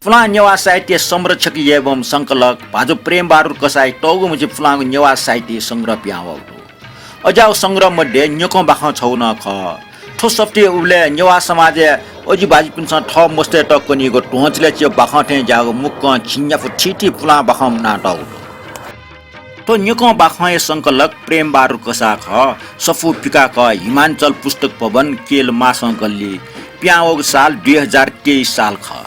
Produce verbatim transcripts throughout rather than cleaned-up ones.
पुलां नेवाः साहित्य संरक्षक एवं संकलक भाजु प्रेमबहादुर कसाःया तःगु मछि पुलांगु नेवाः साहित्य संग्रह पिहां वःगु दु। अज्याःगु संग्रह मध्ये न्यकं बाखं छगू नं खः। थ्व सफुतिइ उबलय् नेवाः समाजय् अजि बाजिपिन्सं थः मस्तय्त कनीगु ध्वंचुलय् च्वय् बाखं थें ज्याःगु मुक्कं झिंन्यापु थीथी पुलां बाखं मुनातःगु दु। थ्व न्यकं बाखंया संकलक प्रेमबहादुर कसाः खः। सफू पिकाः खः हिमाञ्चल पुस्तक भवन, केल मासं गल्ली, पिहां वःगु साल दुई हजार तेइस साल खः।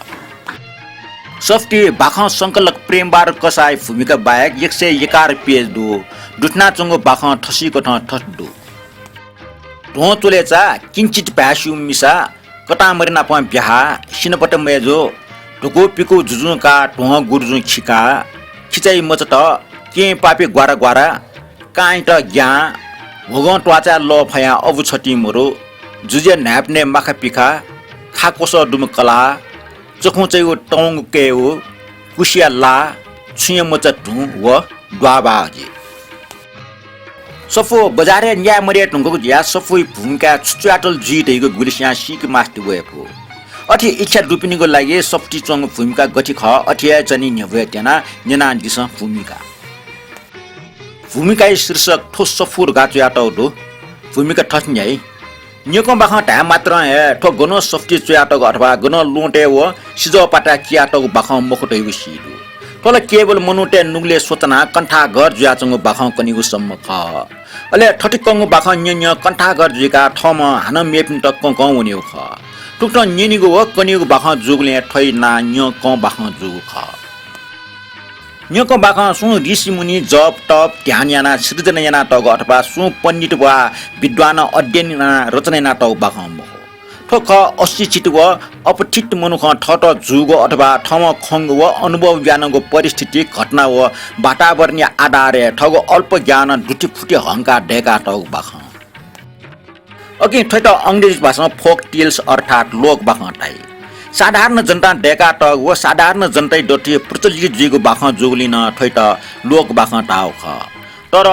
सफुतिइ बाखं संकलक प्रेमबहादुर कसाःया भूमिका बाहेक एक सय एघार पेज दु। दुथनाच्वंगु बाखं थसिकथं थथे दु। ध्वंचुलय् चा किंचित भाय् स्यूम्ह मिसा, कतांमरि नाप ब्याहा, सिनापत मय्जु, धुकू पिकू जुजुं काः ध्वं गुरुजुं खिकाः, खिचाइ मचात, केहेँ पापी ग्वारा ग्वारा, कांयात ग्यां, ह्वगं त्वाचाय् लः फयां अबु छतिं मरु, जुजुया न्हाय्पनय् माखा पिखा, खा क्वसः दुम्ह कलाः, चखुं चइगु तंगु कय्उ, कुसिया ला, छुँया मचा धुं व द्वाःबाः अजि। सफू बजारय् न्याये मदये धुंकूगु जुयाः सफूया भूमिकाय् छु च्वयातल जुइ धइगु गुलिस्यां सीके मास्ति वये फु। अथे इच्छा दुपिनिगु लागि सफुतिइ च्वंगु भूमिका गथे खः, अथे हे च्वनी न्ह्यब्वये त्यनाः न्यनादिसँ भूमिका। भूमिकाया शीर्षक थ्व सफू धकाः च्वयातःगु दु। भूमिका थथे न्ह्याइ। न्यकं बाखं धाये मात्रं हे थ्व गनं सफुतिइ च्वयातःगु अथवा गनं ल्वहंतय् व सिजःपाताय् कियातःगु बाखं मखु धइगु सी दु। थ्व ला केवल मनूतय् नुगलय् स्वचनाः कण्ठाघर जुयाच्वंगु बाखं कनीगु सम्म खः। अले थथे कंगु बाखं न्यँ न्यँ कण्ठाघर जुइकाः थःम्हं हानं मेपिन्त कंकं वनीगु खः। थुकथं न्यनीगु व कनीगु बाखं जूगुलिं थ्वया नां न्यकं बाखं जूगु खः। न्यकं बाखं सुं ऋषिमुनि जप तप ध्यान यानाः सिर्जना यानातःगु अथवा सुं पण्डित वा विद्वानं अध्ययन यानाः रचना यानातःगु बाखं मखु। थ्व खः अशिक्षित व अपठित मनुखं थःत जूगु अथवा थःम्हं खंगु व अनुभव यानागु परिस्थिति, घटना व वातावरणया आधारय् थःगु अल्प ज्ञानं दुथि फुथि हंकाः दय्कातःगु बाखं। अकिं थ्वयात अंग्रेजी भाषां folk tales अर्थात् लोक बाखं धाइ। साधारण जनतां दय्कातःगु व साधारण जनताया दथुइ प्रचलित जुइगु बाखं जूगुलिं नं थ्वयात लोक बाखं धाःगु खः। तर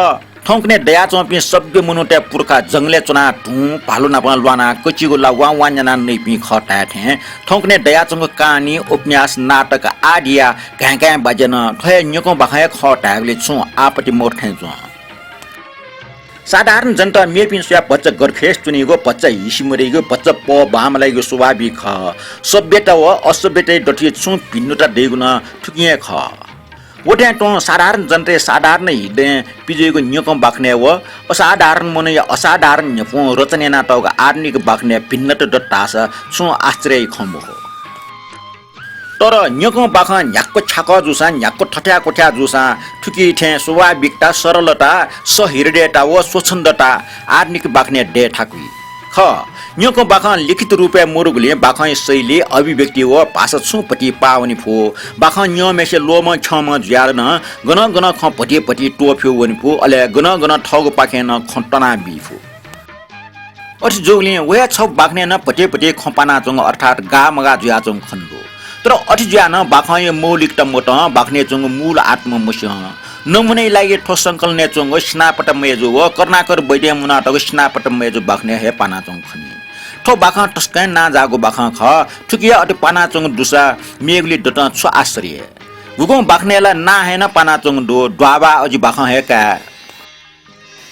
थौंकन्हय् दयाच्वंपिं सभ्य मनूतय् पुर्खा जंगलय् च्वनाः धुँ, भालु नाप ल्वानाः कचिगु ला वां वां न्यानाः नइपिं खः धाये थें थौंकन्हय् दयाच्वंगु कहानी, उपन्यास, नाटक आदिया घाँय् घाँय् बाज्या नं थ्व हे न्यकं बाखं हे खः धायेगुली छुं आपत्ति मदु थें च्वं। साधारण जनता मेपिं स्वयाः भचा गर्खेस च्वनीगु, भचा हिसि मदइगु, भचा पः बांमलाइगु स्वाभाविक खः। सभ्यता व असभ्यताया दथुइ छुं भिन्नता दइगु नं थुकिं हे खः। व थें तुं साधारण जनताया साधारण हृदयं पिज्वइगु न्यकं बाखनय् व असाधारण मनूया असाधारण न्ह्यपुं रचना यानातःगु आधुनिक बाखनय् भिन्नता दत धाःसा छुं आश्चर्यया खँ मखु। तर न्यकं बाखं न्ह्याक्व छ्याकः जूसां, न्ह्याक्व थथ्याक्वथ्या जूसां थुकी थें स्वाभाविकता, सरलता, सहृदयता व स्वच्छन्दता आधुनिक बाखनय् दये थाकुइ। खः, न्यकं बाखं लिखित रूपय् मदुगुलिं बाखंया शैली, अभिव्यक्ति व भाषा छुं भति पाः वने फु। बाखं न्यंम्हेसित ल्वःमं छ्यंमं जुयाः नं गनं गनं खँ भति भति त्वःफ्यू वने फु, अले गनं गनं थःगुपाखें नं खँ तनाबी फु। अथे जूगुलिं व हे छगू बाखनय् नं भति भति खँ पानाच्वंगु अर्थात् गाः मगाः जुयाच्वंगु खने दु। तर अथे जुयाः नं बाखंया मौलिकता मतं, बाखनय् च्वंगु मूल आत्मा मस्यं। नमुनाया लागि थ्व संकलनय् च्वंगु सिनापत मय्जु व करुणाकर वैद्यं मुनातःगु सिनापत मय्जु बाखनय् हे पानाच्वंगु खनी। थ्व बाखं तसकं नांजाःगु बाखं खः। थुकिया अथे पानाच्वंगु दुसा मेगुलि दतं छु आश्चर्य? गुगुं बाखनय् ला नां हे नं पानाच्वंगु दु, द्वाःबाः अजि बाखं हे काय्।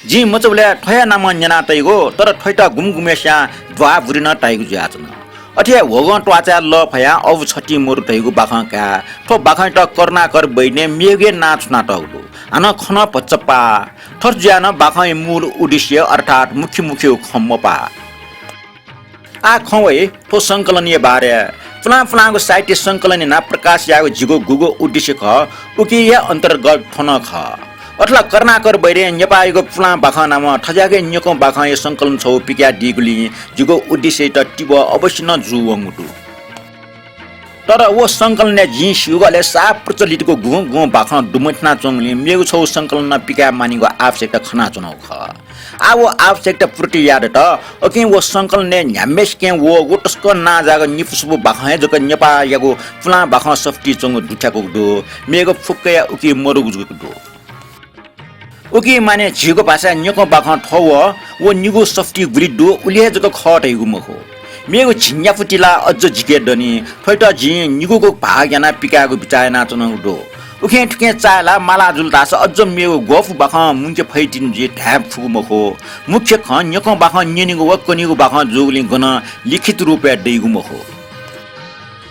जिं मचाबलय् थ्व हे नामं न्यना तइगु, तर थ्वयात गुम्ह गुम्हय्सियां द्वाः बुरि नं धाइगु जुयाच्वन। अथे हे ह्वगं त्वाचाय् लः फयां अबु छतिं मरु धइगु बाखं काय्। थ्व बाखंयात करुणाकर वैद्यं मेगु हे नां छुनातःगु दु। हानं खँ नं भचा पाः। थथे जुयाः नं बाखंया मूल उद्देश्य अर्थात् मुख्य मुख्य खँ मपाः। आः खँ वइ थ्व संकलनया बारे। पुलां पुलांगु साहित्य संकलन यानाः प्रकाश यायेगु जिगु गुगु उद्देश्य खः, उकिया हे अन्तर्गत थ्व नं खः। अथे ला करुणाकर वैद्यं नेपाःयागु पुलां बाखं नामं थज्याःगु न्यकं बाखंया संकलन छगू पिकयादीगुलिं जिगु उद्देश्ययात तिबः अवश्य नं जूवंगु दु। तर व संकलनय् जिं स्यूगु अले साप प्रचलितगु गुगुं गुगुं बाखं दुमथनाच्वंगुलिं मेगु छगू संकलन नं पिकाये मानिगु आवश्यकता खनाच्वनागु खः। आः व आवश्यकता पूर्ति यायेत अकिं व संकलनय् न्ह्याम्हय्सिके वःगु तसकं नांजाःगु निपु सुपु बाखं हे जक नेपाःयागु पुलां बाखं सफुतिइ च्वंगु दुथ्याकूगु दु। मेगु फुक्कया उकी मदुगु जक दु। उकी माने झीगु भाषाय् न्यकं बाखं थ्व व, व निगू सफुतिइ गुलि दु, उलि हे जक खः धइगु मखु। मेगु झिंन्यापु तिला अझ जिके दनि। थ्वइत जिं निगूगु भाग यानाः पिकायेगु बिचाः यानाच्वनागु दु। उखें थुखें चाःहिलाः माला जुल धाःसा अझ मेगु ग्वपु बाखं मुंके फइ तिनि जुइ धाये फुगु मखु। मुख्य खँ न्यकं बाखं न्यनेगु व कनेगु बाखं जूगुलिं गनं लिखित रूपय् दइगु मखु।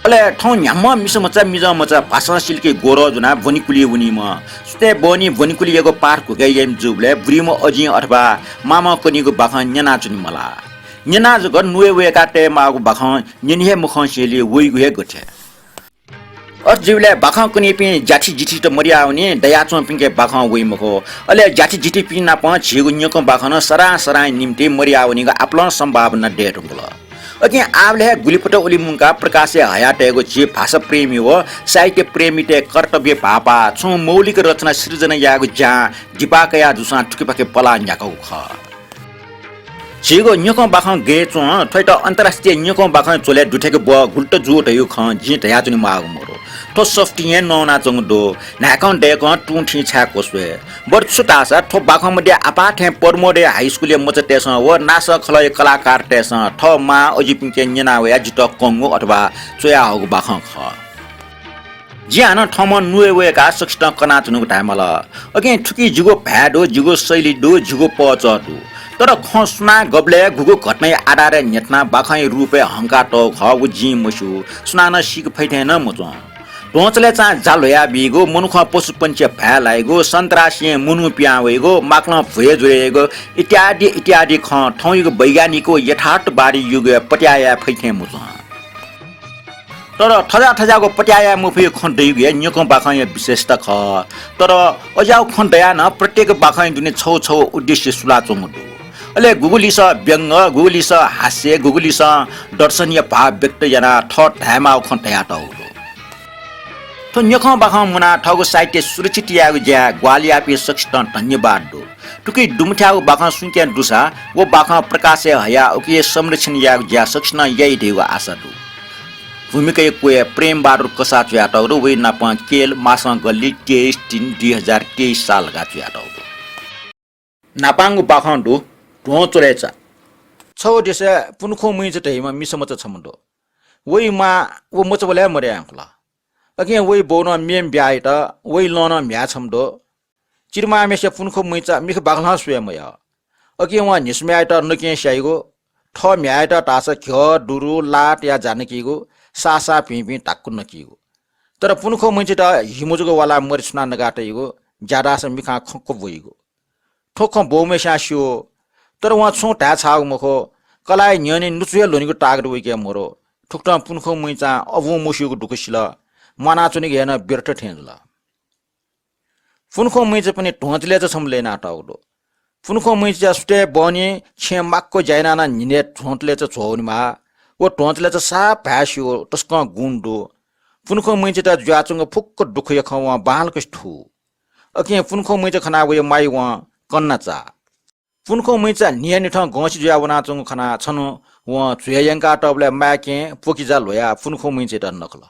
अले थौं न्ह्याम्ह मिसा मचा, मिजं मचा, भासं सिलकी ग्वरं ज्वनाः ब्वनेकुलिइ वनीम्ह, सुथय् बहनी ब्वनेकुलियागु पाठ घ्वके याइम्ह जूबलय् बुरीम्ह अजिं अथवा मामं कनीगु बाखं न्यनाच्वने मलाः। न्यनाः जक नुगः वय्काः तयेमाःगु बाखं न्यने हे मखंसेंलि वइगु हे गथे। अथे जुइबलय् बाखं कनीपिं ज्याथिजिथित मदयावनी, दयाच्वंपिंके बाखं वइ मखु। अले ज्याथिजिथिपिं नाप झीगु न्यकं बाखं नं सदां सदांया निंतिं मदयावनीगु आपालं सम्भावना दयेधुंकल। अकिं आःबलय् हे गुलिपत उलि मुंकाः प्रकाशय् हयातयेगु झी भाषा प्रेमी व साहित्य प्रेमीतय् कर्तव्य भाःपाः छुं मौलिक रचना सिर्जना यायेगु ज्यां दिपाः कयाः जूसां थुकिपाखे पलाः न्ह्याकागु खः। झीगु न्यकं बाखं गय् च्वं, थ्वइत अन्तर्राष्ट्रिय न्यकं बाखं झ्वलय् दुथ्याके ब्वः गुलि त जू धइगु खँ जिं धयाच्वने माःगु मदु। थ्व सफुतिं हे नवानाच्वंगु दु। न्हाय्कं दय्कं तुं थिं छाय् क्वस्वये। बरु छु धाःसा थ्व बाखं मध्ये आपाः थें पद्मोदय हाइस्कुलया मचातय्सं व नासः खलःया कलाकारतय्सं थः मां अजिपिंके न्यना वयाः जितः कंगु अथवा च्वयाहःगु बाखं खः। जिं हानं थःम्हं नुगः वय्काः सकसितं कनाच्वनागु धायेमाल। अकिं थुकी जिगु भाय् दु, जिगु शैली दु, जिगु पहःचः दु। तर खँ सुनां गबलय् गुगु घटनाया आधारय् न्ह्यथनाः बाखंया रूपय् हंकातःगु खः व जिं मस्यू, सुनानं सीके फइ थें नं मच्वं। ध्वंचलय्चां जा ल्ह्वयाबीगु, मनुखं पशुपंक्षीया भाय् लाइगु, सन्त्रासीं मनू पिहां वइगु, माकलं भ्वय् ज्वरय् याइगु इत्यादि इत्यादि खँ थौंयागु वैज्ञानिक व यथार्थवादी युगय् पत्याः याये फइ थें मच्वं। तर थज्याःथज्याःगु पत्याः याये मफुगु खँ दइगु हे न्यकं बाखंया विशेषता खः। तर अज्याःगु खँ दयाः नं प्रत्येक बाखंया दुने छगू छगू उद्देश्य सुलाच्वंगु दु। अले गुगु लिसः व्यंग, गुगु लिसः हास्य, गुगु लिसः दर्शनया भाव व्यक्त यानाः थः धायेमाःगु खँ धयातःगु दु। थ्व न्यकं बाखं मुनाः थःगु साहित्य सुरक्षित यायेगु ज्याय् ग्वाहालि याःपिं सकसितं धन्यवाद दु। थुकी दुमथ्याःगु बाखं सुइकें दुसा व बाखं प्रकाशय् हयाः उकिया संरक्षण यायेगु ज्या सकसिनं याइ धइगु आशा दु। भूमिकाया क्वय् प्रेमबहादुर कसाः च्वयातःगु दु, वइ नापं केएल मासं गल्ली तेइस तीन दुई हजार तेइस साल धकाः च्वयातःगु दु। न्हापांगु बाखं दु, ध्वंचलय्चा। छगू देशय् पुनुखुं मुइचा धइम्ह मिसा मचा छम्ह दु। वइ मां व मचाबलय् मदये धुंकल। अकिं वइ बौनं मेम्ह ब्याहा यात, वइ लं नं म्ह्याय् छम्ह दु। चिधंमाःम्हेसिया पुनुखुं मुइचा मिखा बाखलं स्वये मयः। अकिं वं न्हिसुम्ह्याय्‌यात नकें स्याइगु, थः म्ह्याय्‌यात धाःसा घ्यः, दुरु, लाः तयाः जा नकीगु, साःसाः भिंभिं धाक्कु नकीगु। तर पुनुखुं मुइचायात हिमु जक वालाः मरि छुनाः नका तइगु, ज्या धाःसा मिखां खंक्व ब्वइगु। थ्व खँ बौम्हेस्यां स्यू, तर वं छुं धाये छाःगु मखु। कलाःया न्ह्यःने नुचु हे ल्ह्वनेगु ताकत वइके मरु। थुकथं पुनुखुं मुइचां अबुं मस्यूगु दुःख सिल, म्वानाच्वनेगु हे नं व्यर्थ थें जुल। पुनुखुं मुइचापनि ध्वंचलय्चा छम्ह लय् यानातःगु दु। पुनुखुं मुइचाया सुथय् बहनी छेँ माक्व ज्या यानाः नं न्हिनय् ध्वंचलय्चा झ्वःवनेमाः। व ध्वंचलय्चा साफ भाय् स्यू, तसकं गुण दु। पुनुखुं मुइचायात जुयाच्वंगु फुक्क दुःखया खँ वं बांलाक थू। अकिं पुनुखुं मुइचा खनाः वया माया वं कन्ना चाः। पुनुखुं मुइचा न्हियान्हिथं गंसि जुयाः वनाच्वंगु खनाः छन्हु वं झ्वय् यंकातःबलय् माय्‌कें प्वकिजा ल्ह्वयाः पुनुखुं मुइचायात नकल।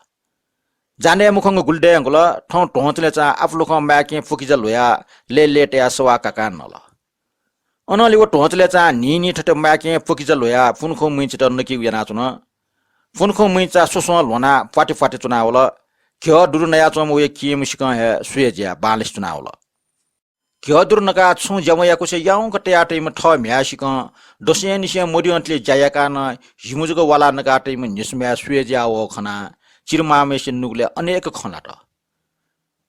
जाने मखंगु गुलि दये धुंकल, थौं ध्वंचलय्चां आपालुखं माय्‌कें प्वकिजा ल्ह्वयाः लय्‌लय् तयाः सवाः काकां नल। अनंलि व ध्वंचलय्चां न्हिं न्हिं थथे माय्‌कें प्वकिजा ल्ह्वयाः पुनुखुं मुइचायात नकीगु यानाच्वन। पुनुखुं मुइचा स्वस्वं ल्ह्वनाः प्वाति प्वाति च्वनावल। घ्यः दुरु नयाच्वंम्ह वया किंम्ह सिकं हे स्वये ज्याय् बांलासे च्वनावल। घ्यः दुरु नकाः छुं ज्या मयाकुसे याउँक तयातइम्ह थः म्ह्याय् सिकं दसंनिसें मद्यंतले ज्या याकाः नं हिमु जक वालाः नकातइम्ह न्हिसुम्ह्याय् स्वये ज्याः वःगु खनाः चिधंमाःम्हेसिया नुगलय् अनेक खँ ल्हात।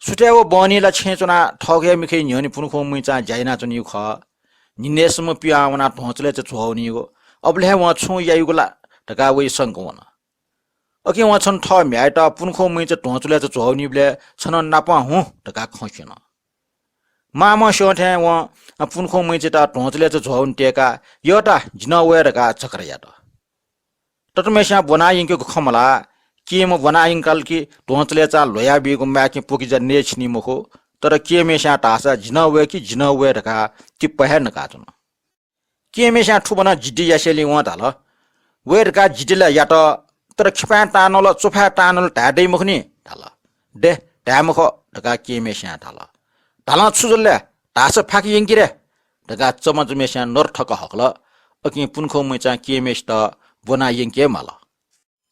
सुथय् व बहनी ला छेँय् च्वनाः थःगु हे मिखाया न्ह्यःने पुनुखुं मुइचां ज्या यानाच्वनीगु खः। न्हिनय्‌सम्म पिहां वनाः ध्वंचलय्चा झ्वःवनीगु, अबलय् हे वं छुं याइगु ला धकाः वइ संक वन। अकिं वं छन्हु थः म्ह्याय्‌यात पुनुखुं मुइचा ध्वंचलय्चा झ्वःवनीबलय् छन्हु नापं हुँ धकाः खँ स्यन। मांम्ह स्यं थें वं पुनुखुं मुइचायात ध्वंचलय्चा झ्वःवने तयेकाः यःता, जि नं वये धकाः झकरा यात। ततःम्हेस्यां ब्वना यंकेगु खँ मल्हाः। किंम्ह ब्वना यंकल कि ध्वंचलय्चां ल्ह्वयाबीगु माय्‌कें प्वकिजा नये छिनी मखु, तर किंम्हेस्यां धाःसा जि नं वये कि जि नं वये धकाः तिप्पा हे नकाच्वन। किंम्हेस्यां थुबनं जिद्दी यासेंलि वं धाल, वये धकाः जिद्दी ला यात, तर खिपाँय् तांन्वल, च्वफाय् तांन्वल धाये दइ मखुनि धाल। दे, धाये मखु धकाः किंम्हेस्यां धाल। धालं छु जुल ले? धाःसा फाके यंकि रे धकाः चमचाम्हेस्यां नरथक हकल। अकिं पुनुखुं मुइचां किंम्हेसित ब्वना यंके माल।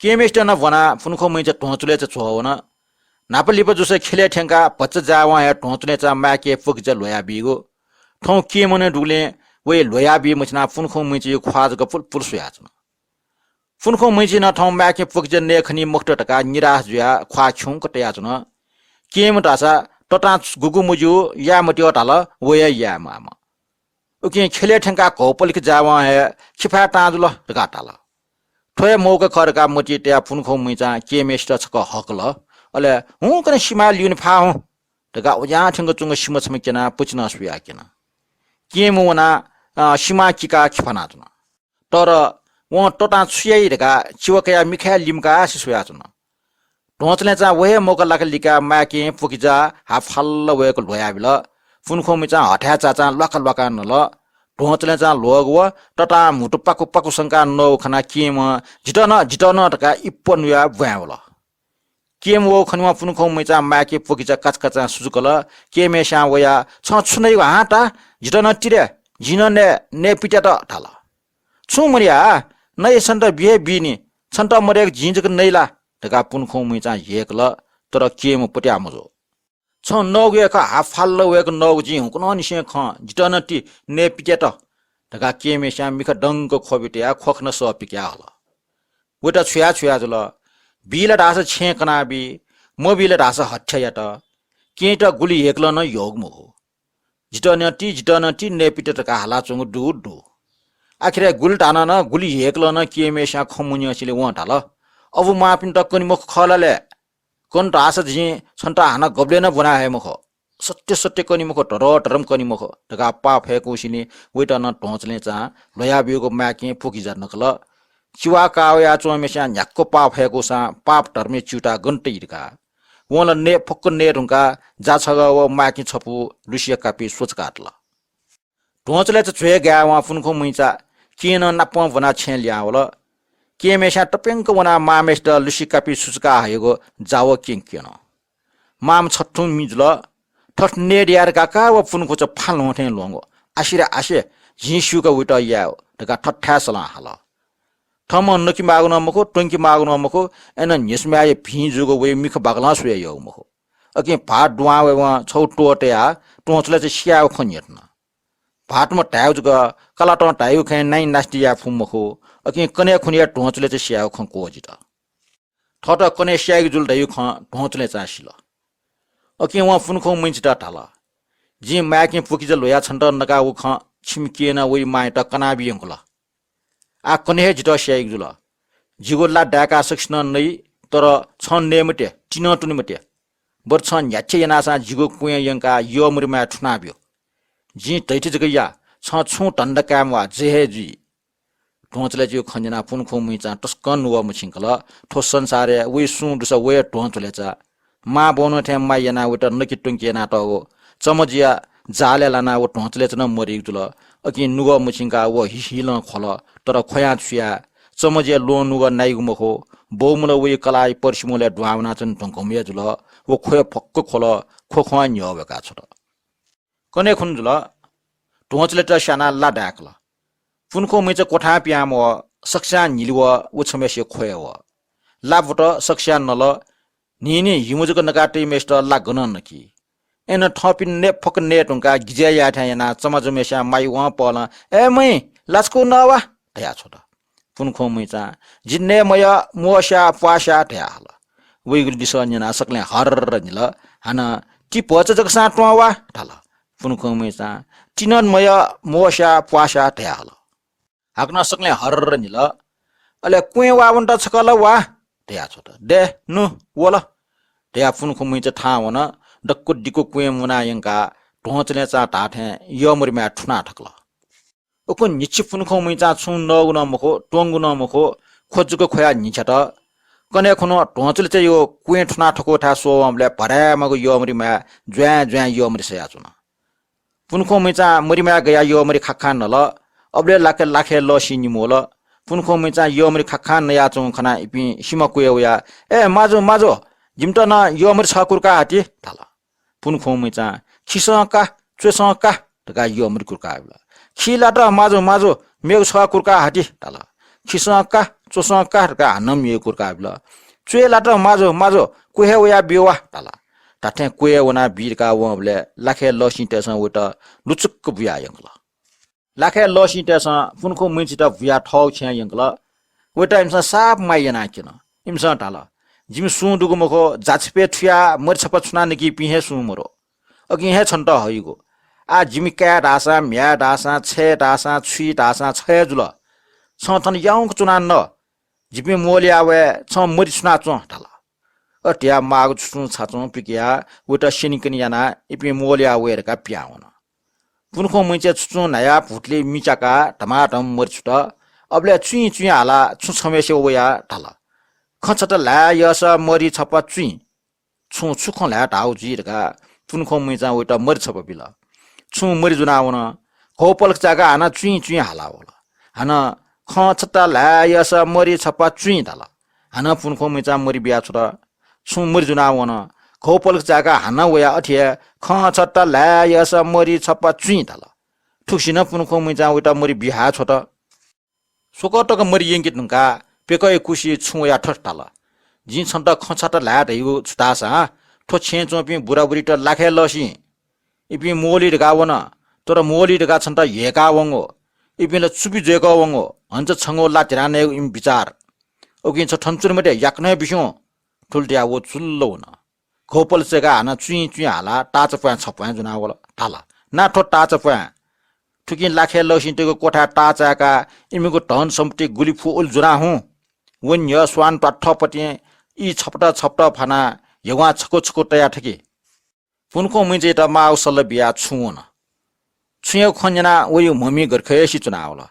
केहेँम्हय्‌सित नं ब्वनाः पुन्खुं मुइचा ध्वंचुलय्‌चा च्वःवन। न्हापा लिपा जूसा ख्यलय् थ्यंकाः भचा जाःवं हे ध्वंचुलय्‌चा माय्‌के पुकिजा ल्ह्वयाबीगु। थौं केहेँम्ह नं दुगुलिं वइ ल्ह्वयाबी मछिनाः पुन्खुं मुइचाया ख्वाः जक पुलपुल स्वयाच्वन। पुन्खुं मुइचां नं थौं माय्‌के पुकिजा नये खनी मखुत धकाः निराश जुयाः ख्वाः खिउँक तयाच्वन। केहेँम्ह धाःसा ततां गुगु मज्यू याये मत्यः धाल, व हे याये माःम्ह। उकिं ख्यलय् थ्यंकाः घौपलिख जाःवं हे खिफाय् तां जुल धकाः धाल। थ्व हे मौका खः धकाः मतिइ तयाः पुन्खुं मुइचां केहेँम्हय्‌सित छकः हकल। अले हुंकन सिमाय् ल्यूने फाः हुँ धकाः उज्यां थ्यंक च्वंगु सिमा छम्ह क्यनाः पुचि नं स्वयाः क्यन। केहेँम्ह वनाः, अ, सिमां किकाः खिफानाच्वन। तर वं ततां छु याइ धकाः चिवा कयाः मिखाय् लिमकाः सि स्वयाच्वन। ध्वंचुलय्‌चां व हे मौका लाकाः लिकाः माय्‌के पुकिजा हाफाल्ल वय्‌क ल्ह्वयाबिल। पुन्खुं मुइचां हथाय् चाचां ल्वाका ल्वाकाः नल। ध्वंचुलय्‌चां ल्ह्वःगु व ततां म्हुतु पाकु पाकु संकाः नःगु खनाः केहेँम्हं जितः नं, जितः नं धकाः इप्पं नुयाः ब्वाँय् वल। केहेँम्ह वःगु खनेवं पुन्खुं मुइचां माय्‌के पुकिजा काचाकाचां सुचुकल। केहेँम्हय्‌सियां वयाः छं छु नइगु हां ता? जितः नं ति रे, जिं नं नये, नये पित्यात धाल। छुं मरिया, नइ छन्त बी हे बीनि, छन्त मदय्‌क जिं जक नइ ला धकाः पुन्खुं मुइचां ह्यय्‌कल। तर केहेँम्ह पत्याः मजू। छं नःगु हे खँ हाफाल्ल वय्‌क नःगु जिं हुंकनंनिसें खं, जितः नं ति नये पित्यात धकाः केहेँम्हय्‌सियां मिखा दंक ख्वबि तयाः ख्वखना सः पिकयाः हल। वयात छुया छुया जुल। बी ला धाःसा छेँय् कनाबी, मबी ला धाःसा हत्या यात। केहेँयात गुलि ह्यय्‌कलं नं यःगु मखु। जितः नं ति, जितः नं ति, नये पित्यात धकाः हालाच्वंगु दु दु। आखिरय् गुलि धानाः नं, गुलि ह्यय्‌कलं नं केहेँम्हय्‌सियां खँ मन्यंसेंलि वं धाल, अबु मांपिन्त कने मखु खः ला ले? कन धाःसा जिं छन्त हानं गबलें नं ब्वना हये मखु। सत्य सत्य कने मखु, धरधरं कने मखु धकाः पाः फय्‌कूसेंलि वयात नं ध्वंचुलय्‌चां ल्ह्वयाबीगु माय्‌के पुकिजा नकल। चिवा काः वयाच्वंम्हय्‌सियां न्ह्याक्व पाः फय्‌कूसां पाप धर्मया च्यूताः गन तइ धकाः। वं ला नये फक्व नये धुंकाः जा छगः व माय्‌के छपु लुसिया कापि स्वचुकातल। ध्वंचुलय्‌चा च्वय् गाय्‌वं पुन्खुं मुइचा केहेँनं नापं ब्वनाः छेँय् लिहां वल। केहेँम्हय्‌सियां तप्यंक वनाः मांम्हय्‌सित लुसि कापि सुचुका हयागु जा व केहेँ क्यन। मांम्ह छथुं मि जुल। थथे नये धयाः धकाः का व पुन्खुचा फाँ ल्ह्वं थें ल्ह्वंगु। आसे रे आसे, जिं स्यूक वयात याये धकाः थथाय् सलं हाल। थःम्हं नके माःगु नं मखु, त्वंके माःगु नं मखु, अय्‌नं न्ह्यसुम्हय्‌या भिं जूगु वइ मिखा बाकलं स्वये यःगु मखु। अकिं भाःत दुहां वयेवं छगू त्वः तयाः ध्वंचुलय्‌चा स्यायेगु खँ न्ह्यथन। भाःतम्ह धायेगु जक, कलातं धाइगु खँय् नाइनास्ति याये फु मखु। अकिं कन्हय् खुन्हुया ध्वंचुलय्‌चा स्यायेगु खँ क्वःजित। थःत कन्हय् स्याइगु जुल धइगु खँ ध्वंचुलय्‌चां सिल। अकिं वं पुन्खुं मुइचात धाल, जिं माय्‌के पुकिजा ल्ह्वयाः छन्त नकाःगु खँ छिमि केहेँनं वइ मांयात कनाबी यंकल। आः कन्हय् हे जितः स्याइगु जुल। जिगु ला दाय्‌काः सकसिनं नइ, तर छं नये मते, ति नं त्वने मते। बरु छं न्ह्याथे यानाःसां जिगु क्वँय् यंकाः यःमरिमाय् थुनाब्यु। जिं धइथें जक या, छं छुं धन्दा काये म्वाः, जे हे जुइ। ध्वंचुलय्‌चाया खँ न्यनाः पुन्खुं मुइचां तसकं नुगः मछिंकल। थ्व संसारय् वइ सुं दुसा व हे ध्वंचुलय्‌चा। मां बौनं थें माया यानाः वयात नके त्वंके यानातःगु चमजिया जालय् लानाः व ध्वंचुलय्‌चा नं मदइगु जुल। अकिं नुगः मछिंकाः व हिहिलं ख्वल, तर ख्वयां छु याये? चमजिया ल्वहं नुगः नाइगु मखु। बौम्ह ला वइ कलाःया परसिमूलय् दुहां वनाच्वने धुंकूम्ह हे जुल। व ख्वय् फक्व ख्वल, ख्वख्वं न्ह्यः वय्‌का छ्वल। कन्हय् खुन्हु जुल। ध्वंचुलय्‌चात स्यानाः ला दाय्‌कल। पुन्खुं मुइचा क्वथां पिहां म्वः, सकसियां न्हिले वः, व छम्हय्‌सिया ख्वय् वः। ला ब्वत, सकसियां नल, न्हिं न्हिं हिमु जक नकातइम्हय्‌सित ला गनं नकी। अय्‌नं थःपिं नये फक्व नये धुंकाः गिजय् याये थें यानाः चमजुम्हय्‌सियां माइवं पहलं, अय् महि, ला छकू नः वा धयाछ्वत। पुन्खुं मुइचां, जि नये मयः, म्वःस्या, प्वाःस्या धयाहल। वइगु लिसः न्यनाः सकलें हर्र निल। हानं, ति भचा जकसां त्वँ वा धाल। पुन्खुं मुइचां, ति नं मयः, म्वःस्या, प्वाःस्या धयाहल। हाकनं सकलें हर्र निल। अले क्वँय् वाः वनेत छकः ला वा धयाछ्वत। दे, नु, वल धयाः पुन्खुं मुइचा थाहां वन। दक्व दिक्व क्वँय् मुनाः यंकाः ध्वंचुलय्‌चां धाःथें यःमरिमाय् थुना थकल। उखुन्हु न्हिच्छि पुन्खुं मुइचां छुं नःगु नं मखु, त्वंगु नं मखु, ख्व जक ख्वयाः न्हिछ्यात। कन्हय् खुन्हु ध्वंचुलय्‌चाया क्वँय् थुना थकूथाय् स्वःवंबलय् भदाय्‌माःगु यःमरिमाय् ज्वाँय् ज्वाँय् यःमरि सयाच्वन। पुन्खुं मुइचां मरिमाय् गयाः यःमरि खाखां नल। अबलय् लाखे लाखे लः सी निम्ह वल। पुन्खुं मुइचां यःमरि खाखां नयाच्वंगु खनाः इपिं सिमा क्वय् वयाः, ए माजु, माजु, जिमित नं यःमरि छकः कुर्का हति धाल। पुन्खुं मुइचां, खिसं का, च्वय्‌सं का धकाः यःमरि कुर्का बिल। खि लात, माजु, माजु, मेगु छकः कुर्का हति धाल। खिसं का, च्वसं का धकाः हानं म्ये कुर्का बिल। च्वय् लात, माजु, माजु, क्वय् हे वया ब्यु वा धाल। धात्थें क्वय् हे वना बी धकाः वंबलय् लाखय् लःसिंतय्सं वइत लुचुक्क बुया यंकल। लाखय् लःसिंतय्सं पुन्खु मुइचायात बुया थःगु छेँय् यंकल। वइत इमिसं साप माया यानाः क्यन। इमिसं धाल, "जिमि सुं दुगु मखु, जाछिपय् थुयाः मरि छपा छुना नकीपिं हे सुं मरु। अकिं हे छन्त हइगु। आः जिमि काय् धाःसां, म्ह्याय् धाःसां, छय् धाःसां, छुइ धाःसां छ हे जुल। छं थन याउँक च्वनाः न। जिपिं मोलया वये, छं मरि छुना च्वँ" धाल। अथे धयाः माःगु छुचुं छाचुं पिकयाः वइत स्यनेकने यानाः इपिं मोलया वये धकाः पिहां वन। पुन्खु मुइचाय् छुचुं न्हायाः भुतुलि मिचाकाः धमाधम मरि छुत। अबलय् चुइँ चुइँ हालाः छुं छम्हय्सित वयाः धाल, "खँ छता ल्हाये यःसा मरि छपा चुइँ।" छुं छु खँ ल्हाये धाःगु जुइ धकाः पुन्खु मुइचां वइत मरि छपा बिल। छुं मरि ज्वनाः वन। घौपलख चाय्काः हानं चुइँ चुइँ हालाः वल। हानं "खँ छता ल्हाये यःसा मरि छपा चुइँ" धाल। हानं पुन्खु मुइचां मरि बिया छुत। छुं मरि ज्वनाः वन। घौपलख चाय्काः हानं वयाः अथे हे "खँ छता ल्हाये यःसा मरि छपा चुइँ" धाल। थुगुसिनं पुन्खु मुइचां वइत मरि बिहाः छ्वत। स्वकः तक मरि यंके धुंकाः प्यकःया कुसिइ छुं वयाः थथे धाल, "जिं छन्त खँ छता ल्हाये धइगु छु धाःसां, थ्व छेँय् च्वंपिं बुराबुरीत लाखय् लःसिं। इपिं मोली धकाः वन, तर मोली धकाः छन्त ह्यय्काः वंगु। इपिं ला चुपि जुय्कः वंगु, हन्त छंगु ला धिरानय्गु इमि बिचार। उकिं छ थन च्वने मते, याकनं बिस्युं।" थुलि धयाः व चुल्ल वन। घौपल चय्काः हानं चुइँ चुइँ हालाः ताःचाप्वाँय् छप्वाँय् ज्वनाः वल। धाल, "ना थ्व ताःचाप्वाँय्। थुकिं लाखय् लःसिंतय्गु क्वथाय् ताःचाय्काः इमिगु धन सम्पत्ति गुलि फु उलि ज्वना हुँ। व न्ह्यः स्वान त्वाथःपतिं ई छपत छपत फानाः ह्यगुवां छकू छकू तया थकि।" पुन्खु मुइचायात माःगु सल्लाह बियाः छुं वन। छुंयागु खँ न्यनाः वयागु म्हमि गरखय्सि च्वनाः वल।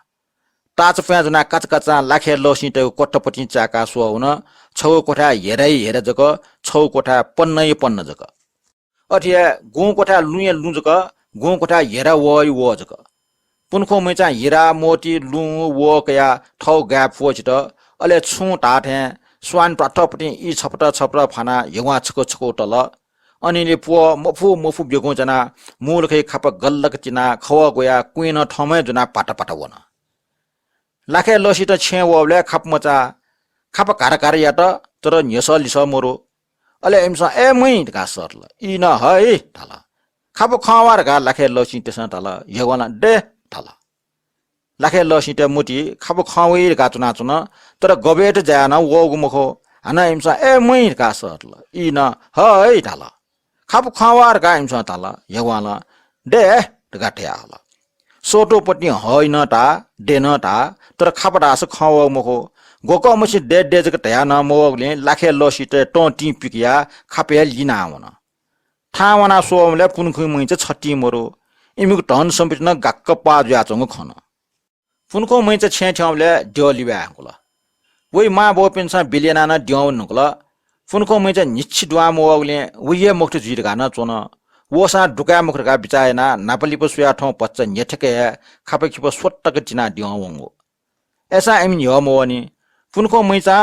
ताःचाप्वाँय् ज्वनाः काचाकाचां लाखय् लःसिंतय्गु क्वथापतिं चाय्काः स्वः वन। छगू क्वथाय् हेराया हेरा जक, छगू क्वथाय् पन्नया पन्न जक। अथे हे गुँ क्वथाय् लुँया लुँ जक, गुँ क्वथाय् हेरा वःया वः जक। पुन्खु मुइचां हिरा, मोती, लुँ, वः कयाः थःगु गाय् प्वःचित। अले छुं धाःथें स्वान त्वाथःपतिं ई छपत छपत फानाः ह्यगुवां छकू छकू तल। अनिले प्वः मफु मफु ब्यगुं च्यानाः मुलखय् खापा गल्लक तिनाः खवः ग्वयाः क्वँय् नं थःम्हं हे ज्वनाः भाता भाता वन। लाखय् लःसिंत छेँय् वःबलय् खापा मचा, खापा घारा घारा यात, तर न्ह्यसः लिसः मरु। अले इमिसं "अय् मुइँ" धकाः सःतल। "ई नं हइ" धाल। "खापा खं वा" धकाः लाखय् लःसिंतय्सं धाल। ह्यगुवां ला "दे" धाल। लाखय् लःसिंतय् मोती खापा खं वइ धकाः च्वनाच्वन, तर गबय्त जाय् नं वःगु मखु। हानं इमिसं "अय् मुइँ" धकाः सःतल। "ई नं हइ" धाल। "खापा खं वा" धकाः इमिसं धाल। ह्यगुवां ला "दे" धकाः धयाहल। सःतूपतिं हइ नं धाः, दे नं धाः, तर खापा धाःसा खं वःगु मखु। ग्वकःम्हसिं "दे दे" जक धयाः नं मवःगुलिं लाखय् लःसिंतय् तं तिं पिकयाः खापा हे लिनाः वन। थाहां वनाः स्वःबलय् पुन्खु मुइचा छतिं मरु। इमिगु धन सम्पत्ति नं गाक्क पाः जुयाच्वंगु खन। पुन्खु मुइचा छेँय् थ्यंबलय् द्यः लिबाय् हंकुल। वइ मां बौपिन्सं बिल यानाः नं द्यः वने धुंकल। पुन्खु मुइचा न्हिच्छि दुहां मवःगुलिं वइ हे मखुत जुइ धकाः नं च्वन। वःसां दुकाये मखु धकाः बिचाः यानाः न्हापा लिपा स्वयाः थौं भचा न्ह्यथेके हे खापा खिपा स्वतक तिनाः द्यः वंगु। अय्सां इमि न्ह्यः मवःनि। पुन्खु मुइचां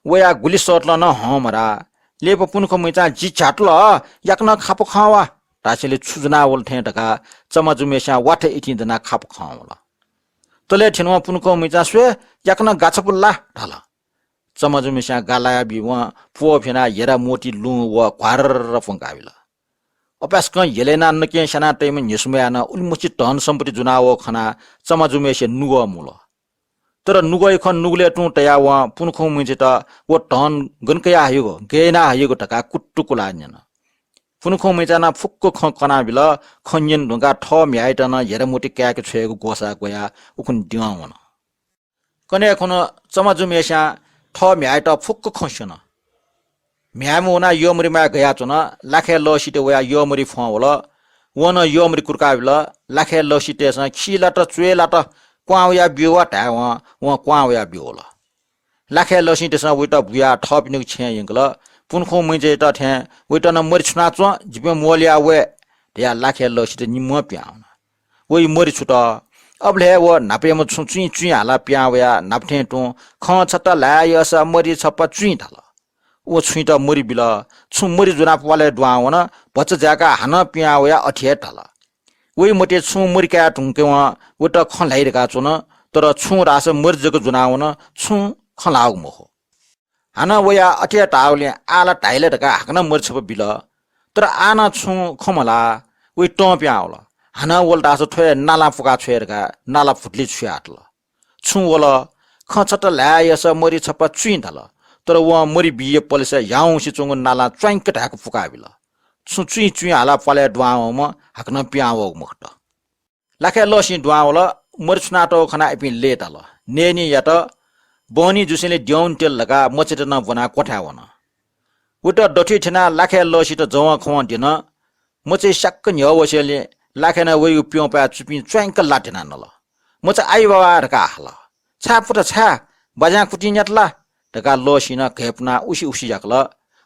वयाः गुलि सःतल नं हं मधाः। लिपा पुन्खु मुइचां "जि झ्यातुल, याकनं खापा खं वा" धासेंलि छु ज्वनाः वल थें धकाः चमाजुम्हय्स्यां वा थें इतिं दनाः खापा खं वल। तलय् थ्यंवं पुन्खु मुइचां "स्वये, याकनं गा छपु ला" धाल। चमाजुम्हय्स्यां गा लाया बीवं प्वः फ्यनाः हेरा मोती लुँ वः घ्वार्र प्वंकाबिल। अपाय्सकं ह्यलय् यानाः नकतिनि स्यानातइम्ह न्ह्यसुम्हया नं उलिमछि धन सम्पत्ति ज्वनाः वः खनाः चमाजुम्हय्सिया नुगः मुल। तर नुगःया खँ नुगलय् तुं तयावं पुन्खु मुइचायात व धन गन कयाः हयागु, गय् यानाः हयागु धकाः कुतुकुलाः न्यन। पुन्खु मुइचां नं फुक्क खँ कनाबिल। खँ न्यने धुंकाः थः म्ह्याय्यात नं हेरा मोती काय्के छ्वयेगु ग्वसाः ग्वयाः उखुन्हु द्यं वन। कन्हय् खुन्हु चमाजुम्हय्स्यां थः म्ह्याय्यात फुक्क खँ स्यन। म्ह्याय्म्ह वनाः यःमरि माये गयाच्वन। लाखय् लःसिंतय् वयाः यःमरि फ्वं वल। वं नं यःमरि कुतुकाबिल। लाखय् लःसिंतय्सं "खी लात, च्वय् लात, क्वहां वयाः ब्यु वा" धायेवं वं क्वहां वयाः ब्यु वल। लाखय् लःसिंतय्सं वइत बुयाः थःपिनिगु छेँय् यंकल। पुन्खु मुइचायात थें "वइत नं मरि छुना च्वँ, जिपिं मोलया वये" धयाः लाखय् लःसिंत निम्हं पिहां वन। वइ मरि छुत। अबलय् हे व न्हापायाम्ह छुं चुइँ चुइँ हालाः पिहां वयाः न्हापा थें तुं "खँ छता ल्हाये यःसा मरि छपा चुइँ" धाल। व छुइत मरि बिल। छुं मरि ज्वनाः प्वालय् दुहां वन। भचा जाय्काः हानं पिहां वयाः अथे हे धाल। वइ मते छुं मरि काये धुंकेवं वइत खँ ल्हाइ धकाः च्वन, तर छुं धाःसा मरि जक ज्वनाः वन, छुं खँ ल्हाःगु मखु। हानं वयाः अथे हे धाःगुलिं आः ला धाइ ला धकाः हाकनं मरि छपा बिल। तर आः नं छुं खँ मल्हाः, वइ तं पिहां वल। हानं वल धाःसा थ्व हे नालां पुकाः छ्वये धकाः नाला भुतुलि छुयातल। छुं वल, खँ छता ल्हाये यःसा मरि छपा चुइँ धाल। तर वं मरि बीया पलेसा ह्याउँसे च्वंगु नालां च्वाइंक धाय्क पुकाबिल। छुं चुइँ चुइँ हालाः प्वालय् दुहां वंम्ह हाकनं पिहां वःगु मखुत। लाखाय् लःसिं दुहां वल। मरि छुनातःगु खनाः इपिं लय्ताल। नयेनी यात। बहनी जुसेंलि द्यं तेल धकाः मचायात नं ब्वनाः क्वथाय् वन। वइत दथुइ थ्यनाः लाखाय् लःसित जवं खवं द्यन। मचाइ स्याक्क न्ह्यः वसेंलि लाखाय् नं वइगु प्यंपाय् चुपिं च्वाइंक ला त्यनाः नल। मचा आइ बाबा धकाः हाल। छाय् पुत छाय्? बाज्यां कुतिं न्यात ला? धकाः लःसिं नं घय्पुनाः उसि उसि याकल।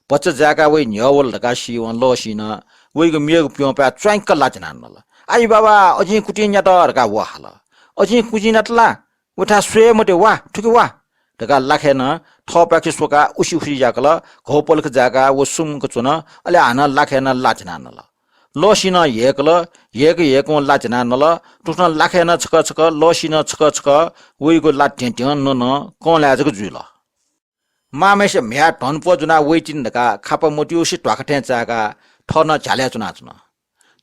भचा जाय्काः वइ न्ह्यः वल धकाः सीवं लःसिं नं वइगु मेगु प्यंपाय् च्वाइंक ला त्यनाः नल। आइ बाबा, अजिं कुतिं न्यात धकाः व हाल। अजिं कुतिं न्यात ला? वथाय् स्वये मते वा, थुकी वा धकाः लाखाय् नं थःपाखे स्वकाः उसि उसि याकल। घौपलख जाय्काः व सुम्क च्वन। अले हानं लाखाय् नं ला त्यनाः नल। लःसिं नं ह्यय्कल। ह्यय्क ह्यय्कं ला त्यनाः नल। थुकथं लाखाय् नं छकः छकः, लःसिं नं छकः छकः वइगु ला त्यं त्यं नं नं कंलाय् जक जुइल। मांम्हय्सित म्ह्याय् धनपु जुनाः वइतिनि धकाः खापा मत्युसे ध्वाखा थें चाय्काः थः नं झ्यालय् च्वनाच्वन।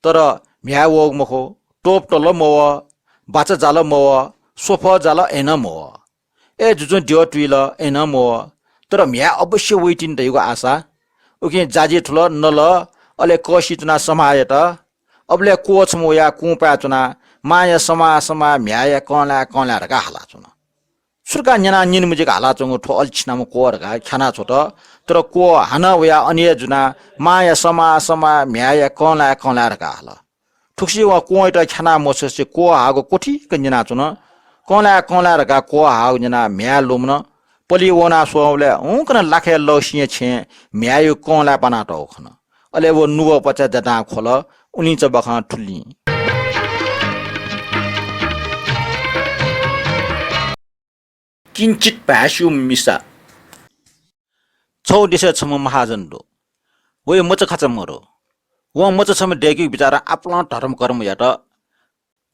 तर म्ह्याय् वःगु मखु, तोपतल मवः, बाचा जाल मवः, स्वफः जाल अय्नं मवः। अय् जुजुं द्यः तुइल अय्नं मवः। तर म्ह्याय् अवश्य वइतिनि धइगु आशा। उकिं जाजि थुल, नल। अले कःसि च्वनाः समाः यात। अबलय् क्वः छम्ह वयाः कुंपाय् च्वनाः मांया समाः समाः, म्ह्याय्या कंलाय् कंलाय् धकाः हालाच्वन। छु धकाः न्यनाः न्यने मजिक हालाच्वंगु थ्व अले छिनाम्ह क्वः धकाः ख्यानाछ्वत। तर क्वः हानं वयाः अन हे जुनाः मांया समाः समाः, म्ह्याय्या कंलाय् कंलाय् धकाः हाल। थुकसिवं क्वःयात ख्याना मछ्वसे क्वः हाःगु क्वथिक न्यनाच्वन। कंलाय् कंलाय् धकाः क्वः हाःगु न्यनाः म्ह्याय् ल्वःमन। पलि वनाः स्वःबलय् हुंकन लाखाय् लःसिंया छेँय् म्ह्याय्‌या कंलाय् पानातःगु खन। अले व नुगः पचा ददां ख्वल। उलिं चबखं थुलिं। किंचित भाय्‌स्यू मिसा। छगू देशय् छम्ह महाजन दु। वया मचा खाचा मदु। वं मचा छम्ह दय्‌केगु बिचारं आपालं धर्मकर्म यात।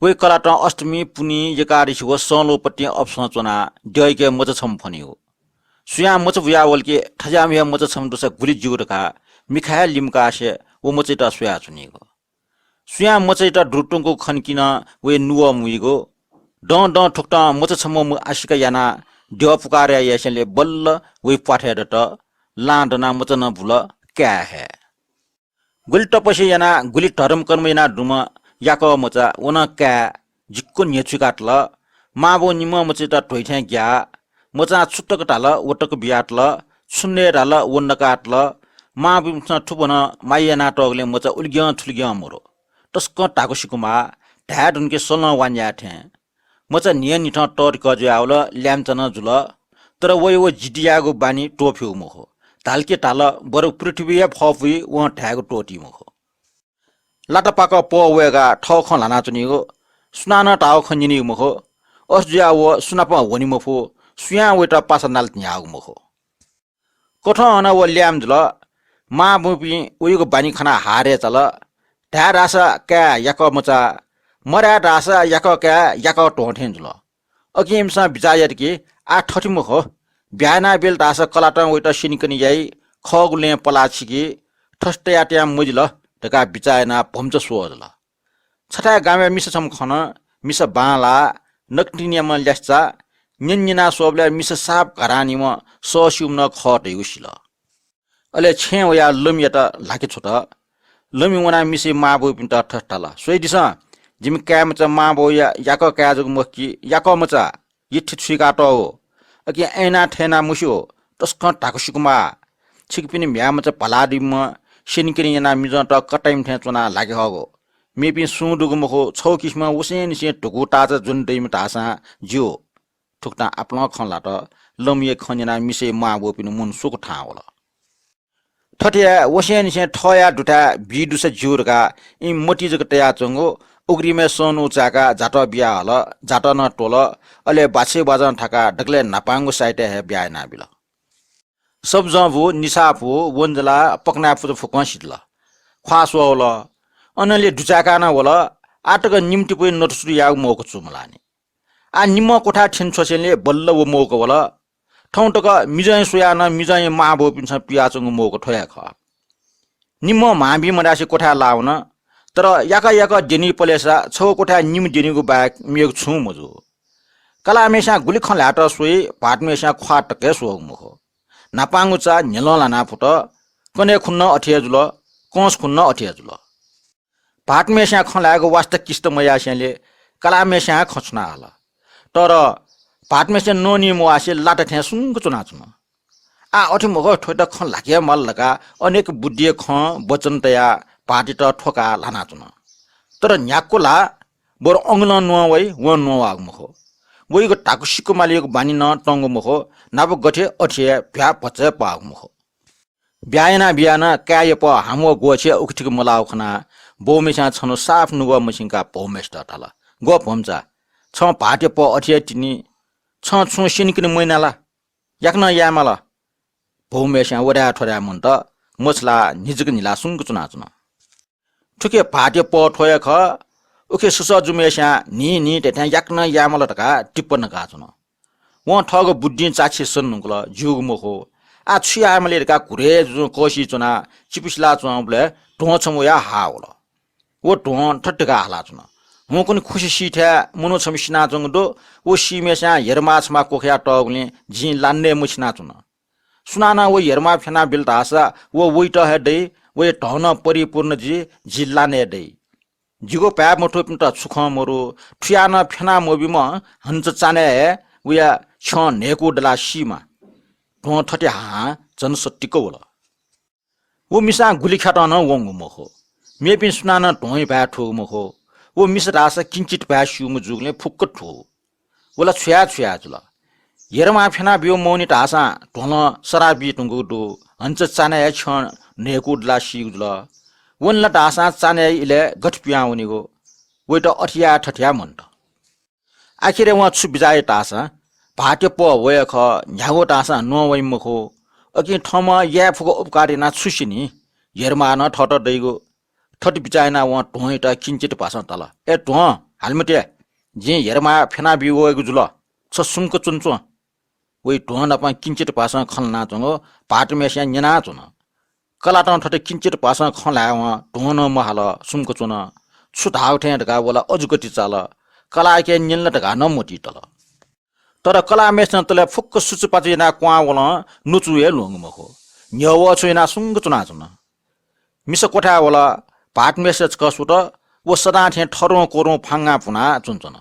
वया कलातं अष्टमी, पुन्हि, एकादशी व संलोपतिं अपसं च्वनाः द्यःयाके मचा छम्ह फ्वनीगु। सुयां मचा बुयावल कि थज्याःम्ह हे मचा छम्ह दुसा गुलि ज्यू धकाः मिखा हे लिमकासे व मचायात स्वयाच्वनीगु। सुयां मचायात दुरुत्वंगु खन कि नं वया नुगः मुइगु। दँ दँ थुकथं मचा छम्ह मू आशिका यानाः द्यः पुकारय् यासेंलि बल्ल वया प्वाथय् दत। लां दनाः मचा नं बुल, काय् हे। गुलि तपस्या यानाः गुलि धर्मकर्म यानाः दुम्ह याकः मचा व नं काय् जिक्क न्ह्यछुइकातल। मांबौ निम्हं मचायात ध्वइ थें ग्याः। मचां छु तक धाल व तक बियातल, छु नये धाल व नकातल। मांबौपिन्सं थुपनं माया यानातःगुलिं मचा उलिग्यं थुलिग्यं मदु। तसकं धाक्व सिकुमाः, धाये धुन कि सलं वान्याये थें। मचा न्हियान्हिथं तःधिकः जुयावल, ल्याय्म्हचा नं जुल। तर वया व जिद्द यायेगु बानी त्वःफिउ मखु। धाल कि धाल, बरु पृथ्वी हे फःपुइ वं धायेगु त्वःती मखु। लातापाक पः वय्काः थःगु खँ ल्हानाच्वनीगु, सुनानं धाःगु खँ न्यनीगु मखु। अथे जुयाः व सुनापं वने मफु, सुयां वयात पासा नाले न्ह्याःगु मखु। कथं अन व ल्याय्म्ह जुल। मांबौपिं वयागु बानी खनाः हारय् चाल। धाये धाःसा काय् याकः मचा, मधाये धाःसा याकः काय् याकः त्वहं थें जुल। अकिं इमिसं बिचाः यात कि आः थथे मखु, ब्याहा यानाबिल धाःसा कलातं वयात स्यनेकने याइ, खःगु लँय् पलाः छिकी, थथे तयातयां मजिल धकाः बिचाः यानाः भम्चा स्वः जुल। छथाय् गामय् मिसा छम्ह खन। मिसा बांलाः, नकतिनियाम्ह ल्यासेचा। न्यन न्यना स्वःबलय् मिसा साप घरानीम्ह सःस्यूम्ह नं खः धइगु सिल। अले छेँय् वयाः लमियात ल्हाके छ्वत। लमि वनाः मिसया मांबौपिन्त थथे धाल, स्वयादिसँ, जिमि काय्‌मचा मांबौया याकः काय् जक मखु कि याकः मचा, यिथि छुइकातःगु। अकिं अय्‌नाः थय्‌नाः मस्यू, तसकं धाक्व सिकुमाः। छिकपिनि म्ह्याय्‌मचा भलादीम्ह स्यनेकने यानाः मिजंत कताइम्ह थें च्वनाः ल्हाके हःगु। मेपिं सुं दुगु मखु, छगू किसिमं वसेंनिसें धुकू ताःचा ज्वने दइम्ह धाःसां ज्यू। थुकथं आपालं खँ ल्हात। लमिया खँ न्यनाः मिसया मांबौपिनि मन सुख थाहां वल। थथे हे वसेंनिसें थःया दुथाय् बी दुसा ज्यू धकाः इमि मतिइ जक तयाच्वंगु उघ्रिमय् सनु चाय्‌काः जातः बियाहल। जातः नं त्वल। अले बाछय् बाजं थाकाः दकलय् न्हापांगु साइतय् हे ब्याहा यानाबिल। सब्जं बु, निसाः पु, वंजला, पकनाय् पुजा फुक्कं सिधल। ख्वाः स्वः वल। अनंलि दुचाय्‌काः नं वल। आः तक निम्ह तिपुइ नतुसुतु याःगु मौका चूमलाःनि। आः निम्हं क्वथाय् थ्यने छ्वसेंलि बल्ल व मौका वल। थौं तक मिजंया स्वयाः नं मिजंया मांबौपिन्सं पियाच्वंगु मौका थ्व हे खः। निम्हं म्हां बी मधासे क्वथाय् लाः वन। तर याकः याकः द्यनी पलेसा छगू क्वथाय् निम्ह द्यनीगु बाहेक मेगु छुं मजू। कलाःम्हय्स्यां गुलि खँ ल्हायेत स्वइ, भाःतम्हय्स्यां ख्वाः तक हे स्वःगु मखु। न्हापांगु चा न्ह्यलं ल्हाना फुत। कन्हय् खुन्हु नं अथे हे जुल, कंस खुन्हु नं अथे हे जुल। भाःतम्हय्स्यां खँ ल्हायेगु वास्ता किस्त मयासेंलि कलाःम्हय्स्यां खँ छुना हल। तर भाःतम्हय्स्यां नःनी मवासे लात थें सुंक च्वनाच्वन। आः अथे मखु, थ्वयात खँ ल्हाके हे माल धकाः अनेक बुद्धिया खँ वचन तयाः भाःतयात थ्वकाः ल्हानाच्वन। तर न्ह्याक्व ला बरु अंगलं न्वं वइ, वं न्वं वाःगु मखु। वइगु धाकु सिक्क मालीगु बानी नं तंगु मखु, न्हापा गथे अथे हे भ्या भचा हे पाःगु मखु। ब्याहा याना बियाः नं काय्‌या पः हाम्वः ग्वःछि उखेथिक मलाःगु खनाः बौम्हय्स्यां छन्हु साफ नुगः मछिंकाः भौम्हय्सित धाल, "ग्व भम्चा, छं भाःतया पः अथे हे तिनि, छं छुं स्यनिकने मयाना ला? याकनं याये माल।" भौम्हय्स्यां व धाये थ्व धाये मन्त, मछिलाः न्हिजक न्हिलाः सुंक च्वनाच्वन। थुखे भाःतया पः थ्व हे खः। उखे ससः जूम्हय्स्यां न्हि न्हि धयाथें याकनं याये माल धकाः टिप्पा नकाच्वन। वं थःगु बुद्धिं चाछि सन धुंकल, ज्यूगु मखु। आः छु याये माली धकाः घुरय् जुजुं कःसिइ च्वनाः चिपुसिला च्वंबलय् ध्वं छम्ह वयाः हाः वल। व ध्वं थथे धकाः हालाच्वन, "हुंकन खुसि सीथाय् मनू छम्ह सिनाच्वंगु दु। व सीम्हय्स्यां हेरमाः छम्ह क्वखाया तःगुलिं जिं लानय् मछिनाच्वन। सुनानं व हेरमाः फ्यनाबिल धाःसा व वइत हे दइ, वया धनं परिपूर्ण जुइ, जि लानय् दइ। जिगु भाय् मथूपिन्त छु खँ मरु, थुयाः नं फ्यना मब्यूम्ह हन्च चान्हय् हे वया छ्यं न्हय्कू दलाः सीमा।" ध्वं थथे हाहां झन सतिक वल। व मिसां गुलि ख्यातं नं वंगु मखु। मेपिं सुनानं ध्वंया भाय् थूगु मखु। व मिसा धाःसा किंचित भाय् स्यूम्ह जूगुलिं फुक्क थू। व ला छु याये छु याये जुल। हेरमाः फ्यना ब्यू मवनी धाःसां ध्वलं सराः बी धुंकूगु दु। हन्च चान्हय् हे छ्यं न्हय्कू दलाः सीगु जुल। वनी ला धाःसां चान्हय् इलय् गथे पिहां वनीगु। वइत अथे याये थथे याये मन्त। आखिरय् वं छु बिचाः यात धाःसा, भाःतया पः व हे खः, न्ह्यागु धाःसां न्वं वइ मखु। अकिं थःम्हं याये फुगु उपकार यानाः छु स्यनी? हेरमाः नं थःत दइगु। थथे बिचाः यानाः वं ध्वंयात किंचित भासं धाल, "ए ध्वं, हाले मते, जिं हेरमाः फ्यनाबी वःगु जुल, छ सुम्क च्वनाच्वँ।" वइ ध्वं नाप किंचित भासं खँ ल्हानाच्वंगु भाःतम्हय्सियां न्यनाच्वन। कलातं थथे किंचित भासं खँ ल्हायेवं ध्वं नं महाल, सुम्क च्वन। छु धाःगु थें धकाः व ला अजू गति चाल। कलाःके न्यन ला धकाः नं मतिइ तल। तर कलाःम्हय्सिनं तले फुक्क सुचुपाचु यानाः क्वहां वलं नुचु हे ल्वंगु मखु। न्ह्यः वः छु यानाः सुम्क च्वनाच्वन। मिसा क्वथाय् वल, भाःतम्हय्सित छकः स्वत, व सदां थें थरुं क्वरुं फांगां पुनाः च्वनाच्वन।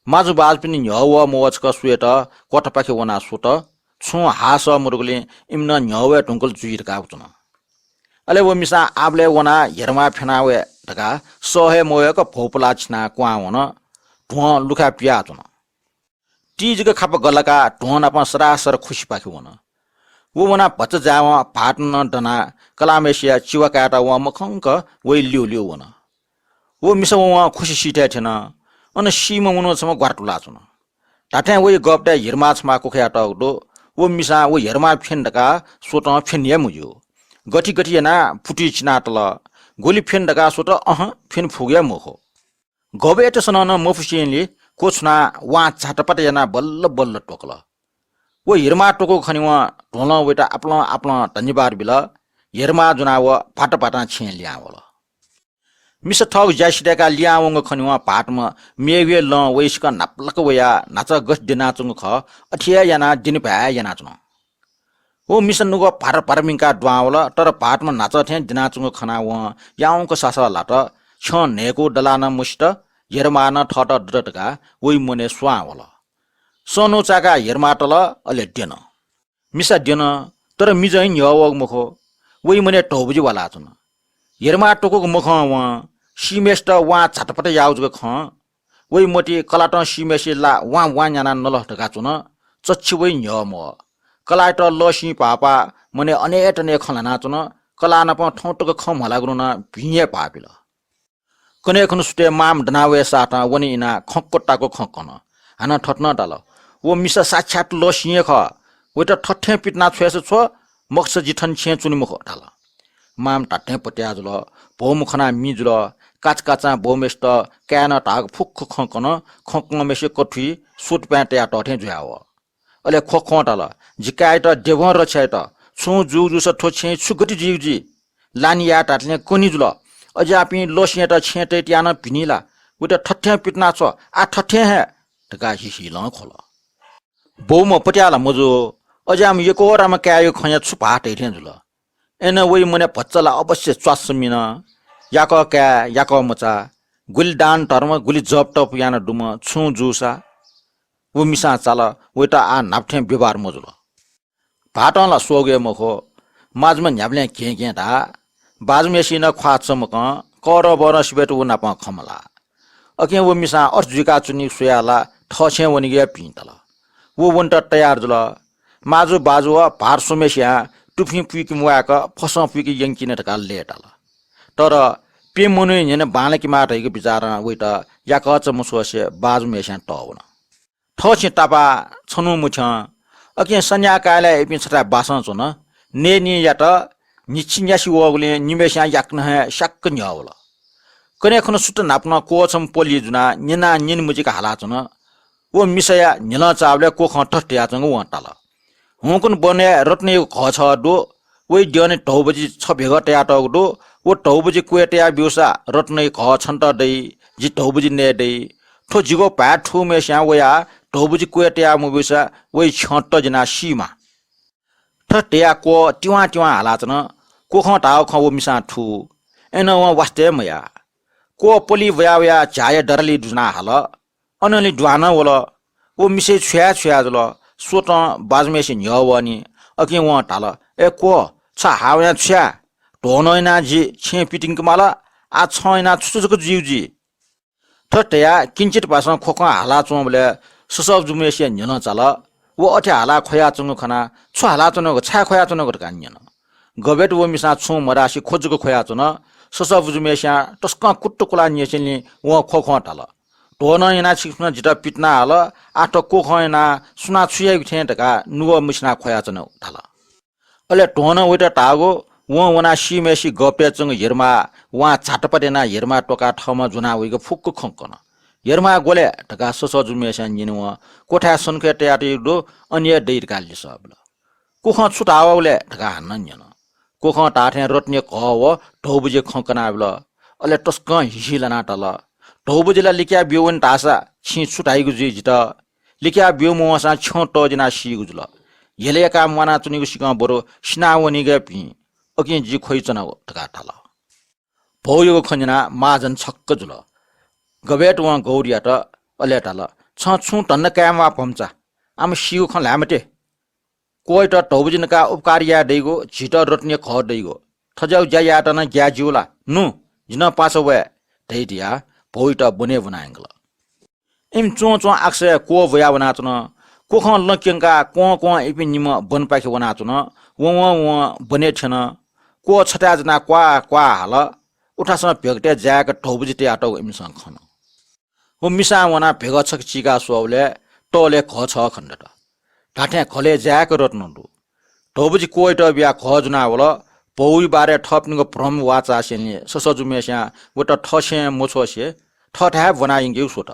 माजुबाजुपिनि न्ह्यः वः मवः छकः स्वयेत क्वथापाखे वनाः स्वत, छुं हाःसः मदुगुलिं इमिनं न्ह्यः वये धुंकल जुइ धकाः च्वन। अले व मिसां आबलय् वनाः हेरमाः फ्यना वये धकाः सः हे मवय्क भौपुलाः छिनाः क्वहां वन, ध्वं लुखाय् पियाच्वन। ति जक खापा गलाकाः ध्वं नाप सरासर खुसिपाखे वन। व वनाः भचा जायेवं भाःतं नं दनाः कलाःम्हय्सिया चिवा कायेत वं मखंक वइ ल्यूल्यू वन। व मिसा ववं खुसि सीथाय् थ्यन। अन सीम्ह मनू छम्ह ग्वारातुलाच्वन। धात्थें वइ गःपतय् हेरमाः छम्ह क्वखाया तःगु दु। व मिसां व हेरमाः फ्यने धकाः स्वतं फ्यने हे मज्यू। गथे गथे यानाः पुतुइ चिनातल। गुलि फ्यने धकाः स्वत, अहँ, फ्यने फुगु हे मखु। गबय्तसनं नं मफुसेंलि क्वछुनाः वां झातापाता यानाः बल्ल बल्ल त्वकल। व हेरमाः त्वकूगु खनेवं ध्वलं वइत आपालं आपालं धन्यवाद बिल। हेरमाः ज्वनाः व भाताभातां छेँय् लिहां वल। मिसा थःगु ज्या सिधय्काः लिहां वंगु खनेवं भाःतम्ह मेगु हे लं वइसिकं न्हापालाक वयाः न्हाचः गथे द्यनाच्वंगु खः, अथे हे यानाः द्यने भाय् यानाच्वन। व मिसा नुगः भार भार मिंकाः दुहां वल, तर भाःतम्ह न्हाचः थें द्यनाच्वंगु खनाः वं याउँक सासः ल्हात। छ्यं न्हय्कू दलाः नं मसित, हेरमाः नं थःत दत धकाः वइ मनय् स्वां वल। सं न्हू चाय्काः हेरमाः तल, अले द्यन। मिसा द्यन, तर मिजं हे न्ह्यः वःगु मखु। वइ मनय् धौबजि वालाच्वन। हेरमाः त्वकूगु मखं वं सीम्हय्सित वां झातापाता याःगु जक खं। वइ मतिइ कलातं सीम्हय्सित ला वां वां न्यानाः नल धकाः च्वन। चच्छि वइ न्ह्यः मवः। कलाःयात लःसिं भाःपाः मनय् अनेतने खँ ल्हानाच्वन। कलाः नाप थौं तक खँ म्हलागु नं भिं हे भाःबिल। कन्हय् खुन्हु सुथय् मांम्ह दना वये साथं वने इनाः खंक्व ताक्व खँ कन। हानं थथे नं धाल, "व मिसा साक्षात लःसिं हे खः। वइत थथें पितिना छ्वयेसा छ्व, मखुसा जि थन छेँय् च्वने मखु" धाल। मांम्ह धात्थें पत्याः जुल। भौम्ह खनाः मि जुल। काचाकाचां भौम्हय्सित काय्‌नं धाःगु फुक्क खँ कन। खँ कंम्हय्सिया कथुइ स्वतुपाँय् तया तः थें जुयावः। अले ख्वख्वं धाल, "जि काय्‌यात देवं रक्षा यात। छुं जूगु जूसा थ्व छेँय् छु गति जुइगु जुइ? लानि याये धात्थें कन्हि जुल। अज्याःपिं लसियात छेँय् तये तियाः नं भिनी ला? वइत थथें पितिना छ्व, आः थथें हे," धकाः हिहिलं ख्वल। बौम्ह पत्याः ला मजू, अज्याःम्ह यकोराम्ह काय्‌यागु खँया छु भाः तइ थें जुल। अय्‌नं वइ मनय् भचा ला अवश्य च्वास्स मिन। याकः काय्, याकः मचा, गुलि दान धर्म, गुलि जप तप यानादीम्ह छुं जूसा व मिसां चाल, वइत आः न्हापा थें व्यवहार मजुल। भाःतं ला स्वःगु हे मखु, माजुम्ह न्ह्याबलें घें घें धाः। बाजुम्हय्‌सिनं ख्वाः चमकं करं बरं सिबय्‌त व नाप खँ मल्हाः। अकिं व मिसां अथे जुइकाच्वनीगु स्वयाः ला थःछेँय् वनेगु हे भिं ताल। व वनेत तयार जुल। माजु बाजु व भाःत स्वम्हय्‌सियां तुफिं पुइके म्वायेक फसं पुइके यंकिन धकाः लय्‌ताल। तर प्यम्ह मनूया न्ह्यःने बांलाकेमाः धइगु बिचारं वइत याकःचा मछ्वसे बाजुम्हय्‌सियां तःवन। थःछेँ तापाः छन्हुं मुथ्यं। अकिं सन्ध्याकालय् इपिं छथाय् बासं च्वन। नये निं यात। न्हिच्छि न्यासि वःगुलिं निम्हय्‌सियां याकनं हे स्याक्क न्ह्यः वल। कन्हय् खुन्हु सुथ न्हापा नं क्वःछम्ह पलि जुनाः न्यनाः न्यने मजिक हालाच्वन। व मिसाया न्हिलं चाःबलय् क्वखं थथे धयाच्वंगु वं ताल। हुंकन वनय् रत्नयागु घः छगः दु। वइ द्यःने धौबजि छ भेगः तयातःगु दु। व धौबजि क्वय् तया ब्यूसा रत्नयागु घः छन्त दइ, जि धौबजि नये दइ। थ्व जिगु भाय् थूम्हय्‌सियां वयाः धौबजि क्वय् तया मब्यूसा वइ छ्यं तज्यानाः सीमाः। थथे धयाः क्वः तिवां तिवां हालाच्वन। क्वखं धाःगु खँ व मिसां थू। अय्‌नं वं वास्ता हे मयाः। क्वः पलि वया वयाः झ्याःया दराली दुज्वनाः हाल। अनंलि दुहां नं वल। व मिसाया छु याये छु याये जुल। स्वतं बाजुम्हय्‌सिया न्ह्यः वःनि। अकिं वं धाल, "ए क्वः, छ हाः वयां छु याये? ध्वनं यानाः जि छेँय् पितिंके माल। आः छं यानाः छु छु जक जुइगु जुइ?" थथे धयाः किंचित भासं ख्वख्वं हालाच्वंबलय् ससःजुम्हय्‌सिया न्हिलं चाल। व अथे हालाः ख्वयाच्वंगु खनाः, "छु हालाच्वनागु, छाय् ख्वयाच्वनागु?" धकाः न्यन। गबय्‌त व मिसां छुं मधासे ख्व जक ख्वयाच्वन। ससःजुम्हय्‌सियां तसकं कुतुकुलाः न्यंसेंलि वं ख्वख्वं धाल, "ध्वनं यानाः छिकपिन्सं जितः पितिना हल, आः थ्व क्वखं यानाः सुनां छु याइगु थें धकाः नुगः मछिनाः ख्वयाच्वनागु" धाल। अले ध्वनं वइत धाःगु वं वनाः सीम्हय्‌सिगु गःपतय् च्वंगु हेरमाः वां झातपात यानाः हेरमाः त्वकाः थःम्हं ज्वनाः वइगु फुक्क खँ कन। "हेरमाः ग्व ले?" धकाः ससःजुम्हय्‌सियां न्यने वं। "क्वथाय् सन्खय् तयातःगु दु, अन हे दइ" धकाः लिसः बिल। "क्वखं छु धाः वःगु ले?" धकाः हानं न्यन। क्वखं धाःथें रत्नया घः व धौबजिया खँ कनाबिल। अले तसकं हिहिलानाः धाल, "धौबजि ला लिकया ब्यू वने धाःसा छिं छु धाइगु जुइ जितः? लिकया ब्यू मवंसां छ्यं तज्यानाः सीगु जुल। हेले याकाः म्वानाच्वनीगु सिकं बरु सिनावनीगु हे भिं। अकिं जि ख्वइच्वनागु" धकाः धाल। भौयागु खँ न्यनाः महाजन छक्क जुल। गबय्‌त वं गौर यात, अले धाल, "छं छुं धन्दा काये म्वाः भम्चा, आम सीगु खँ ल्हाये मते। क्वःयात धौबजि नकाः उपकार याये दइगु, झीत रत्नया घः दइगु, थज्याःगु ज्या यायेत नं ग्याये ज्यू ला? नु, जि नं पासा वये" धइ धयाः भौयात ब्वने ब्वना यंकल। इमि च्वं च्वं आकाशय् क्वः ब्वया वनाच्वन। क्वखं लँ क्यंकाः क्वं क्वं इपिं निम्ह वनपाखे वनाच्वन। वं वं वं वनय् थ्यन। क्वः छथाय् ज्वनाः क्वाः क्वाः हाल। उथासं भेगतय् जाय्‌क धौबजि तयातःगु इमिसं खन। व मिसां वनाः भेगः छखे चीकाः स्वःबलय् तःलय् घः छगः खनेदत। धात्थें घलय् जाय्‌क रत्न दु। धौबजि क्वःयात बियाः घः ज्वनाः वल। भौया बारे थःपिनिगु भ्रम वाःचासेंलि ससःजुम्हय्‌सियां वइत थःछेँय् मछ्वसे थःथाय् ब्वना यंकेगु स्वत।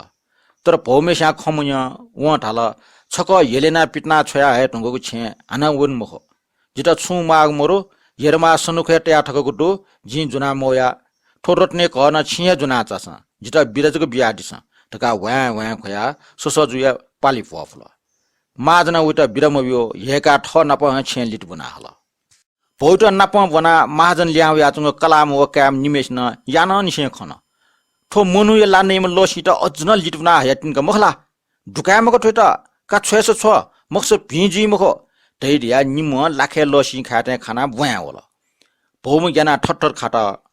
तर भौम्हय्‌सियां खँ मन्यं। वं धाल, "छकः हेले यानाः पितिना छ्वया हये धुंकूगु छेँय् हानं वने मखु। जितः छुं म्वाःगु मरु, हेरमाः सन्धुखय् तया थकूगु दु, जिं ज्वना मवया। थ्व रत्नया घः नं छिं हे ज्वनाः चासँ, जितः बिदा जक बियादिसँ" धकाः ह्वाँय् ह्वाँय् ख्वयाः ससःजुया पालि भ्वपुल। महाजनं वइत बिदा मब्यू, ह्यय्‌काः थः नाप हे छेँय् लित ब्वना हल। भौयात नाप ब्वनाः महाजन लिहां वयाच्वंगु कलाःम्ह व काय्‌म्ह निम्हय्‌सिनं यानानिसें खन। थ्व मनूया ला नइम्ह लःसिंत अझ नं लित ब्वना हयातिनि का मखु ला? दुकाये मखु थ्वयात, का छ्वयेसा छ्व, मखुसा भिं जुइ मखु धइ धयाः निम्हं लाखय् लःसिं खायेथें खानाः ब्वाँय् वल। भौम्ह ग्यानाः थरथर खात।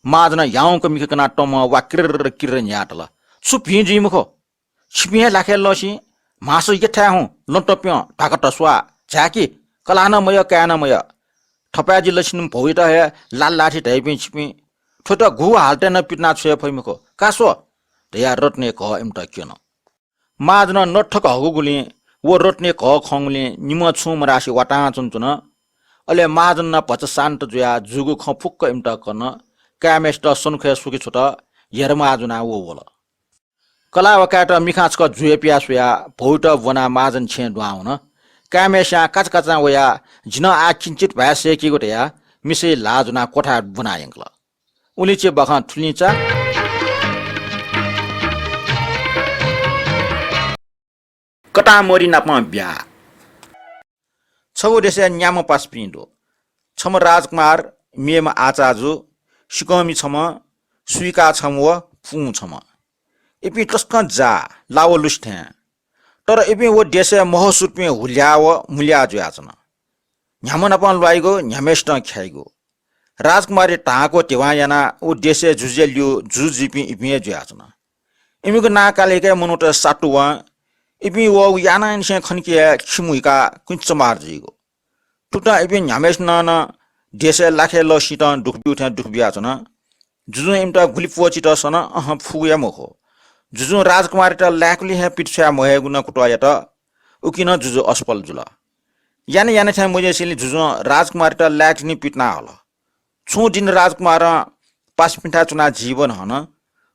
महाजनं ह्याउँक मिखा कनाः तमं वा किर्र किर्र न्ह्याः धाल, "छु भिं जुइ मखु? छिपिं हे लाखय् लःसिं, म्हाःसा यथाय् हुँ, लँ तप्यं, ढाका धस्वाः, झाय्‌कि, कलाः नं मयः, काय् नं मयः। थपाय्‌जि लछिनिम्ह भौयात हे लाल लाठी धाइपिं छिपिं, थ्वयात गुगु हालतय् नं पितिना छ्वये फइ मखु, का स्व" धयाः रत्नया घः इमित क्यन। महाजनं नथक हःगुलिं व रत्नया घः खंगुलिं निम्हं छुं मधासे वातां च्वनाच्वन। अले महाजन नं भचा शान्त जुयाः जूगु खँ फुक्क इमित कन। काय्‌म्हय्‌सित सन्धुखय् स्वके छ्वत। हेरमाः ज्वनाः व वल। कलाः व काय्‌यात मिखां छकः जुया पिया स्वयाः भौयात ब्वनाः महाजन छेँय् दुहां वन। काय्‌म्हय्‌स्यां काचाकाचां वयाः जिं आः किंचित भाय् सय्‌केगु धयाः मिसाया ल्हाः ज्वनाः क्वथाय् ब्वना यंकल। उलिंचि बाखं थुलिंचा। कटामरि नाप ब्याहा। छगू देशय् न्याम्ह पासापिं दु। छम्ह राजकुमार, मेम्ह आचाजु, सिकःमि छम्ह, सुइका छम्ह व पुं छम्ह। इपिं तसकं जाः, ला व लुसि थें। तर इपिं व देशय् महोसुरपिं हुल्याः व मुल्याः जुयाच्वन। न्ह्याम्ह नाप ल्वाइगु, न्ह्याम्हय्‌सितं ख्याइगु। राजकुमारी धांक व ध्यबां यानाः व देशय् जुजुया ल्यू जुजुजुइपिं इपिं हे जुयाच्वन। इमिगु नां काल यकया मनूत सातु वं। इपिं वःगु यानानिसें खनिके हे खिमुइकाः कुँचमार जुइगु। थुकथं इपिं न्ह्याम्हय्‌सिनं नं देशय् लाखे लःसितं दुःख ब्यू थें दुःख बियाच्वन। जुजुं इमित गुलि प्वःचित सन, अहं, फुगु हे मखु। जुजुं राजकुमारीत लाय्‌कुलिं हे पित छ्वया महयेगु नं कुतः यात। उकिं नं जुजु असफल जुल। याना याना थें मजुसेंलि जुजुं राजकुमारीत लाय्‌कुलिं पित ना हल। छुं दिं राजकुमारं पासापिन्थाय् च्वनाः जीवन हन।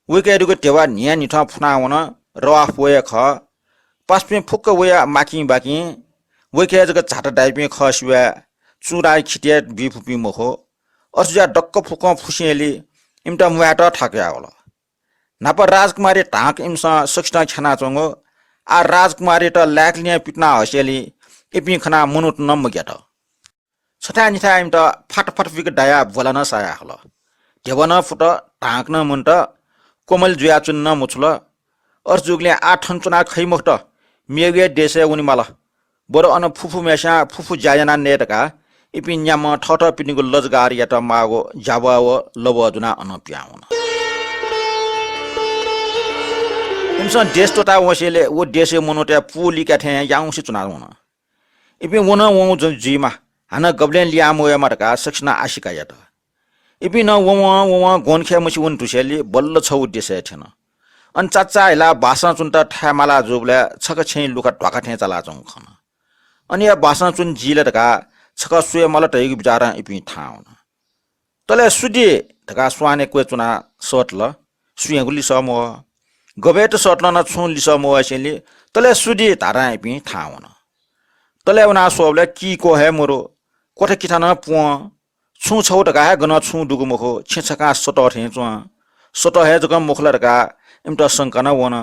वय्‌कःया दुगु ध्यबा न्हियान्हिथं फुना वन, रवाः प्वः हे खः। पासापिं फुक्क वया माकिं बाकिं, वय्‌कःया जक झात दाइपिं खः सिवाय् चुडाय् खितय् बुइफुपिं मखु। अथे जुयाः दक्व फुक्कं फुसेंलि इमित म्वायेत थाकुया वल। न्हापा राजकुमारी धांक इमिसं सकसितं ख्यानाच्वंगु। आः राजकुमारीत लाय्‌कुलिं पित ना हसेंलि इपिं खनाः मनूत नं मग्यात। छथाय् निथाय् इमित फात फात पिक दायाः ब्वला नं साया हल। ध्यबा नं फुत, धांक नं मन्त, क्वमलि जुयाच्वने नं मछुल। अथे जूगुलिं आः थन च्वनाः खइ मखुत, मेगु हे देशय् वने माल। बरु अन फुफुम्हय्‌स्यां फुफु ज्या यानाः नये धकाः इपिं न्याम्हं थःथःपिनिगु लजगार यात माःगु ज्याबः व लबः ज्वनाः अनं पिहां वन। इमिसं देश त्वःता वंसेंलि व देशय् मनूतय् पूलिका थें याउँसे च्वना वन। इपिं वनं वं जु-, जुइमा, हानं गबलें लिहां मवयेमा धकाः सकसिनं आशिका यात। इपिं नं ववं ववं ग्वन्खय् मछि वन धुसेंलि बल्ल छगू देशय् थ्यन। अन चाचा हिलाः बासं च्वनेत थाय् माला जूबलय् छकः छेँय् लुखा ध्वाखा थें चालाच्वंगु खन। अन या बासं च्वने जी ला धकाः छकः स्वये माल धइगु बिचारं इपिं थाहां वन। तले सु दी धकाः स्वानय् क्वय् च्वनाः सःतल, सुयागु लिसः मवः। गबय्‌त सःतलं नं छुं लिसः मवसेंलि तले सु दी धाधां इपिं थाहां वन। तले वनाः स्वःबलय् किक्वः हे मरु, क्वथा किथा नं प्वं। छुं छगू धकाः हे गनं छुं दुगु मखु, छेँ छखां सतः थें च्वं। सतः हे जक मखु ला धकाः इमित शंका नं वन।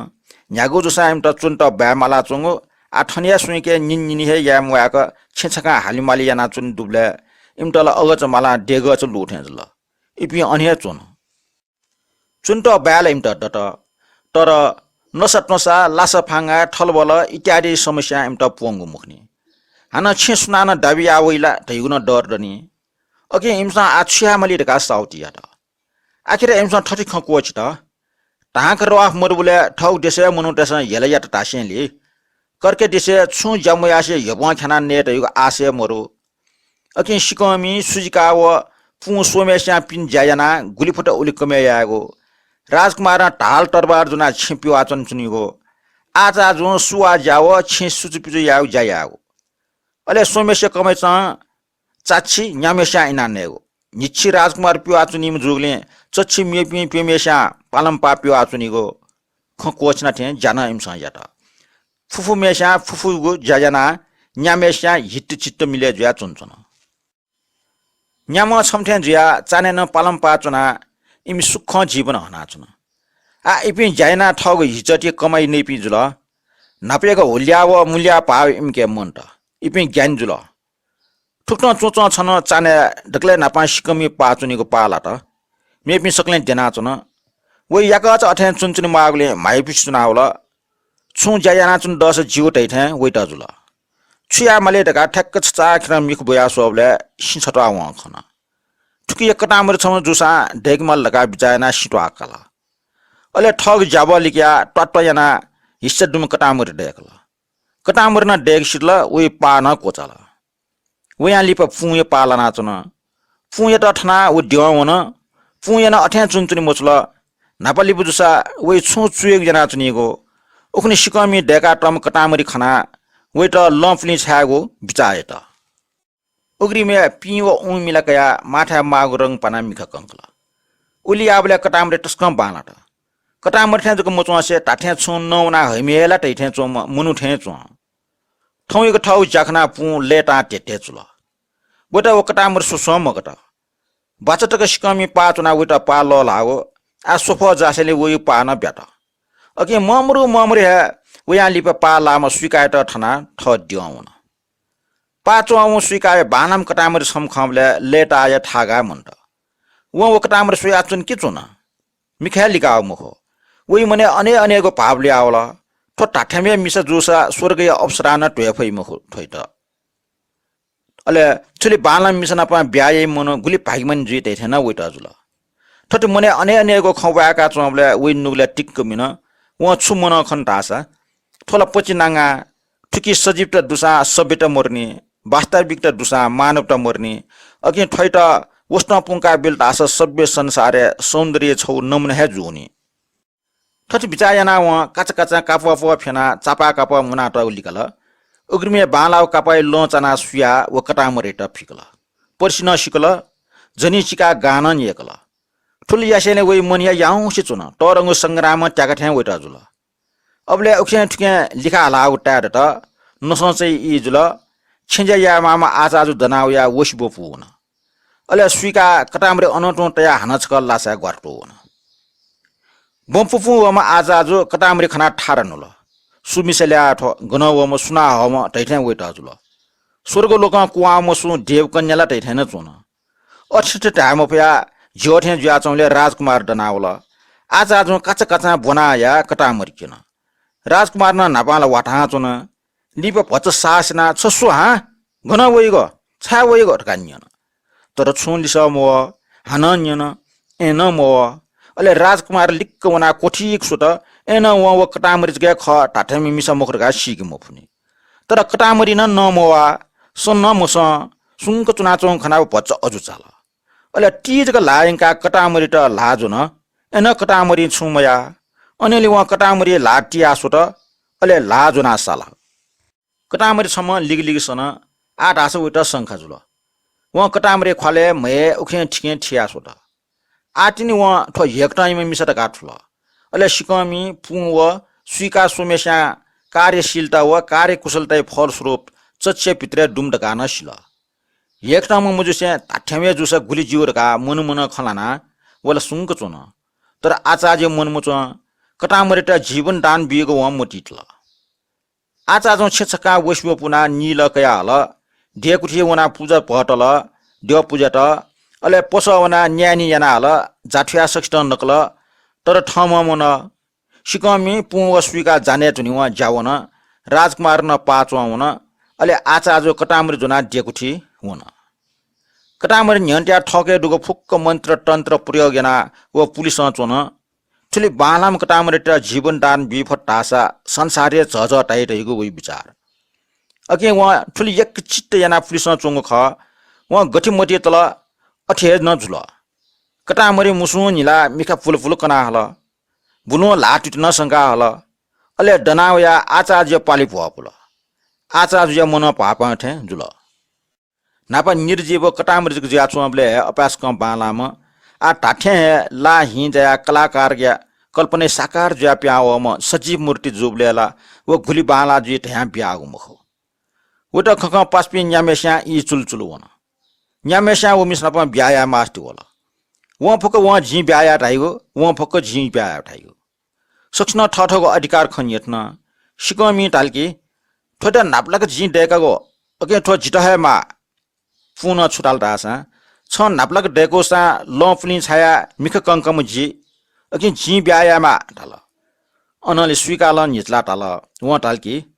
न्ह्यागु जूसां इमित च्वनेत बाय् मालाच्वंगु, आः थन हे स्वइके निनिनिनि हे याये म्वायेक छेँ छखां हालिमालि यानाच्वने दुबलय् इमित ला अगःचा मालां देगःचा लू थें जुल। इपिं अन हे च्वन। च्वनेत बाय् ला इमित दत, तर नसा त्वंसा, लासा फांगा, थलबल इत्यादि समस्यां इमित प्वंगु मखुनि। हानं छेँ सुनानं दाबी याः वइ ला धइगु नं डर दनि। अकिं इमिसं आः छु याये माली धकाः साहुति यात। आखिर इमिसं थथे खँ क्वःछित, धांक रवाः मदुबलय् थःगु देशय् मनूतय्‌सं हेला यात धासेंलि, कर्के देशय् छुं ज्या मयासें ह्यब्वं ख्यानाः नये धइगु आशय मरु। अकिं सिकःमि, सुजिका व पुं स्वम्हय्‌स्यां पिने ज्या यानाः गुलि फुत उलि कमय् यायेगु। राजकुमारं ढाल तरबार ज्वनाः छेँ पिवाः च्वनाच्वनीगु। आचाजुं सुवाः ज्या व छेँ सुचुपिचु यायेगु ज्या यायेगु। अले स्वम्हय्‌स्या कमय्‌चं चाच्छि, न्याम्हय्‌स्यां इनाः नयेगु। न्हिच्छि राजकुमार पिवाः च्वनीम्ह जूगुलिं चच्छि मेपिं प्यम्हय्‌स्यां पालंपाः पिवाः च्वनीगु। खँ क्वःछिना थें ज्या नं इमिसं यात। फुफुम्हय्‌स्यां फुफुगु ज्या यानाः न्याम्हय्‌स्यां हितचित्त मिलय् जुयाः च्वनाच्वन। न्याम्ह छम्ह थें जुयाः चान्हय् नं पालंपाः च्वनाः इमि सुखं जीवन हनाच्वन। आः इपिं ज्या यानाः थःगु हिचःति कमाइ नइपिं जुल। न्हापायागु हुल्याः व मुल्याः भाव इमिके मन्त। इपिं ज्ञानी जुल। थुकथं च्वंच्वं छन्हु चान्हय् दकलय् न्हापां सिकःमि पाः च्वनीगु पाः लात। मेपिं सकलें द्यनाच्वन। वय् याकःचा अथें च्वनाच्वने म्वाःगुलिं म्हाइपुसे च्वनावल। छुं ज्या यानाच्वने दःसा ज्यू धइथें वइत जुल। छु याये माली धकाः ठ्याक्क छचाःखेरं मिखा ब्वयाः स्वःबलय् सिँ छत्वाः वं खन। थुकिया कटामरि छम्ह जूसां दय्‌के माल धकाः बिचाः यानाः सिँ त्वाः काल। अले थःगु ज्याबः लिकयाः त्वात्वा यानाः हिस्सा दुम्ह कटामरि दय्‌कल। कटामरि नं दय्‌के सिधल, वय् पाः नं क्वचाल। वयां लिपा पुंया पाः लानाच्वन। पुंयात थनाः व द्यवं वन। पुंया नं अथें च्वनाच्वने मछुल। न्हापा लिपा जूसा वय् छुं चुइगु यानाच्वनीगु। उखुन्हु सिकःमि दय्‌कातःम्ह कटामरि खनाः वयात लँपुलिं छायेगु बिचाः यात। उघ्रिमय् पिं व ऊँ मिला कयाः माथाय् माःगु रंग पानाः मिखा कंकल। उलि याःबलय् कटामरि तसकं बांलात। कटामरि थें जक मच्वंसे धात्थें छुं नवानाः हइम्ह हे ला धइथें च्वंम्ह मनू थें च्वं। थौंयागु थःगु ज्या खनाः पुं लय्तां ध्येध्यें जुल। वयात व कटामरि स्वस्वं मगात। बाचा तक सिकःमि पाः च्वनाः वयात पाः लःल्हाःगु। आः स्वफः जाःसेंलि वयागु पाः नं ब्यात। अकिं ममरु ममरु हे वयां लिपा पाः लाःम्ह सुइकायात थनाः थः द्यं वन। पाः च्वंवं सुइकाया बांलाःम्ह कटामरि छम्ह खंबलय् लय्ताया थाय् गाः मन्त। वं व कटामरि स्वयाच्वन कि च्वन, मिखा हे लिकाः मखु। वइ मनय् अनेक अनेक भाव ल्हुयावल। थ्व धात्थेंम्ह मिसा जूसा स्वर्गया अप्सरां नं त्वये फइ मखु थ्वइत। अले थुलि बांलाःम्ह मिसा नाप ब्याहा याइम्ह मनू गुलि भाग्यमानी जुइ धइथें नं वइत जुल। थथे मनय् अनेक अनेक खँ वाय्काच्वंबलय् वइ नुगलय् टिक्क मिन। वं छु मन खन धाःसा, थ्व ला पचिनांगा, थुकी सजीवता दुसां सभ्यता मरुनि, वास्तविकता दुसां मानवता मरुनि। अकिं थ्वइत वसतं पुंका बिल धाःसा सभ्य संसारय् सौन्दर्य छगू नमुना हे जूनि। थथे बिचाः यानाः वं काचाकाचां कापःपः फ्यनाः चापाकापः मुनातःगु लिकल। उघ्रिमय् बांलाःगु कापःया लं चानाः सुयाः व कटामरित फिकल। पर्सि नं सिकल, झनी चिकाः गां नं न्यय्कल। थुलि यासेंलि वइ मनया याउँसे च्वन। तःधंगु संग्रामं त्याका थें वइत जुल। अबलय् उखें थुखें लिखा हालाःगु ताये दत। नसंचय् ई जुल। छेँज्या यायेमाःम्ह आचाजु दनाः वयाः वसि ब्वपू वन। अले सुइकाः कटामरि अनं तुं तयाः हानं छकः लासाय् ग्वारातू वन। ब्वपुपुं वःम्ह आचाजु कटामरि खनाः थारा नुल। सु मिसा ल्याः थ्व, गनं वःम्ह, सुनां हःम्ह धइथें वइत जुल। स्वर्गलोकं कुहां मसुं देवकन्या ला धइथें नं च्वन। अथे थथे धाये मफयाः झ्यः थें जुयाच्वंबलय् राजकुमार दनावल। आचाजुं काचाकाचां ब्वना हयाः कटामरि क्यन। राजकुमारं नं न्हापां ला वाथां च्वन। लिपा भचा साहस यानाः, "छ सु हां? गन वइगु? छाय् वइगु?" धकाः न्यन। तर छुं लिसः मवः, हानं न्यन, अय्‌नं मवः। अले राजकुमार लिक्क वनाः क्वथिक स्वत। अय्‌नं वं व कटामरि जक हे खः, धात्थेंम्ह मिसा मखु धकाः सीके मफुनि। तर कटामरिं नं नं मवाः, सँ नं मसं, सुंक च्वनाच्वंगु खनाः व भचा अजू चाल। अले ति जक ल्हाः यंकाः कटामरित ल्हाः ज्वन। अय्‌नं कटामरिं छुं मयाः। अनंलि वं कटामरिया ल्हाः तियाः स्वत, अले ल्हाः ज्वनाः साल। कटामरि छम्हं लिगलिग सन। आः धाःसा वइत शंका जुल। वं कटामरिया ख्वालय् म्हय् उखें थिकें थियाः स्वत। आः तिनि वं थ्व ह्येकथंम्ह मिसा धकाः थुल। अले सिकःमि, पुं व सुइकाः स्वम्हेस्यां कार्यशीलता व कार्यकुशलताया फलस्वरूप चच्छि भित्रय् दुम्ह धकाः नं सिल। ह्येकथंम्ह मजुसें धात्थें हे जूसा गुलि ज्यू धकाः मनमनं खँ ल्हानाः व ला सुंक च्वन। तर आचाजुया मनमच्वं। कटामरित जीवन दान बीगु वं मतितल। आचाजुं छेँ छकाः वसि ब्वपुनाः नीलः कयाहल। देकुथिइ वनाः पुजा भतल, द्यः पुज्यात। अले पसः वनाः न्यायेनी यानाहल। जाथुयाः सकसितं नकल। तर थःम्हं वन। सिकःमि, पुं व सुइकाः जाने धुनेवं ज्या वन। राजकुमारं नं पाः च्वं वन। अले आचाजु कटामरि ज्वनाः देकुथिइ वन। कटामरि न्ह्यःने तयाः थःके दुगु फुक्क मन्त्र तन्त्र प्रयोग यानाः व पुलिसं च्वन। थुलि बांलाःम्ह कटामरित जीवन दान बी फत धाःसा संसारय् झःझः धाइ धइगु वइ बिचार। अकिं वं थुलि यक्व चित्त यानाः पुलिसं च्वंगु खः। वं गथे मतितल अथे हे नं जुल। कटामरि मुसुं न्हिलाः मिखा पुलपुल कनाहल। बुलुं ल्हाः तुति नं संकाहल। अले दनाः वयाः आचाजुया पालि भ्वपुल। आचाजुया मनं भाःपां थें जुल। न्हापा निर्जीव कटामरि जक जुयाच्वंबलय् हे अपाय्सकं बांलाःम्ह, आः धात्थें हे लाः हिं जायाः कलाकारया कल्पनाय् साकार जुयाः पिहां वःम्ह सजीव मूर्ति जूबलय् ला व गुलि बांलाः जुइ धयां बियागु मखु। वइत खँखँ पासापिं न्याम्हेस्यां ई चुलुचुलु वन। न्याम्हेस्यां व मिसा नाप ब्याहा याये मास्ति वल। वं फक्व वं जिं ब्याहा याये धाइगु, वं फक्व जिं ब्याहा याये धाइगु। सकसिनं थःथःगु अधिकार खँ न्ह्यथन। सिकःमिं धाल कि, "थ्वयात न्हापालाक जिं दय्कागु, अकिं थ्व जितः हे माः।" पुं नं छु धाल धाःसा, "छं न्हापालाक दय्कूसां लं पुलिं छायाः मिखा कंकाम्ह जि, अकिं जिं ब्याहा यायेमाः," धाल। अनंलि सुइकालं न्हिच्लाः धाल। वं धाल कि,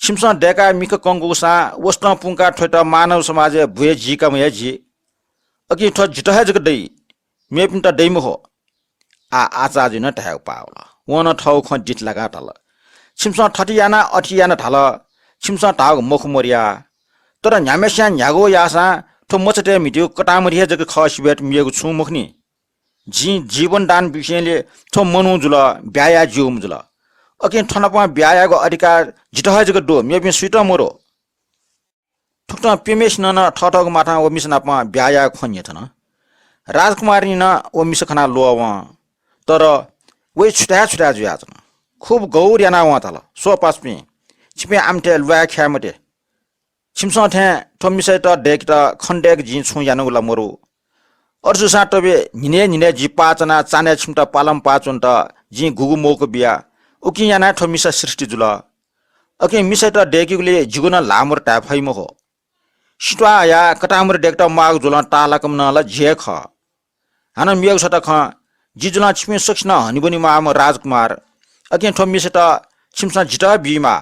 "छिमिसं दय्काः मिखा कंकूसां वसतं पुंकाः थ्वयात मानव समाजय् बुँइ जीकाम्ह हे जि, अकिं थ्व जितः हे जक दइ, मेपिन्त दइ मखु।" आः आचाजुं नं धायेगु पाः वल। वं नं थःगु खँ दिथलाकाः धाल, "छिमिसं थथे याना, अथे याना धाल, छिमिसं धाःगु मखु मदया। तर न्ह्याम्हेस्यां न्ह्यागु याःसां थ्व मचातय् म्हितीगु कटामरि हे जक खः सिबय् मेगु छुं मखुनि। जिं जीवन दान बिसेंलि थ्व मनू जुल, ब्याहा याये ज्यूम्ह जुल। अकिं थ्व नाप ब्याहा यायेगु अधिकार जितः हे जक दु, मेपिं सुइतं मदु।" थुकथं प्यम्हेसिनं नं थःथःगु माथां व मिसा नाप ब्याहा यायेगु खँ न्ह्यथन। राजकुमारनी नं व मिसा खनाः ल्वः वं। तर वइ छुथाय् छुथाय् जुयाच्वन। खुब गौर यानाः वं धाल, "स्व पासापिं, छिपिं आमथें ल्वाय् ख्याये मते। छिमिसं थें थ्व मिसायात दय्‌केत खँ दय्‌क जिं छुं यानागु ला मरु। अथे जूसां तबे न्हिनय् न्हिनय् जि पाः च्वनाः चान्हय् छिमित पालंपाः च्वनेत जिं गुगु मौका बिया, उकिं यानाः थ्व मिसा सृष्टि जुल। अकिं मिसायात दय्‌केगुलिइ जिगु नं ल्हाः मरु धाये फइ मखु। सित्वाः हयाः कतांमरि दय्‌केत म्वाःगु जुलं ताःलाकम्ह नं ला जि हे खः। हानं मेगु छता खँ, जि जुलं छिपिं सकसिनं हनेबने म्वाःम्ह राजकुमार। अकिं थ्व मिसायात छिमिसं जितः बीमाः।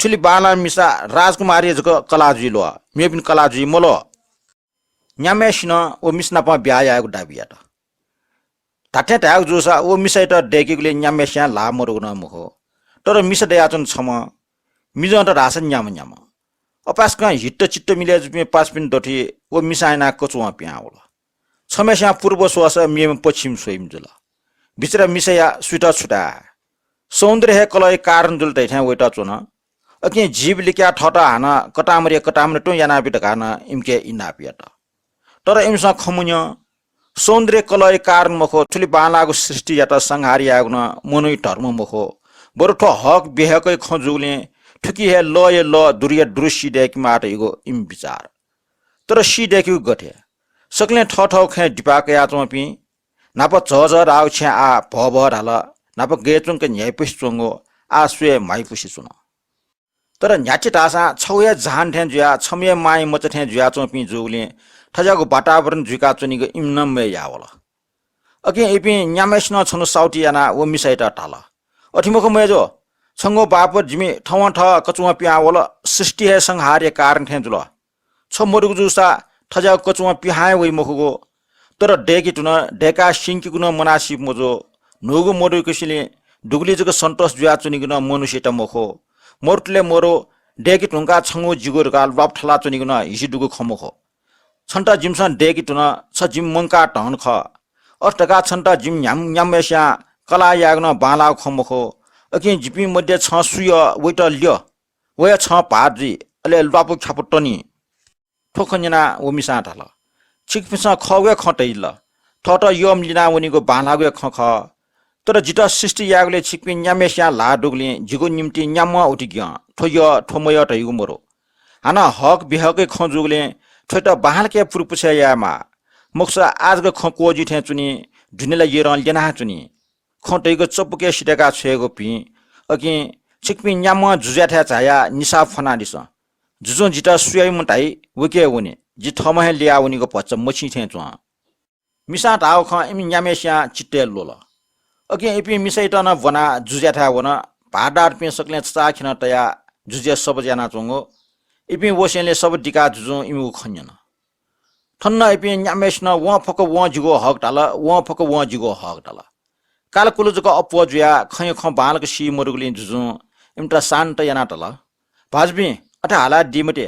थुलि बांलाःम्ह मिसा राजकुमारया जक कलाः जुइ ल्वः, मेपिनि कलाः जुइ मल्वः। न्याम्हय्‌सिनं व मिसा नाप ब्याहा यायेगु दाबी यात। धात्थें धायेगु जूसा व मिसायात दय्‌केगुलिइ न्याम्हय्‌सिया ल्हाः मदुगु नं मखु। तर मिसा दयाच्वन छम्ह, मिजंत धाःसा न्याम्ह न्याम्ह। अपाय्‌सकं हित चित्त मिले जूपिं पासापिनि दथुइ व मिसां यानाः कचुवं पिहां वल। छम्हय्‌सिया पूर्व स्वःसा मेम्ह पश्चिम स्वइम्ह जुल। बिचरा मिसाया सुइत छु धाये? सौन्दर्य हे कलहया कारण जुल धइथें वइत च्वन। अकिं जीव लिकयाः थःत हानं कतांमरिया कतांमरि तुं यानाबी धकाः नं इमिके इनाप यात। तर इमिसं खँ मन्यं। सौन्दर्य कलहया कारण मखु, थुलि बांलाःगु सृष्टियात संहार यायेगु नं मनूया धर्म मखु। बरु थ्व हक बिहकया खँ जूगुलिं थुकी हे लःया लः दुरुया दुरु सी दय्‌केमाः धइगु इमि बिचार। तर सी दय्‌केगु गथे? सकलें थःथःगु खँय् दिपाः कयाच्वंपिं, न्हापा झःझः धाःगु छेँ आः भःभः धाल, न्हापा गय् च्वंक न्ह्याइपुसे च्वंगु आः स्वये म्हाइपुसे च्वन। तर न्ह्याथे धाःसां छगू हे जहान थें जुयाः छम्ह हे मांया मचा थें जुयाच्वंपिं जूगुलिं थज्याःगु वातावरण जुइकाच्वनीगु इमिनं मयः याः वल। अकिं इपिं न्याम्हय्‌सिनं छन्हु साउति यानाः व मिसायात धाल, "अथे मखु मय्‌जु, छंगु बापत जिमि थवंथः कचुवं पिहां वल, सृष्टि हे संहारया कारण थें जुल। छ मदुगु जूसा थज्याःगु कचुवं पिहां हे वइ मखुगु। तर दय्‌के धुन, दय्‌काः स्यंकेगु नं मनाः सीप मजू। न्हूगु मदुगुसेंलि दुगुलिइ जक सन्तोष जुयाच्वनीगु नं मनुष्यत मखु। मरुतले मरु, दय्‌के धुंकाः छंगु जिगु धकाः ल्वापु थलाच्वनीगु नं हिसि दुगु खँ मखु। छन्त जिमिसं दय्‌के धुन, छ जिमि मंकाः धन खः। अथे धकाः छन्त जिमि न्याम-, न्याम्हय्‌सिया कलाः यायेगु नं बांलाःगु खँ मखु। अकिं जिपिं मध्ये छं सु यः, वइत ल्यः। व हे छं भाःत जुइ, अले ल्वापु ख्यापु तनी।" थ्व खँ न्यनाः व मिसां धाल, "छिकपिन्सं खःगु हे खँ धइल। थःत यःम्ह लिनावनीगु बांलाःगु हे खँ खः। तर जितः सृष्टि यायेगुलिइ छिकपिं न्याम्हय्‌सिया ल्हाः दुगुलिं जिगु निंतिं न्याम्हं उति ग्यं, थ्व यः, थ्व मयः धइगु मरु। हानं हक बिहकया खँ जूगुलिं थ्वयात बांलाक हे पुरुपुछय् यायेमाः। मखुसा आः जक खँ क्वःजुइ थें च्वनी, दुने ला यरं ल्यना हे च्वनी।" खँ धइगु चपुके सिधय्‌का छ्वयेगु भिं। अकिं छिकपिं न्याम्हं जुजुयाथाय् झायाः निसाः फ्वनादिसँ। जुजुं जितः सु याइम्ह धाइ, वके वने। जि थःम्हं हे ल्ययावनीगु भचा मछिं थें च्वं। मिसां धाःगु खँ इमि न्याम्हय्‌सिया चित्तय् ल्वल। अकिं इपिं मिसायात नं ब्वनाः जुजुयाथाय् वन। भाःतदारपिं सकलें छचाःखेनं तयाः जुजुया सब्ब यानाच्वंगु। इपिं वसेंलि सब्ब दिकाः जुजुं इमिगु खँ न्यन। थन नं इपिं न्याम्हय्‌सिनं वं फक वं जिगु हक धाल, वं फक वं जिगु हक धाल। कालकुल जक अप्वः जुयाः खँय् खँ बांलाक सी मदुगुलिं जुजुं इमित शान्त यानाः धाल, "भाजुपिं, अथे हालादी मते।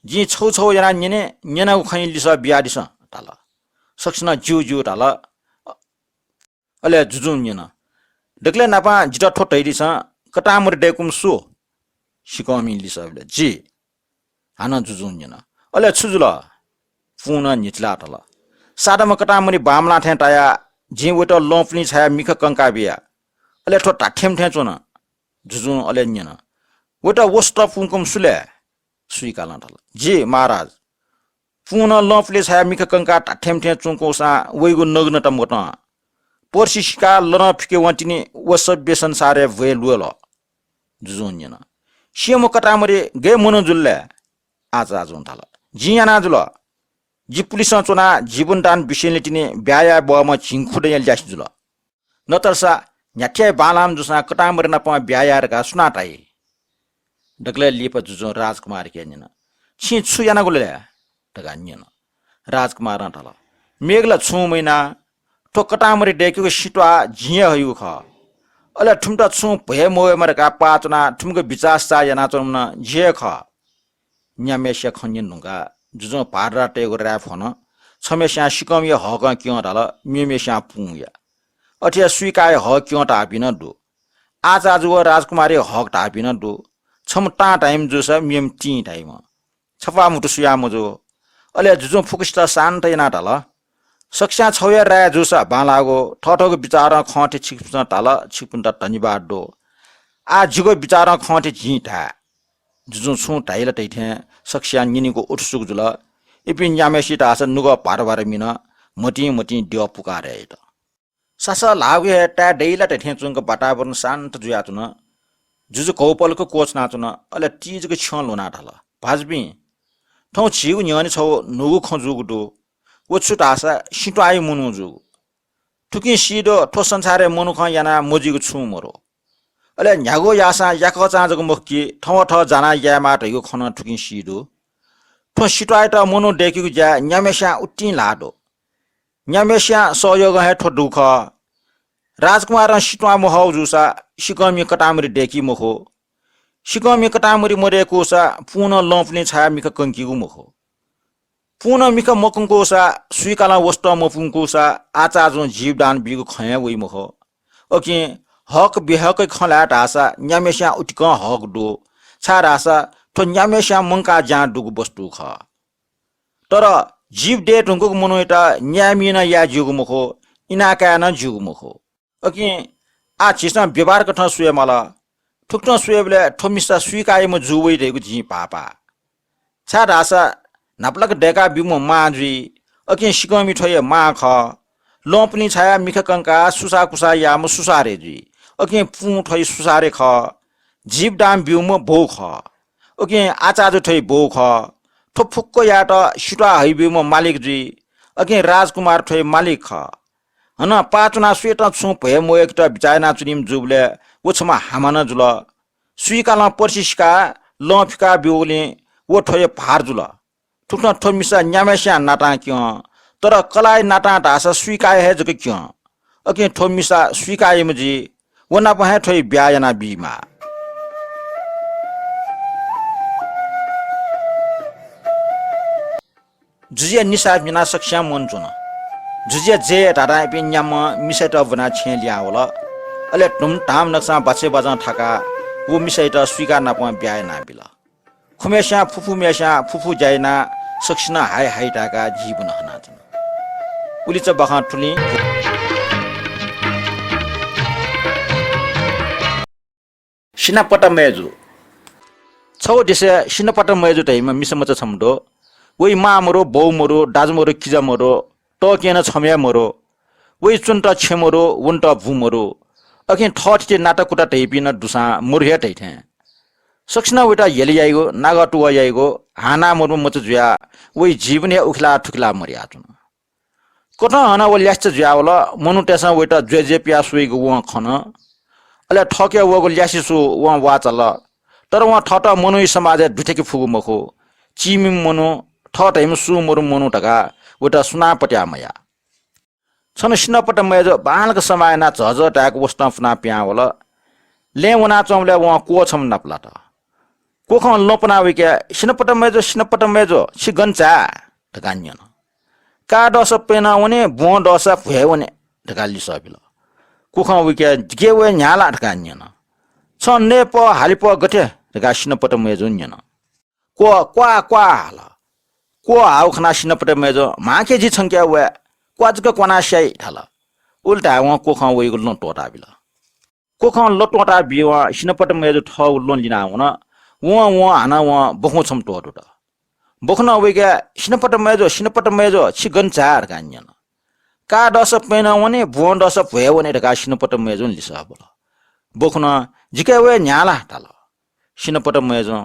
जिं छगू छगू यानाः न्यने, न्यनागु खँय् लिसः बियादिसँ" धाल। सकसिनं ज्यू ज्यू धाल। अले जुजुं न्यन, "दकलय् न्हापां जितः थ्व धयादिसँ, कतांमरि दय्‌कूम्ह सु?" सिकःमिं लिसः बिल, "जि।" हानं जुजुं न्यन, "अले छु जुल?" पुं नं न्हितिलाः धाल, "सादाम्ह कतांमरि बांमलाः थें तायाः जिं वइत लँपुलिं छायाः मिखा कंकाः बिया। अले थ्व धात्थें थें च्वन।" जुजुं अले न्यन, "वइत वसुत पुंकूम्ह सु ले?" सुइकालं धाल, "जि महाराज।" पुं नं लँपुलिं छायाः मिखा कंकाः धात्थें थें च्वंकूसां वइगु नग्नता मतं। पर्सि सिकाः लनं फिके वंतिनि, व सभ्य संसारय् भ्वय् ल्वय्‌ल। जुजुं न्यन, "स्यंम्ह कतांमरि गय् मनू जुल ले?" आचाजुं धाल, "जिं याना जुल। जि पुलिसं च्वनाः जीवनदान बिस्युंलितिनि ब्याहा याये ब्वःम्ह झिंखुदँया ल्यासे जुल। नतःसा न्ह्याथे बांलाःम्ह जूसां कतांमरि नाप ब्याहा याये धकाः सुनां धाइ?" दकलय् लिपा जुजुं राजकुमारके न्यन, "छिं छु यानागु ले?" धकाः न्यन। राजकुमारं धाल, "मेगु ला छुं मयाना, थ्व कतांमरि दय्‌केगु सित्वाः जिं हे हइगु खः। अले थुमित छुं भ्वय् मवयेमा धकाः पाः च्वनाः थुमिगु बिचाः सिचाः यानाच्वनाम्ह नं जि हे खः।" न्याम्हय्‌सिया खँ न्यने धुंकाः जुजुं भाःतदारतय्‌गु राय् फ्वन। छम्हय्‌सियां सिकःमिया हकं क्यं धाल, मेम्हय्‌सियां पुंया। अथे हे सुइकाया हक क्यं धाःपिं नं दु। आचाजु व राजकुमारया हक धाःपिं नं दु। छम्ह तां धाइम्ह जूसा मेम्ह तिं धाइम्ह। छपाः म्हुतु सुयां मजू। अले जुजुं फुक्कसित शान्त यानाः धाल, "सकसियां छगू हे राय जूसा बांलाःगु, थःथःगु बिचारं खँ थें छिकपिन्सं धाल, छिकपिन्त धन्यवाद दु। आः जिगु बिचारं खँ थें जिं धाये। जुजुं छुं धाइ ला धइथें सकसियां न्यनेगु उत्सुक जुल। इपिं न्याम्हय्‌सित धाःसा नुगः भार भार मिन, मतिं मतिं द्यः पुकाः यात। सासः ल्हाःगु हे ताये दइ ला धइथें च्वंक वातावरण शान्त जुयाच्वन। जुजु घौपलख क्वछुनाच्वन, अले तीजक छ्यं ल्ह्वनाः धाल, भाजुपिं, थौं झीगु न्ह्यःने छगू न्हूगु खँ जूगु दु। व छु धाःसा सिँत्वाःया मनू जूगु। थुकिं सी दु, थ्व संसारय् मनुखं यानाः मजुइगु छुं मदु। अले न्ह्यागु याःसां याकःचां जक मखु कि थवं थः जानाः यायेमाः धइगु खँ नं थुकिं सी दु। थ्व सिँत्वाःयात मनू दय्‌केगु ज्याय् न्याम्हय्‌सियां उत्तिं ल्हाः दु। न्याम्हय्‌सियां सहयोगं हे थ्व दु खः। राजकुमारं सिँत्वाः महःगु जूसा सिकःमि कतांमुरी दय्‌की मखु। सिकःमि कतांमुरी मदय्‌कूसा पुं नं लँपुलिं छायाः मिखा कंकीगु मखु। पुं नं मिखा मकंकूसा, सुइकालं वसतं मपुंकूसा आचाजुं जीवदान बीगु खँ हे वइ मखु। उकिं हक बेहकया खँ ल्हाये धाःसा न्याम्हय्‌सियां उतिकं हक दु, छाय्‌धाःसा थ्व न्याम्हय्‌सियां मंकाः ज्यां दुगु वस्तु खः। तर जीव दये धुंकूगु मनूयात न्यायेमि नं याये ज्यूगु मखु, इनाकाये नं ज्यूगु मखु। उकिं आः झीसं व्यवहारकथं स्वये माल। थुकथं स्वयेबलय् थ्व मिसा स्वीकार्यम्ह जू वइ धइगु जिं भाःपा। छाय्‌धाःसा न्हापालाक दय्‌का ब्यूम्ह मां जुइ, उकिं सिकःमि थ्व हे मां खः। लँपुलिं छायाः मिखा कंकाः सुसाःकुसाः याःम्ह सुसारय् जुइ, उकिं पुं थ्व हे सुसारय् खः। जीवदान ब्यूम्ह बौ खः, उकिं आचाजु थ्व हे बौ खः। थ्व फुक्क यायेत सिँत्वाः हइब्यूम्ह मालिक जुइ, उकिं राजकुमार थ्व हे मालिक खः। हानं पाः च्वनाः सुयातं छुं भ्वय् मवय्‌केत बिचाः यानाच्वनीम्ह जूबलय् व छम्ह हामा नं जुल। सुइकालं पर्सि सिकाः लं फिका ब्यूगुलिं व थ्व हे भार जुल। थुकथं थ्व मिसा न्याम्हय्‌सियां नातां क्यं, तर कलाःया नातां धाःसा स्वीकार्य हे जक क्यं। उकिं थ्व मिसा स्वीकार्यम्ह जुइ, व नाप हे थ्व हे ब्याहा यानाबीमाः। जुजुया निसाः म्हिनाः सकसियां मन च्वन। जुजुया जय धाधां इपिं न्याम्हं मिसायात ब्वनाः छेँय् लिहां वल। अले धुमधाम नकसां बाछय् बाजं थाकाः व मिसायात स्वीकाः नापं ब्याहा यानाबिल। खुम्हय्‌सियां फुफुम्हय्‌सियां फुफु ज्या यानाः सकसिनं हाइ हाइ धाय्‌काः जीवन हनाच्वन। उलिचा बाखं थुलिं। सिनापता मय्‌जु। छगू देशय् सिनापता मय्‌जु धाइम्ह मिसामचा छम्ह दु। वइ मां मदु, बौ मदु, दाजु मदु, किजा मदु, तःकें नं छम्ह हे मदु। वइ च्वनेत छेँ मदु, वनेत बुँ मदु। उकिं थःथिति नाताकुता धइपिं नं दुसां मदु हे धइथें। सकसिनं वइत हेले याइगु, नागः तुगः याइगु, हां नां मदुम्ह मचा जुयाः वइ जीवन हे उखेलाः थुखेलाः मदयाच्वन। कथं हानं व ल्यासेत जुयावल। मनूतय्‌सं वइत ज्वय् ज्वय् पियाः स्वइगु वं खन। अले थःके वःगु ल्यासे सु वं वाःचाल। तर वं थःत मनूया समाजय् दुथ्याके फुगु मखु। चीमिम्ह मनू, थः धइम्ह सुं मदुम्ह मनू धकाः वइत सुनां पत्याः मयाः। छन्हु सिनापता मय्‌जु बांलाक समाः यानाः झःझः धाय्‌क वसतं पुनाः पिहां वल। लँय् वनाच्वंबलय् वं क्वः छम्ह नापलात। क्वखं लँ पुनाः वइकाः, "सिनापता मय्‌जु, सिनापता मय्‌जु, छि गन झाये?" धकाः न्यन। "काः दःसा पँय्‌नं वने, ब्वहं दःसा भ्वय् वने," धकाः लिसः बिल। क्वखं वइकाः, "जिके वये न्ह्याः ला?" धकाः न्यन। "छं नयेपः हालिपः गथे?" धकाः सिनापता मय्‌जुं न्यन। क्वः क्वाः क्वाः हाल। क्वः हाःगु खनाः सिनापता मय्‌जुं, "म्हाखे जि छंके वये, क्वाः जक क्वानाः स्याइ," धाल। उलि धायेवं क्वखं वइगु लँ त्वःताबिल। क्वखं लँ त्वःताबीवं सिनापता मय्‌जु थःगु लँ लिनाः वन। वं वं हानं वं बखुं छम्ह त्वःतूत। बखुनं वइकाः, "सिनापता मय्‌जु, सिनापता मय्‌जु, छि गन झाये?" धकाः न्यन। "काः दःसा पँय्‌नं वने, ब्वहं दःसा भ्वय् वने," धकाः सिनापता मय्‌जुं लिसः बिल। बखुनं, "जिके वये न्ह्याः ला?" धाल। सिनापता मय्‌जुं,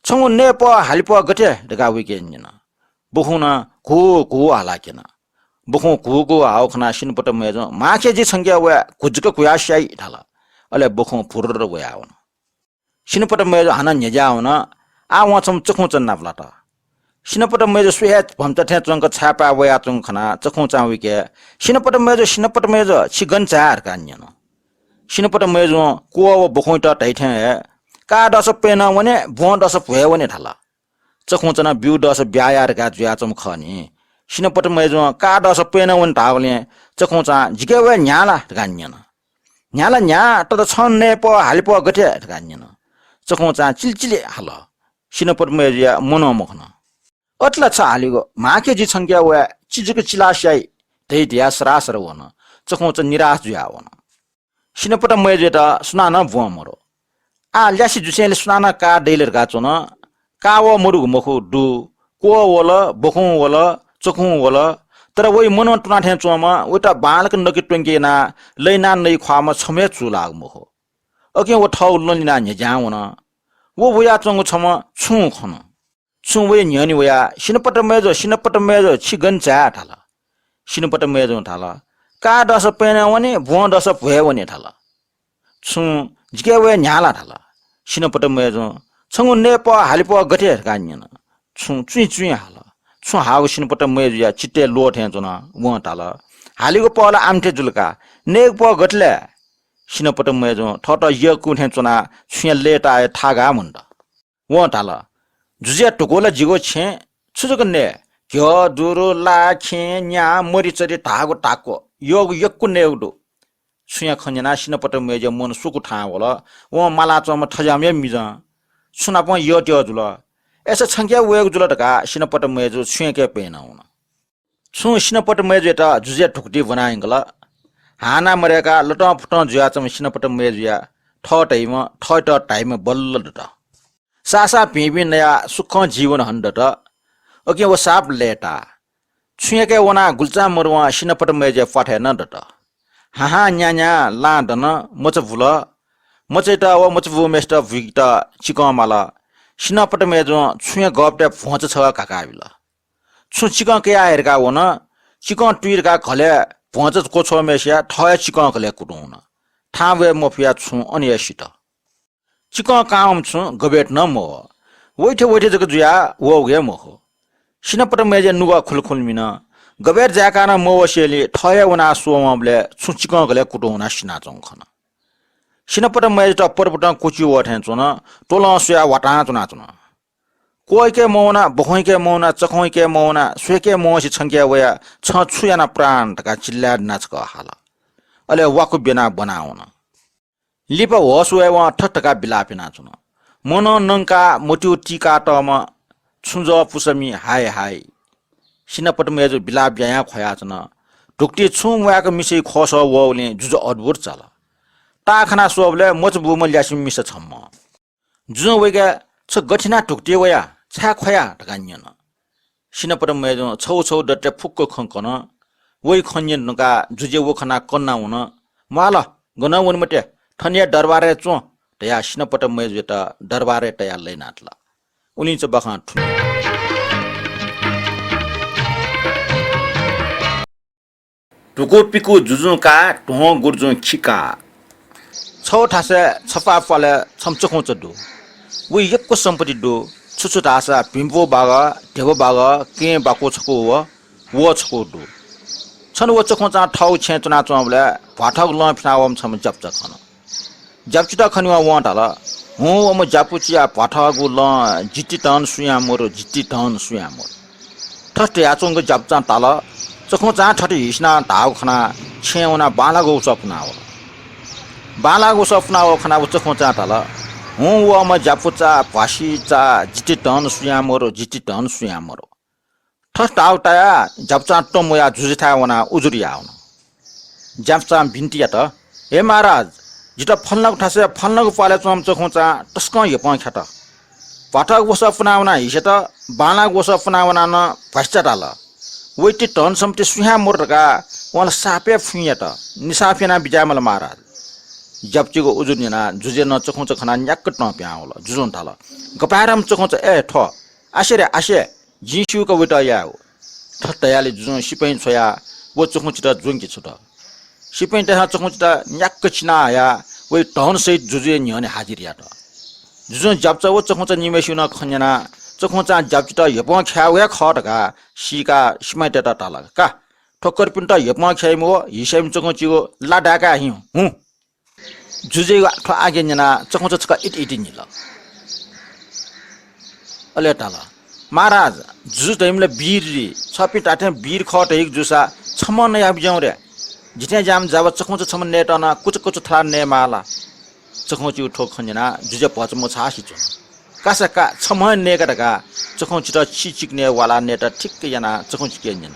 "छंगु नयेपः हालिपः गथे?" धकाः वइके न्यन। बखुनं घु घु हालाः क्यन। बखुं घु घु हाःगु खनाः सिनापता मय्‌जुं, "म्हाखे जि छंके वये, घु जक घुयाः स्याइ," धाल। अले बखुं भुर्र वयावन। सिनापता मय्‌जु हानं न्ह्यज्याः वन। आः वं छम्ह चखुंचा नापलात। सिनापता मय्‌जु स्वये हे भम्चा थें च्वंक छाय्‌पाय् वयाच्वंगु खनाः चखुंचां वइकाः, "सिनापता मय्‌जु, सिनापता मय्‌जु, छि गन झाये?" धकाः न्यन। सिनापता मय्‌जुं क्वः व बखुंयात धाइथें हे, "काः दःसा पँय्‌नं वने, ब्वहं दःसा भ्वय् वने," धाल। चखुंचा नं ब्यू दःसा ब्याहा या धकाः जुयाच्वंम्ह खः नि। सिनापता मय्‌जुं "काः दःसा पँय्‌नं वने" धाःबलय् चखुंचां "जिके वये न्ह्याः ला?" धकाः न्यन। "न्ह्याः ला न्ह्याः, तर छं नयेपः हालिपः गथे?" धकाः न्यन। चखुंचां चिलिचिलि हाल। सिनापता मय्‌जुया मनं मखन। "अथे ला छ हालिगु, म्हाखे जि छंके वये, चि जक चिलाः स्याइ" धइ धयाः सरासर वन। चखुंचा निराश जुयाः वन। सिनापता मय्‌जुयात सुनानं ब्वहं मदु। आः ल्यासे जुसेंलि सुनानं का दइ ले धकाः च्वन। का वः मदुगु मखु, दु। क्वः वल, बखुं वल, चखुं वल। तर वइ मनं तुना थें च्वंम्ह, वइत बांलाक नके त्वंके यानाः लइनाः नइ ख्वाःम्ह छम्ह हे चूलाःगु मखु। अकिं व थःगु लँ लिनाः न्ह्यज्यां वन। व वयाच्वंगु छम्ह छुं खन। छुं वया न्ह्यःने वयाः, "सिनपत मय्जु, सिनपत मय्जु, छि गन झाये?" धाल। सिनपत मय्जुं धाल, "का दःसा पँय् नं वने, ब्वं दःसा भ्वय् वने" धाल। छुं, "जिके वये न्ह्याः ला?" धाल। सिनपत मय्जुं, "छंगु नयेपः हालिपः गथे?" धकाः न्यन। छुं चुइँचुइँ हाल। छुं हाःगु सिनपत मय्जुया चित्तय् ल्वः थें च्वन। वं धाल, "हालिगु पः ला आम्थे जुल का, नयेगु पः गथे ले?" सिनपत मय्जुं थःत यःकू थें च्वनाः छुंया लय्ताः हे थागाः मन्त। वं धाल, "जुजुया धुकू ला जिगु छेँ, छु जक नये? घ्यः, दुरु, ला, खेँ, न्या, मरिचरि धाःगु धाक्व, यःगु यक्व नयेगु दु।" छुंया खँ न्यनाः सिनपत मय्जुया मन सुकु थाहां वल। वं मालाच्वंम्ह थज्याःम्ह हे मिजं। छु नापं यःत्यः जुल। अय्सा छंके वयेगु जुल धकाः सिनपत मय्जु छुंयाके पँय् नं वन। छुं सिनपत मय्जुयात जुजुया धुकुतिइ ब्वना यंकल। हानं मदय्काः लतं फुतं जुयाच्वंम्ह सिनपत मय्जुया थः धाइम्ह, थःत धाइम्ह बल्ल दत। साःसाः भिंभिं नयाः सुखं जीवन हने दत। अकिं व साप लय्ताः। छुंयाके वनाः गुल्चां मरुवं सिनपत मय्जुया प्वाथय् नं दत। हाहां न्यान्यां लां दन, मचा बुल। मचाइत व मचा बूम्हय्सित बुइकेत चिकं माल। सिनपत मय्जुं छुंया गःपतय् भ्वंचा छगः घाकाबिल। छुं चिकं कयाहये धकाः वन। चिकं तुइ धकाः घलय् भ्वंचा क्वछ्वःम्हय्सिया थः हे चिकं घलय् कुतुं वन। थाहां वये मफयाः छुं अन हे सित। चिकं कांम्ह छुं गबय्त नं मवः। वइथे वइथे जक जुयाः वःगु हे मखु। सिनपत मय्जुया नुगः खुलखुल मिन। गबय्त जाय्काः नं मवःसेंलि थः हे वनाः स्ववंबलय् छुं चिकं घलय् कुतुं वनाः सिनाच्वंगु खन। सिनपत मय्जुत परपुतं कुचि वः थें च्वन। त्वलं स्वयाः वातां च्वनाच्वन। क्वःके मवना, बखंके मवना, चखंके मवना, स्वयेके मवंसे छंके वया, छं छु याना प्राण धकाः चिल्लाय् दनाः छकः हाल। अले वाकु ब्यनाः ब्वना वन। लिपा होश वयेवं थथे धकाः बिलाप यानाच्वन। मनं नंकाः मतिउ तीकातःम्ह छुं जः पुसमि, हाय हाय। सिनापत मय्जु बिलाप यायां ख्वयाच्वन। धुकुतिइ छुं म्वाय्क मिसाया ख्वःसः वःगुलिं जुजु अद्भुत चाल। ताः खनाः स्वःबलय् मचा बूम्ह ल्यासेम्ह मिसा छम्ह। जुजुं वइके, "छ गथे यानाः धुकुतिइ वया, छाय् ख्वया?" धकाः न्यन। सिनापत मय्जुं छगू छगू दतले फुक्क खँ कन। वइ खँ न्यने धुंकाः जुजुं व खनाः कन्ना वन। "म्वाःल, गनं वने मते, थन हे दरबारय् च्वँ" धयाः सिनापत मय्जुयात दरबारय् तयाः लय्नातल। उलिं चबखं थुलि। धुकू पिकू जुजुं का, ध्वं गुर्जुं खिका। छगू थासय् छपाः प्वालय् छम्ह चखुंचा दु। वइ यक्व सम्पत्ति दु। छु छु धाःसा भिंपु बागः, ध्यबा बागः, केहेँ बाकु छकू व, वः छकू दु। छन्हु व चखुंचां थःगु छेँय् च्वनाच्वंबलय् भ्वाथःगु लं फिनावःम्ह छम्ह ज्यापुचा खन। ज्यापुचात खनेवं वं धाल, "हुँ, व अम्ह ज्यापुचाया भ्वाथःगु लं जिति धन सुयां मरु, जिति धन सुयां मरु।" थथे धयाच्वंगु ज्यापुचां धाल। चखुंचां थथे हिसिनाः धाःगु खनाः छेँय् वनाः बांलाःगु वसः पुनावल। बांलाःगु वसः पुनावःगु खनाः व चखुंचां धाल, "हुँ, व अम्ह ज्यापुचा, भ्वासिचा, जिति धन सुयां मरु, जिति धन सुयां मरु।" थथे धाःगु तायाः ज्यापुचां तंम्ह वयाः जुजुथाय् वनाः उजुर याः वन। ज्यापुचां बिन्ति यात, "हे महाराज, जितः फलानागु थासय् फलानागु प्वालय् च्वंम्ह चखुंचां तसकं हेपं ख्यात। भ्वाथःगु वसः पुनावनाः हिस्यात, बांलाःगु वसः पुनावनाः नं भ्वासिचा धाल। वइति धन सम्पत्ति सुयां मरु धकाः वं ला साप हे फुइँ यात, निसाफ यानाः बिज्यायेमाल महाराज।" ज्यापुचायागु उजुर न्यनाः जुजुं नं चखुंचा खनाः न्याक्क तं पिहां वल। जुजुं धाल, "गपाय्धंम्ह चखुंचा, अय् थ्व, आसे रे, आसे, जिं स्यूक वइत यायेगु।" थथे धयाले जुजुं सिपाइँ छ्वयाः व चखुंचात ज्वंके छ्वत। सिपाइँतय्सं चखुंचात न्याक्क चिनाः हयाः वइ धन सहित जुजुया न्ह्यःने हाजिर यात। जुजुं ज्यापुचा व चखुंचा निम्हय्सिगु नं खँ न्यनाः चखुंचां ज्यापुचात हेपं ख्याःगु हे खः धकाः सीकाः सिपाइँतय्त धाल, "का, थ्व कर्पिन्त हेपं ख्याइम्ह व हिस्याइम्ह चखुंचायागु ला दाय्काः हिँ हुँ।" जुजुया थ्व आज्ञा न्यनाः चखुंचा छकः इति इति न्हिल। अले धाल, "महाराज, जुजु धइम्ह ला वीर रे, छपिं धात्थें वीर खः धइगु जूसा छम्हं नयाबिज्याहुँ रे। जिथें ज्याःम्ह जाबा चखुंचा छम्ह नयेत नं कुचा कुचा थलाः नयेमाः ला?" चखुंचायागु थ्व खँ न्यनाः जुजुया भचा मछासे च्वन। "कासा का, छम्हं नयेका" धकाः चखुंचात चिचिक नयेवालाः नयेत ठिक्क यानाः चखुंचाके न्यन।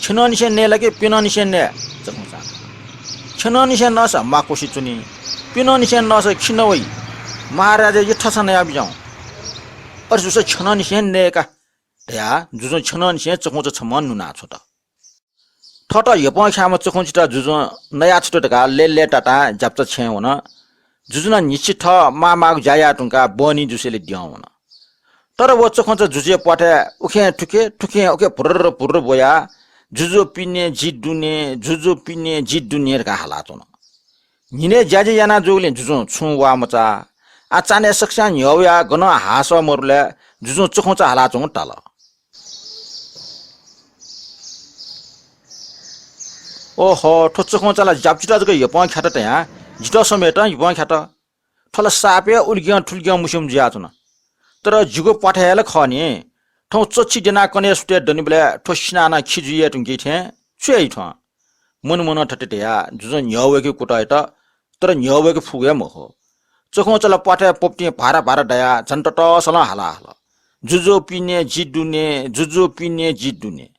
"छेनंनिसें नये ला कि प्यनंनिसें नये?" चखुंचां धाल। "छेनंनिसें नःसा म्वाक्वसे च्वनी, प्यनंनिसें नःसा खिं नवइ।" महाराजया यथासा नया बिज्याहुँ। अथे जूसा छ्यनंनिसें नये का धयाः जुजुं छ्यनंनिसें चखुंचा छम्ह नुना छ्वत। थःत यपं ख्याःम्ह चखुंचित जुजुं नया छ्वत धकाः लय्‌लय्‌तातां ज्यापुचा छेँय् वन। जुजु नं न्हिच्छि थः माःमाःगु ज्या याये धुंकाः बहनी जुसेंलि द्यं वन। तर व चखुंचा जुजुया प्वाथय् उखें थुखे, थुखें उखे भुर्र भुर्र ब्वयाः, "जुजु पिने जि दुने, जुजु पिने जि दुने" धकाः हालाच्वन। न्हिनय् ज्याझ्या याना जूगुलिं जुजुं छुं वाः मचाः। आः चान्हय् सकस्यां न्ह्यः वयाः गनं हाःसः मरुलय् जुजुं चखुंचा हालाच्वंगु ताल। ओहो, थ्व चखुंचा ला ज्यापुचित जक यपं ख्यात तयां जितः समेतं यपं ख्यात। थ्व ला साप हे उलिग्यं थुलिग्यं मुस्युम्ह जुयाच्वन। तर जिगु प्वाथय् हे ला खः नि। थौं चच्छि द्यनाः कन्हय् सुथय् दनिबलय् थ्व सिनाः नं खि जुइ हे धुंकी थें छु याइ थ्वं? मनं मनं थथे धयाः जुजुं न्ह्यः वय्‌के कुतः यात, तर न्ह्यः वय्‌के फुगु हे मखु। चखुंचा ला प्वाथय् प्वपुतिं भारा भारा दयाः झन ततःसलं हाला हल, "जुजु पिने जि दुने, जुजु पिने जि दुने।"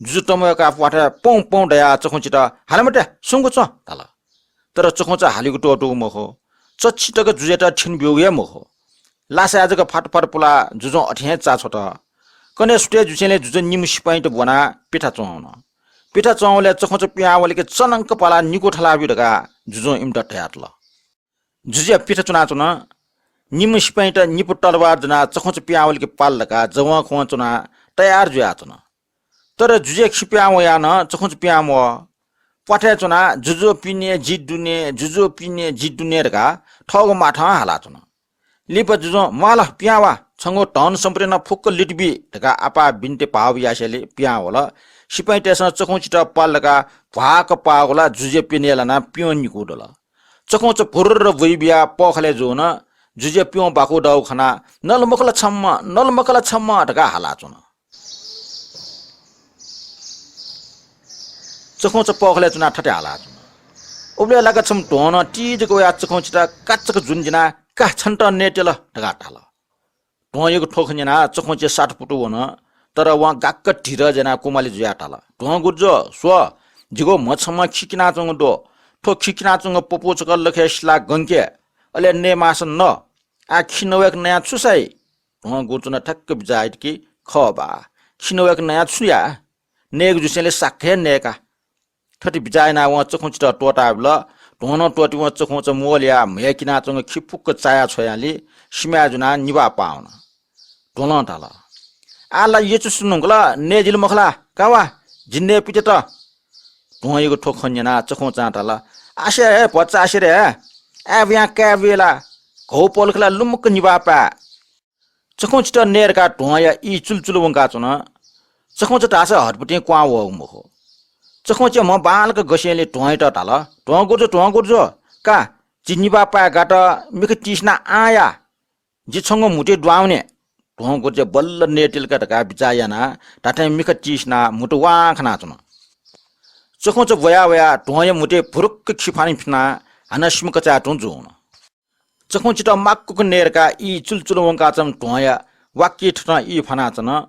जुजु तमय्‌काः प्वाथय् पौं पौं दयाः चखुंचित "हाले मते, सुंक च्वँ" धाल। तर चखुंचा हालेगु त्वःतूगु मखु। चच्छि तक जुजुयात थ्यने ब्यूगु हे मखु। लासाय् जक फात फात पुलाः जुजुं अथे हे चा छ्वत। कन्हय् सुथय् जुसेंलि जुजुं निम्ह सिपाइँत ब्वनाः पिथा च्वं वन। पिथा च्वंबलय् चखुंचा पिहां वल कि चनंक पालाः निकू थलाः ब्यु धकाः जुजुं इमित धयातल। जुजुया पिथा च्वनाच्वन। निम्ह सिपाइँत निपु तरवार ज्वनाः चखुंचा पिहां वल कि पाल धकाः जवंखवं च्वनाः तयार जुयाच्वन। तर जुजुया खि पिहां वयाः नं चखुंचा पिहां म्वः। प्वाथय् च्वनाः "जुजु पिने जि दुने, जुजु पिने जि दुने" धकाः थःगु माथं हालाच्वन। लिपा जुजुं "म्वाः ला, पिहां वा, छंगु धन सम्पत्ति नं फुक्क लित बी" धकाः आपाः बिन्ति भाव यासेंलि पिहां वल। सिपाइँतय्‌सं चखुंचित पाल धकाः भ्वाक पाःगु ला जुजुया प्यन्हय् लानाः प्यं निकू दल। चखुंचा भुर्र ब्वइ बियाः पःखालय् जूवन। जुजुया प्यं बाकु दःगु खनाः "नल मखु ला छम्ह, नल मखु ला छम्ह" धकाः हालाच्वन। चखुंचा पःखालय् च्वनाः थथे हालाच्वन। उबलय् लाक्क छम्ह ध्वं नं ति जक वयाः चखुंचित काचक जुन ज्वनाः "का, छन्त नये त्यल" धकाः धाल। ध्वंयागु थ्व खँ न्यनाः चखुंचा सातपुतु वन। तर वं गाक्क धिरज यानाः कुमाली जुयाः धाल, "ध्वं गुरुजु, स्व, जिगु म्ह छम्हं खि किनाच्वंगु दु। थ्व खि किनाच्वंगु पपू छकः लखय् सिलाः गंके, अले नये माःसा न। आः खि नवय्‌क नयाः छु साइ?" ध्वं गुरुजुं नं ठ्याक्क बिचाः यात कि, "खः बा, खि नवय्‌क नयाः छु याये? नयेगु जुसेंलि साक्क हे नये का।" थथे बिचाः यानाः वं चखुंचित त्वःताबिल। ध्वं नं त्वःतिवं चखुंचा मोलयाः म्हय् किनाच्वंगु खि फुक्क चायाः छ्वयालि सिमाय् जुनाः निभाः पाः वन। ध्वलं धाल, "आः ला यचुसु न्हुंकल, नये जिल मखु ला? का वा, जि नये पित्यत।" ध्वंयागु थ्व खँ न्यनाः चखुंचां धाल, "आसे हे भचा आसे रे, आय् बुयां काय् बुये ला? घौ पलख ला लुमक्क निभाः पाये।" चखुंचित नये धकाः ध्वंया ई चुलचुल वंकाच्वन। चखुंचा धाःसा हतपतिं क्वहां वःगु मखु। चखुंचा म्ह बांलाक गसेंलि ध्वंयात धाल, "ध्वं गुरुजु, ध्वं गुरुजु, का, जि निभाः पाये गात, मिखा तिसिनाः आः या। जि छंगु म्हुतुइ दुहां वने।" ध्वं गुरुजुं बल्ल नये तिल का धकाः बिचाः यानाः धात्थें मिखा तिसिनाः म्हुतु वां खनाच्वन। चखुंचा ब्वया वयाः ध्वंया म्हुतुइ भुरुक्क खि फानी फिनाः हानं सिमा कचाय् तुं जूवन। चखुंचित माक्वक नये धकाः ई चुलचुल वंकाच्वंम्ह ध्वंया वाक्की थथं ई फानाच्वन।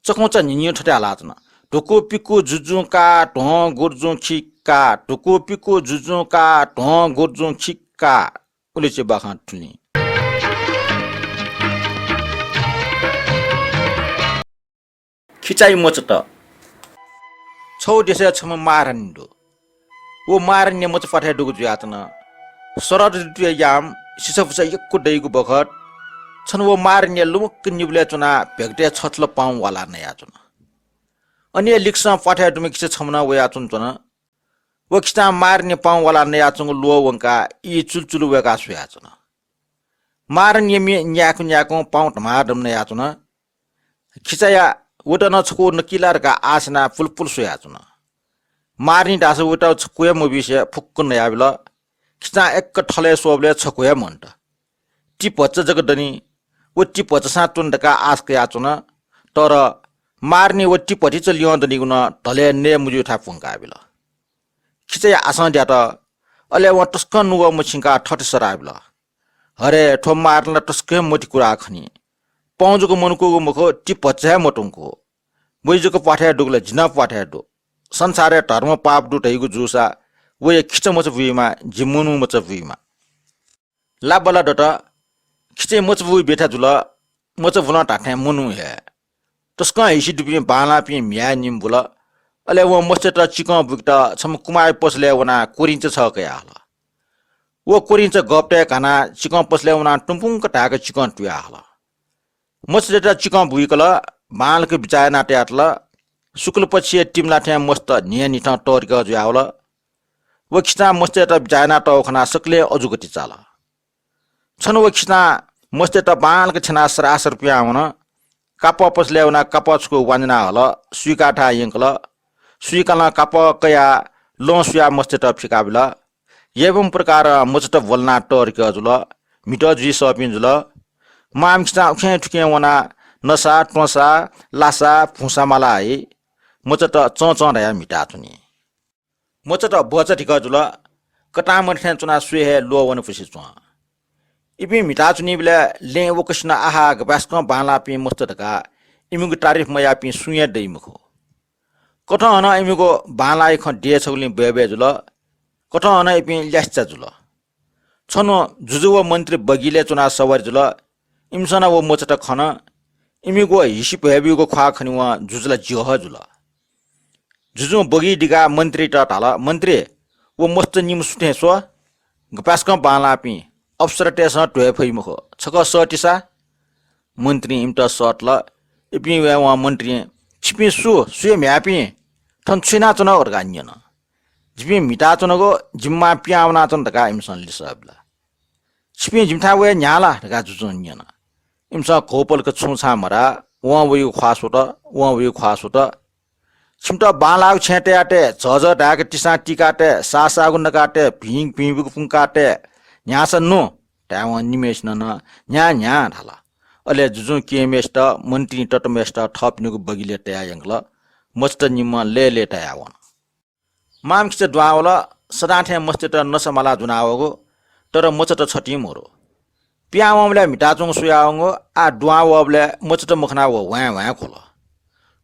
चखुंचा न्हिन्हिं थथे हालाच्वन, "धुकु पिकु जुजुं का, ध्वं गुरुजुं खि का, धुकु पिकु जुजुं का, ध्वं गुरुजुं खि का।" उलिचे बाखं थुलिं। खिचाया मचात। छगू देशय् छम्ह महारानी दु। व महारानीया मचा प्वाथय् दुगु जुयाच्वन। शरद ऋतुया याम सिसाफुसा यक्व दइगु बखत छन्हु व महारानीया लुमक्क निबलय् च्वनाः भेगतय् छछुल पाउँ वालाः नयाच्वन। अन हे लिक्सं प्वाथय् दुम्ह खिचा छम्ह नं वयाच्वंच्वन। व खिचां महारानी पाउँ वालाः नयाच्वंगु ल्वः वंकाः ई चुलचुल वय्काः स्वयाच्वन। महारानीया म्ये न्याय्कू न्याय्कुं पाउँ धमाधम नयाच्वन। खिचाया वइत नं छकू नकी ला धकाः आश यानाः पुलपुल स्वयाच्वन। महारानी धाःसा वइत छकू हे मबीसे फुक्क नयाबिल। खिचां यक्व थलय् स्वःबलय् छकू हे मन्त। ति भचा जक दनि। व ति भचासां त्वने धकाः आश कयाच्वन। तर महारानी व ति भतिचा लिहां दनिगु नं धलय् नये मज्यूथाय् प्वंकाबिल। खिचाया आशं द्यात। अले वं तसकं नुगः मछिंकाः थथे सराः बिल, "हरे, थ्व महारानी ला तसकं हे मतिकुराः खनी। पाउँ जक मनुकूगु मखु, ति भचा हे मतुंकू। वइ जक प्वाथय् दुगु ला जि नं प्वाथय् दु। संसारय् धर्म पाप दु धइगु जूसा वया खिचा मचा बुइमा, जि मनू मचा बुइमा।" लाब्बला दत। खिचय् मचा बुइ बेथा जुल। मचा बुलं धात्थें मनू हे। तसकं हिसि दुपिं बांलाःपिं म्ह्याय् निम्ह बुल। अले वं मचायात चिकं बुकेत छम्ह कुमाःया पसलय् वनाः कोरिंचा छगः कयाहल। व कोरिंचा गःपतय् घानाः चिकं पसलय् वनाः तुंपुंक धाय्क चिकं तुयाहल। मचायात चिकं बुइकल, बांलाक बिचाः यानाः तयातल। शुक्लपक्षया तिमिला थें मचात न्हियान्हिथं तःधिकः जुयावल। व खिचां मचायात बिचाः यानातःगु खनाः सकलें अजूगति चाल। छन्हु व खिचां मचायात बांलाक छ्यनाः सरासर पिहां वन। कापः पसलय् वनाः कापः छकू वांज्यानाः हल। सुइकाः थाय् यंकल। सुइकालं कापः कयाः लं सुयाः मचायात फिकाबिल। एवं प्रकारं मचात ब्वलनाः तःधिकः जुल। म्हितः जुइ सःपिं जुल। मांम्ह खिचां उखें थुखें वनाः नसा, त्वंसा, लासा, भुंसा मालाः हइ। मचात चंचं धयाः म्हिताच्वनी। मचात ब्वचा धिकः जुल। कतांमदय् थें च्वनाः स्वये हे ल्वः वनापुसे च्वं। इपिं म्हिताच्वनीबलय् लँय् वकसिनं आहा गपाय्सकं बांलाःपिं मचात धकाः इमिगु तारिफ मयाःपिं सुं हे दइ मखु। कथं हनं इमिगु बांलाःया खँ देय् छगुलिं बय्बय् जुल। कथं हनं इपिं ल्यासेचा जुल। छन्हु जुजु व मन्त्री बगिलय् च्वनाः सवारी जुल। इमिसं नं व मचात खन। इमिगु हिसि भ्वय् ब्यूगु ख्वाः खनेवं जुजु ला ज्यू हे जुल। जुजुं बगी दिकाः मन्त्रीयात धाल, मन्त्री, व मचात निम्ह सु थें स्व। गपाय्सकं बांलाःपिं, अप्सरातय्सं ध्वये फइ मखु। छकः सःतिसा। मन्त्रीं इमित सःतल। इपिं वयेवं मन्त्रीं, छिपिं सु, सुया म्ह्याय्पिं? थन छु यानाच्वनागु धकाः न्यन। जिपिं म्हिताच्वनागु, जिमि मां पिहां वनाच्वन धकाः इमिसं लिसः बिल। छिपिं जिमिथाय् वये न्ह्याः ला धकाः जुजुं न्यन। इमिसं घौपलक छुं छां मधाः। वं वइगु ख्वाः स्वत, वं वइगु ख्वाः स्वत। छिमित बांलाःगु छेँय् तयातये, झःझः धाय्क तिसां तिकातये, साःसाःगु नकातये, भिं भिंबुगु पुंकातये, न्ह्याःसा नु धायेवं निम्हय्सिनं नं न्ह्याः न्ह्याः धाल। अले जुजुं केहेँम्हय्सित, मन्त्रीं ततःम्हय्सित थःपिनिगु बगिलय् तयाः यंकल। मचात निम्हं लय्‌लय्‌तायाः वन। मांम्ह खिचा दुहां वल। सदां थें मचायात नसा मालाः ज्वनावःगु, तर मचात छतिं मरु। पिहां वंबलय् म्हिताच्वंगु स्वयावंगु, आः दुहां वःबलय् मचात मखनाः व ह्वाँय् ह्वाँय् ख्वल।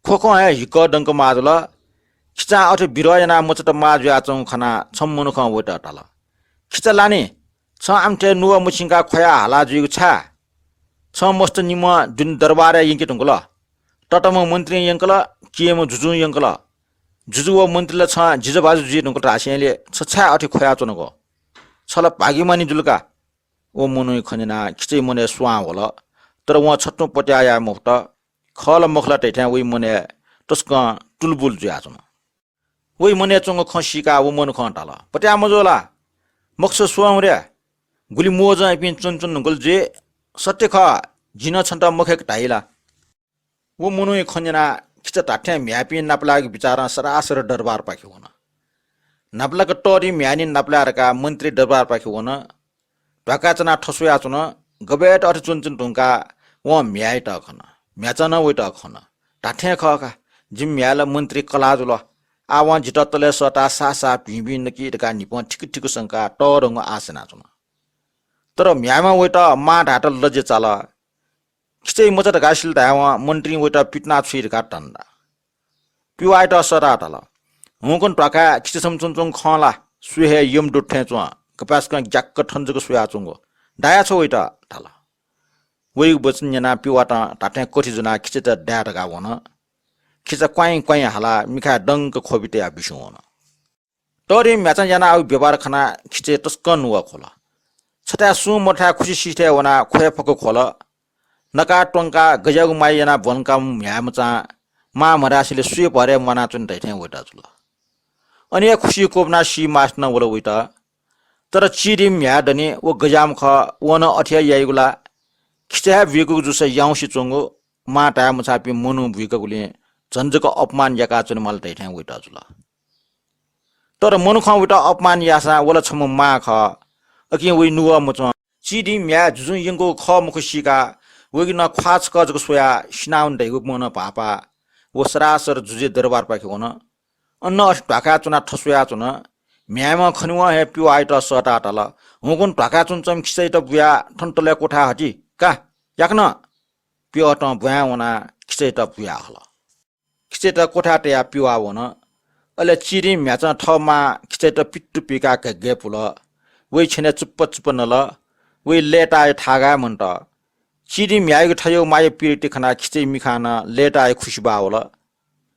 ख्वखं हे हिक्क दंक माः जुल। खिचां अथे बिरह यानाः मचात माः जुयाच्वंगु खनाः छम्ह मनुखं वयात धाल, खिचा लानि, छं आमथें नुगः मछिंकाः ख्वयाः हाला जुइगु छाय्? छं मचात निम्हं दुने दरबारय् यंके धुंकल। ततःम्ह मन्त्रीं यंकल, केहेँम्ह जुजुं यंकल। जुजु व मन्त्री ला छं जिजु भाजु जुइ धुंकल धासेंलि छ छाय् अथे ख्वयाच्वनागु? छ ला भाग्यमानी जुल का। व मनूया खँ न्यनाः खिचाया मनय् स्वां वल, तर वं छतुं पत्याः याये मफुत। खः ला मखु ला धइथें वइ मनय् तसकं तुलबुल जुयाच्वन। वइ मनय् च्वंगु खँ सीकाः व मनुखं धाल, पत्याः मजू ला? मखुसा स्वं हुँ रे। गुलि मोजं इपिं च्वनाच्वना धुंकल जुइ। सत्य खः, जिं नं छन्त मखय्क धाइ ला? व मनूया खँ न्यनाः खिचा धात्थें म्ह्याय्पिं नापलायेगु बिचारं सरासर दरबारपाखे वन। न्हापालाक तःधि म्ह्याय् निं नापलाये धकाः मन्त्री दरबारपाखे वन। ध्वाखाय् च्वनाः थस्वयाच्वन। गबय्त अथे च्वनाच्वना धुंकाः वं म्ह्याय्‌यात खन। म्ह्याय्‌चां नं वइत खन। धात्थें खः का, जिमि म्ह्याय् ला मन्त्री कलाः जुल। आः वं जितः तलय् सःताः साः साः भिं भिं नकी धकाः न्हिपं थिकु थिकु संकाः तःधंगु आश यानाच्वन। तर म्ह्याय्‌म्हं वइत मां धायेत लज्या चाल। खिचाया मचा धकाः सिल धायेवं मन्त्रीं वइत पितिना छुइ धकाः धन्दा। पिवाःयात सःताः धाल, हुंकन ध्वाखाय् खिचा छम्ह च्वनाच्वंगु खं ला, स्वये हे यमदूत थें च्वं, गपाय्सकं ग्याक्क थन जक स्वयाच्वंगु, दाया छ्व वइत धाल। वइगु वचन न्यनाः पिवातं धात्थें कथि ज्वनाः खिचायात दाये धकाः वन। खिचा क्वाइँ क्वाइँ हालाः मिखाय् दंक ख्वबि तयाः बिस्युं वन। तःधिं म्ह्याय्‌चां यानाः वइ ब्यवहार खनाः खिचाया तसकं नुगः ख्वल। छथाय् सुं मदुथाय् खुसि सिथय् वनाः ख्वय् फक्व ख्वल। नकाः त्वंकाः गज्याःगु माया यानाः ब्वलंकाःम्ह म्ह्याय्‌मचां मां मधासेंलि स्वये भरय् म्वानाच्वने धइथें वइत जुल। अन हे खुसिइ क्वब्वनाः सी मास्ति नं वल वइत। तर चिधिं म्ह्याय् दनि, व गज्याःम्ह खः, वं नं अथे हे याइगु ला? खिचा हे बुइकूगु जूसा याउँसे च्वंगु, मां धाये मछाःपिं मनू बुइकूगुलिं झन जक अपमान याकाच्वनेमाल धइथें वइत जुल। तर मनुखं वइत अपमान याःसां व ला छम्ह मां खः, अकिं वइ नुगः मच्वं। चिधिं म्ह्याय् जुजुं यंकूगु खः मखु सीकाः वइगु नं ख्वाः छकः जक स्वयाः सिनावन धइगु मनं भाःपाः व सरासर जुजुया दरबारपाखे वन। अन अथे ध्वाखाय् च्वनाः थस्वयाच्वन। म्ह्याय्‌म्हं खनेवं हे पिवाःयात सःताः धाल, हुंकन ध्वाखाय् च्वनाच्वंम्ह खिचायात बुयाः थन तलय् क्वथाय् हति का, याकनं। पिवातं ब्वाँय् वनाः खिचायात बुयाः हल। खिचायात क्वथाय् तयाः पिवाः वन। अले चिधिं म्ह्याय्‌चां थः मां खिचायात पित्तु पिकाः घय्‌घय् पुल। वइ छ्यनय् चुप्प चुप्प नल। वइ लय्‌ताःया थाय् हे मन्त। चिधि म्ह्याय्‌गु थज्याःगु माया प्रीति खनाः खिचय् मिखां नं लय्‌ताः हे खुसि बाः वल।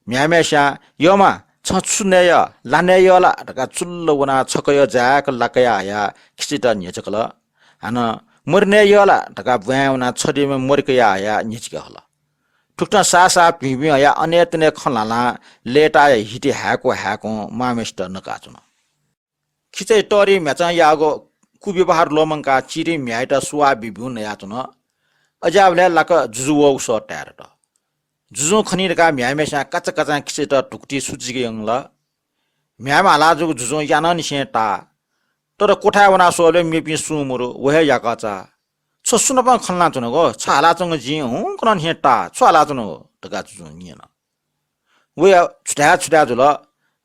म्ह्याय्‌म्हय्‌स्यां, "यःम्ह, छं छु नये यः? ला नये यः ला?" धकाः चुल्ल वनाः छकः जाय्‌क ला कयाः हयाः खिचय्‌त न्ह्यचिकल। हानं, "मरि नये यः ला?" धकाः ब्वाँय् वनाः छद्यःम्ह मरि कयाः हयाः न्ह्यचिके हल। थुकथं साः साः भिं भिं हयाः अनय् तनय् खँ ल्हानाः लय्‌ताःया हिति हाय्‌क्व हाय्‌क्वं मांम्हय्‌सित नकाच्वन। खिचय् तःधि म्ह्याय्‌चां याःगु कुव्यवहार ल्वःमंकाः चिधि म्ह्याय्‌यात सुवाः बीब्यूगु नयाच्वन। अज्याःबलय् लाक्क जुजु वःगु सः ताये दत। जुजुं खनी धकाः म्ह्याय्‌म्हय्‌स्यां काचाकाचां खिचय्‌त धुकुतिइ सुचिके यंकल। म्ह्याय्‌म्ह हाला जूगु जुजुं यानांनिसें ताः। तर क्वथाय् वनाः स्वःबलय् मेपिं सुं मरु, व हे याकःचा। "छ सु नाप खँ ल्हानाच्वनागु? छ हालाच्वंगु जिं हुंकनं निसें ताः, छु हालाच्वनागु?" धकाः जुजुं न्यन। वया छु धाये छु धाये जुल।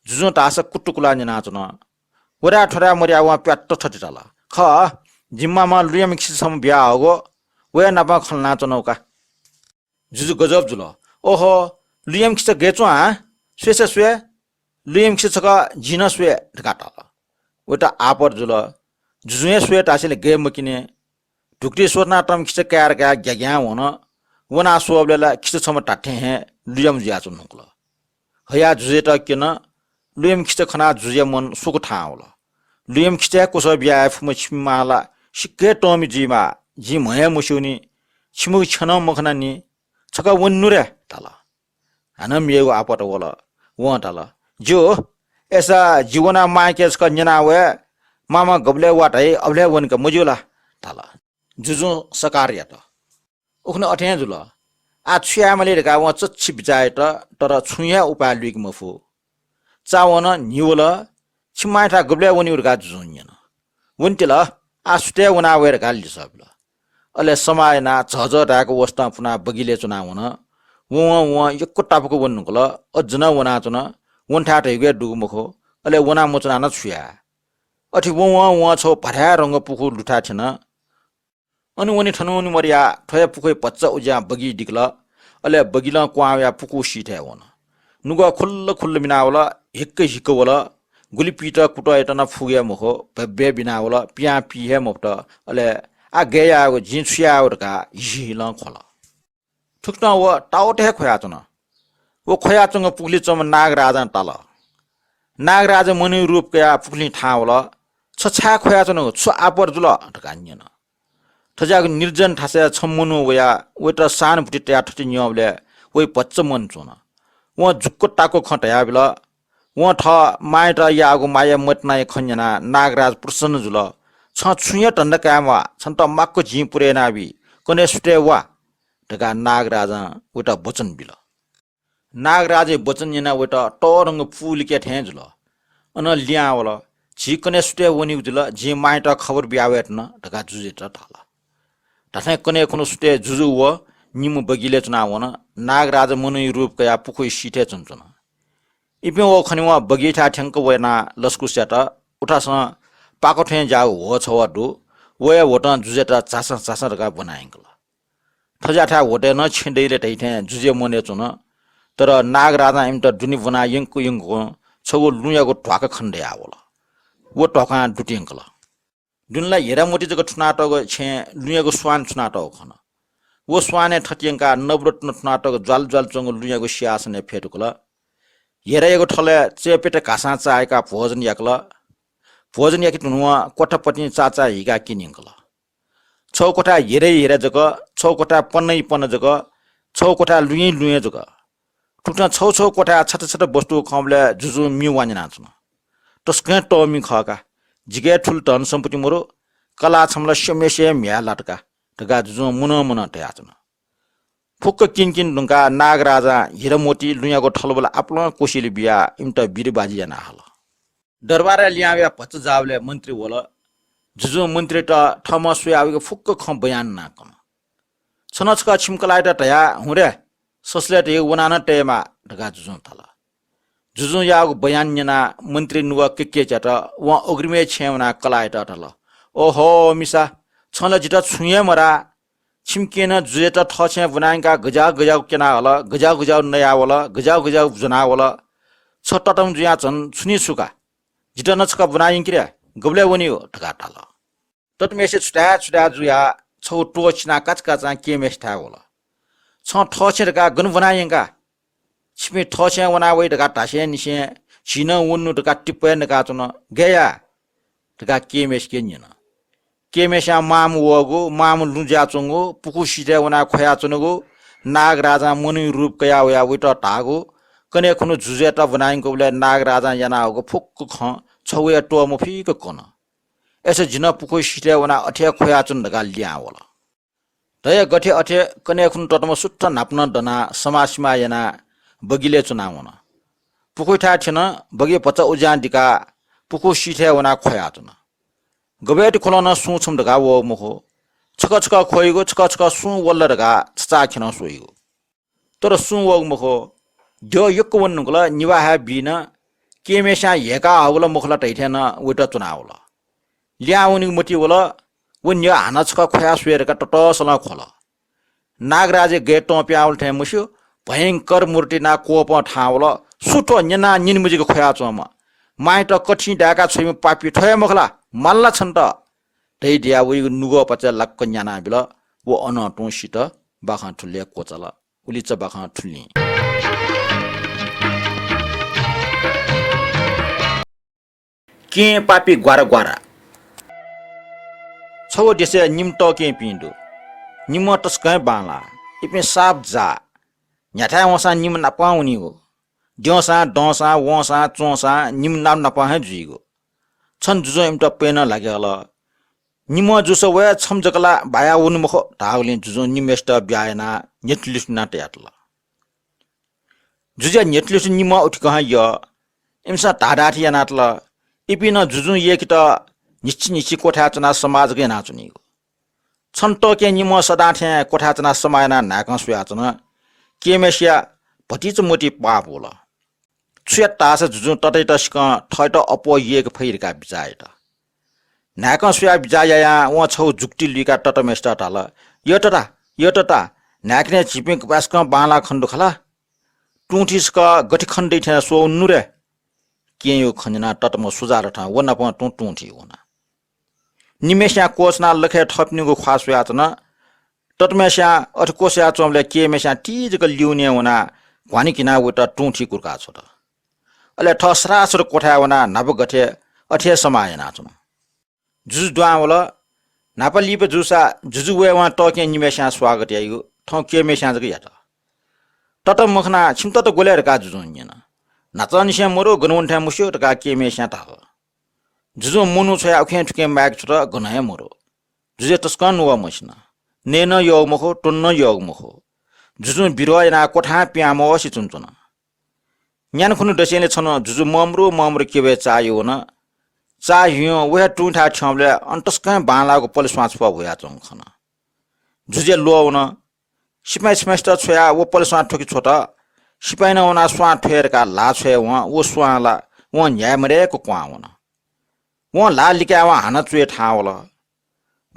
जुजुं धाःसा कुतुकुलाः न्यनाच्वन। व धाये थ्व धाये मधयाः वं प्याट्ट थथे धाल, "खः, जिमि मामं लुँयाम्ह खिचा छम्ह बियाहःगु, वया नाप खँ ल्हानाच्वनागु का।" जुजु गजब जुल। "ओहो, लुँयाम्ह खिचा गय् च्वं हँ? स्वये सा स्वये। लुँयाम्ह खिचा छकः जिं नं स्वये" धकाः धाल। वयात आपत जुल। जुजुं हे स्वये धासेंलि गय् मक्यने। धुकुतिइ स्वथनातःम्ह खिचा काये धकाः ग्याग्यां वन। वनाः स्वःबलय् ला खिचा छम्ह धात्थें हे लुँयाम्ह जुयाच्वंगु खः। हयाः जुजुयात क्यन। लुँयाम्ह खिचा खनाः जुजुया मन स्वकू थाहां वल। "लुँयाम्ह खिचा हे क्वसः बिया हे फुम्ह छिमि मां ला सिक्क हे तःमि जुइमाः, जिं म्हं हे मस्यूनि, छिमिगु छ्यं नं मखनानि, छकः वने नु रे?" धाल। हानं मेगु आपत वल। वं धाल, "ज्यू, अय्‌सा जि वनाः मांयाके छकः न्यना वये, मांम्हं गबलय् वा धाइ, अबलय् वने का, मज्यू ला?" धाल। जुजुं सकार यात। उखुन्हु अथें जुल। आः छु यायेमाली धकाः वं चच्छि बिचाः यात, तर छुं हे उपाय लुइके मफु। चावं नं न्हि वल। "छिमि मांयाथाय् गबलय् वनेगु?" धकाः जुजुं न्यन। "वनेत्यल, आः सुथय् वना वये?" धकाः लिसः बिल। अले समाः यानाः झःझः धाय्‌क वसतं पुनाः बगिलय् च्वनाः वन। वं वं यक्व तापाक वने धुंकल। अज्ज नं वनाच्वन। वनेथाय् धइगु हे दुगु मखु। अले वना मच्वनाः नं छु याये? अथे वं वं वं छगू भाथाय् रंग पुखू लुथाय् थ्यन। अन वने थन वने मदयाः थ्व हे पुखूया भचा उज्यां बगि दिकल। अले बगिलं क्वहां वयाः पुखू सीथय् वन। नुगः खुल्ल खुल्ल मिनावल, हिक्क हिक्क वल। गुलि पीत कुतः यात नं फुगे मखु, भय्‌भय् बिनावल, पियां पी हे मफुत। अले आः गय् यायेगु, जिं छु यायेगु धकाः हिसिहिलं ख्वल। थुकथं व तावत हे ख्वयाच्वन। व ख्वयाच्वंगु पुखुलिइ च्वंम्ह नागराजां ताल। नागराजं मनूया रूप कयाः पुखुलिं थाहां वल। छ छाय् ख्वयाच्वनागु, छु आपत जुल धकाः न्यन। थज्याःगु निर्जन थासय् छम्ह मनू वयाः वयात सहानुभूति तयाः थथे न्यंबलय् वया भचा मन च्वन। वं जुक्क ताक्व खँ धयाबिल। वं थः मांयात याःगु माया मतिनाया खँ न्यनाः नागराज प्रसन्न जुल। छं छुं हे धन्दा काये म्वाः, छन्त माक्व जिं पुरे यानाबी, कन्हय् सुथय् वा धकाः नागराजं वयात वचन बिल। नागराजया वचन न्यनाः वयात तःधंगु पू लिके थें जुल। अनं लिहां वल। झी कन्हय् सुथय् वनीगु जुल, जिं मांयात खबर बिया वये धुन धकाः जुजुयात धाल। धात्थें कन्हय् खुन्हु सुथय् जुजु व निम्ह बगिलय् च्वनाः वन। नागराज मनूया रूप कयाः पुखूया सीथय् च्वनाच्वन। इपिं व खनेवं बगिथाय् थ्यंक वनाः लसकुस यात। उथासं पाको थें ज्याःगु ह्वः छवः दु। व हे ह्वतं जुजुयात झासँ झासँ धकाः ब्वना यंकल। थज्याःथाय् ह्वतय् नं छेँ दइ ले धइथें जुजुया मनय् च्वन। तर नागराजं इमित दुने ब्वना यंक यंकं छगू लुँयागु ध्वाखा खने दयावल। व ध्वाखां दुत यंकल। दुने ला हिरामोती जक थुनातःगु छेँय् लुँयागु स्वान थुनातःगु खन। व स्वानय् थत यंकाः नवरत्न थुनातःगु ज्वाल ज्वाल च्वंगु लुँयागु सिंहासनय् फ्यतुकल। हिरायागु थलय् चय्‌प्यत घासां चाःहिकाः भोजन याकल। भोजन याके धुनुवं क्वथापतिं चाचाः हिकाः क्यने यंकल। छगू क्वथाय् हिरै हिरा जक, छगू क्वथाय् पन्नै पन्ना जक, छगू क्वथाय् लुँय् लुँय् जक। थुकथं छगू छगू क्वथाय् छता छता वस्तु खंबलय् जुजुं मि वान्यनाच्वन। तसकं तःमि खः का। जिके थुलि धन सम्पत्ति मरु, कलाः छम्ह ला स्यम्हय्‌सिया म्ह्याय् लात का धकाः जुजुं मनं मनं धयाच्वन। फुक्क क्यने क्यने धुंकाः नागराजां हिरामोती लुँयागु थलबल आपालं कोसेली बियाः इमित बिरिबाजी याना हल। दरबारय् लिहां वयाः भचा जाःबलय् मन्त्री वल। जुजुं मन्त्रीत थःम्हं स्वयाः वयागु फुक्क खँ बयान यानाः कन। छनं छकः छिमि कलाःयात धया हुँ रे, ससलय् धयागु वनाः नं तयेमाः धकाः जुजुं धाल। जुजुं याःगु बयान न्यनाः मन्त्री नुगः किक्कियाच्वत। वं अग्रिमय् छेँय् वनाः कलाःयात धाल, "ओहो मिसा, छं ला जितः छुं हे मधाः। छिमि केहेँनं जुजुयात थःछेँय् ब्वना यंकाः गज्याःगु गज्याःगु क्यनाहल, गज्याःगु गज्याःगु नयावल, गज्याःगु गज्याःगु ज्वनावल। छ ततःम जुयाः झन छुनी छु का? जितः नं छकः ब्वना यंकि रे, गबलय् वनेगु?" धकाः धाल। ततःम्हय्‌सित छु धाये छु धाये जुयाः छगू टोर्च सिनाः काचाकाचां केहेँम्हय्सिथाय् वल। "छं थःछेँ धकाः गन ब्वना यंका?" "छिपिं थःछेँ वना वइ धकाः धासेंनिसें झी नं वनु धकाः तिप्पय् नकाच्वन, गय् याये?" धकाः केहेँम्हय्सिके न्यन। केहेँम्हय्स्यां म्वाःम्ह वःगु, म्वाःम्ह लुँ जुयाच्वंगु, पुखू सिथय् वनाः ख्वयाच्वनागु, नागराजां मनूया रूप कयाः वयाः वइत धाःगु, कन्हय् खुन्हु जुजुयात ब्वना यंकूबलय् नागराजां यानाहःगु फुक्क खँ छगू हे त्वःमफिक कन। अय्सा जि नं पुखू सिथय् वनाः अथे हे ख्वयाच्वना धकाः लिहां वल। धया गथे अथे कन्हय् खुन्हु ततमा सुथ न्हापा नं दनाः समाः सिमाः यानाः बगिलय् च्वनाः वन। पुखूयाथाय् थ्यन, बगि भचा उज्यां दिकाः पुखू सिथय् वनाः ख्वयाच्वन। गबय्ति खुलं नं सुं छम्ह धकाः वःगु मखु। छकः छकः ख्वइगु, छकः छकः सुं वल धकाः छचाःखेलं स्वइगु। तर सुं वःगु मखु। द्यः यक्व वने धुंकल, निभाः हे बी नं, केहेँम्हय्स्यां ह्यय्काः हःगु ला मखु ला धइथें नं वइत च्वनाः वल। लिहां वनेगु मतिइ वल, व न्यः हानं छकः ख्वयाः स्वये धकाः ततःसलं ख्वल। नागराजया गय् तं पिहां वल थें मस्यू, भयंकर मूर्ति नां क्वपं थाहां वल। "सु थ्व न्यनाः न्यने मजिक ख्वयाच्वंम्ह? मांयात कथिं दाय्काः छ्वइम्ह पापी थ्व हे मखु ला? माल ला छन्त?" धयादियाः वइगु नुगः पचय् लाक्क न्यानाबिल। व अनं तुं सित। बाखं थुलि हे क्वचाल। उलिचा बाखं थुलिं। केहेँ पापी ग्वारा ग्वारा। छगू देशय् निम्ह तःकेहेँपिं दु। निम्ह तसकं हे बांलाः। इपिं साप जाः। न्ह्याथाय् वंसां निम्ह नापं वनीगु। द्यंसां, दंसां, वंसां, च्वंसां निम्ह नाप नापं हे जुइगु। छन्हु जुजुं इमित प्यन्हु ल्हाके हल। निम्ह जूसा वया, छम्ह जक ला बाया वने मखु धाःगुलिं जुजुं निम्हय्सित ब्याहा यानाः न्ह्यथुलिसे नं तयातल। जुजुया न्ह्यथुलिसे निम्ह उथिकं हे यः। इमिसं धाःधाःथें यानातल। इपिं नं जुजुं यय्केत न्हिच्छि न्हिच्छि क्वथाय् च्वनाः समाः जक यानाच्वनीगु। छन्हु तःकेहेँ निम्ह सदां थें क्वथाय् च्वनाः समाः यानाः न्हाय्कं स्वयाच्वन। केहेँम्हय्सिया भतिचा मतिइ पाप वल। छु यात धाःसा जुजुं ततयात सिकं थःत अप्वः यय्के फइ धकाः बिचाः यात। न्हाय्कं स्वयाः बिचाः यायां वं छगू जुक्ति लुइकाः ततम्हय्सित धाल, "यः तता, यः तता, न्हाय्कनय् झीपिं गपाय्सकं बांलाः खने दु खला। तुं थी छकः गथे खने दइ थें स्वःवने नु रे?" केहेँयागु खँ न्यनाः ततम्ह सुजालथं व नापं तुं तुं थी वन। निम्हय्स्यां क्वःछनाः लखय् थःपिनिगु ख्वाः स्वयाच्वन। ततम्हय्स्यां अथे क्वछुयाच्वंबलय् केहेँम्हय्स्यां ति जक लिउने वनाः घ्वानि घिनाः वइत तुं थी कुर्काः छ्वत। अले थः सरासर क्वथाय् वनाः न्हापा गथे अथे समाः यानाच्वन। जुजु दुहां वल। न्हापा लिपा जूसा जुजु वयेवं तःकेहेँ निम्हय्स्यां स्वागत याइगु थौं केहेँम्हय्स्यां जक यात। ततम्ह मखनाः, "छिमि तता ग्व ले?" धकाः जुजुं न्यन। "न्हाचंनिसें मरु, गन वन थें मस्यू," धकाः केहेँम्हय्स्यां धाल। जुजुं मनू छ्वयाः उखें थुखें माय्के छ्वत, गनं हे मरु। जुजुया तसकं नुगः मसिन। नये नं यःगु मखु, त्वने नं यःगु मखु। जुजुं बिरोह यानाः क्वथां पिहां मवसे च्वनाच्वन। न्यान्हु खुन्हु दसेंलि छन्हु जुजु ममरु ममरु क्यबय् चाःहिउ वन। चाःहिउं व हे तुंथाय् थ्यंबलय् अन तसकं बांलाःगु पलेस्वां छपु ह्वयाच्वंगु खन। जुजुया ल्वः वन। सिपाइँ सिपाइँसित छ्वयाः व पलेस्वां थ्वके छ्वत। सिपाइँनं वनाः स्वां थ्वये धकाः ल्हाः छ्वयेवं व स्वां ला वं न्ह्याये मदय्क क्वहां वन। वं ल्हाः लिकायेवं हानं च्वय् थाहां वल।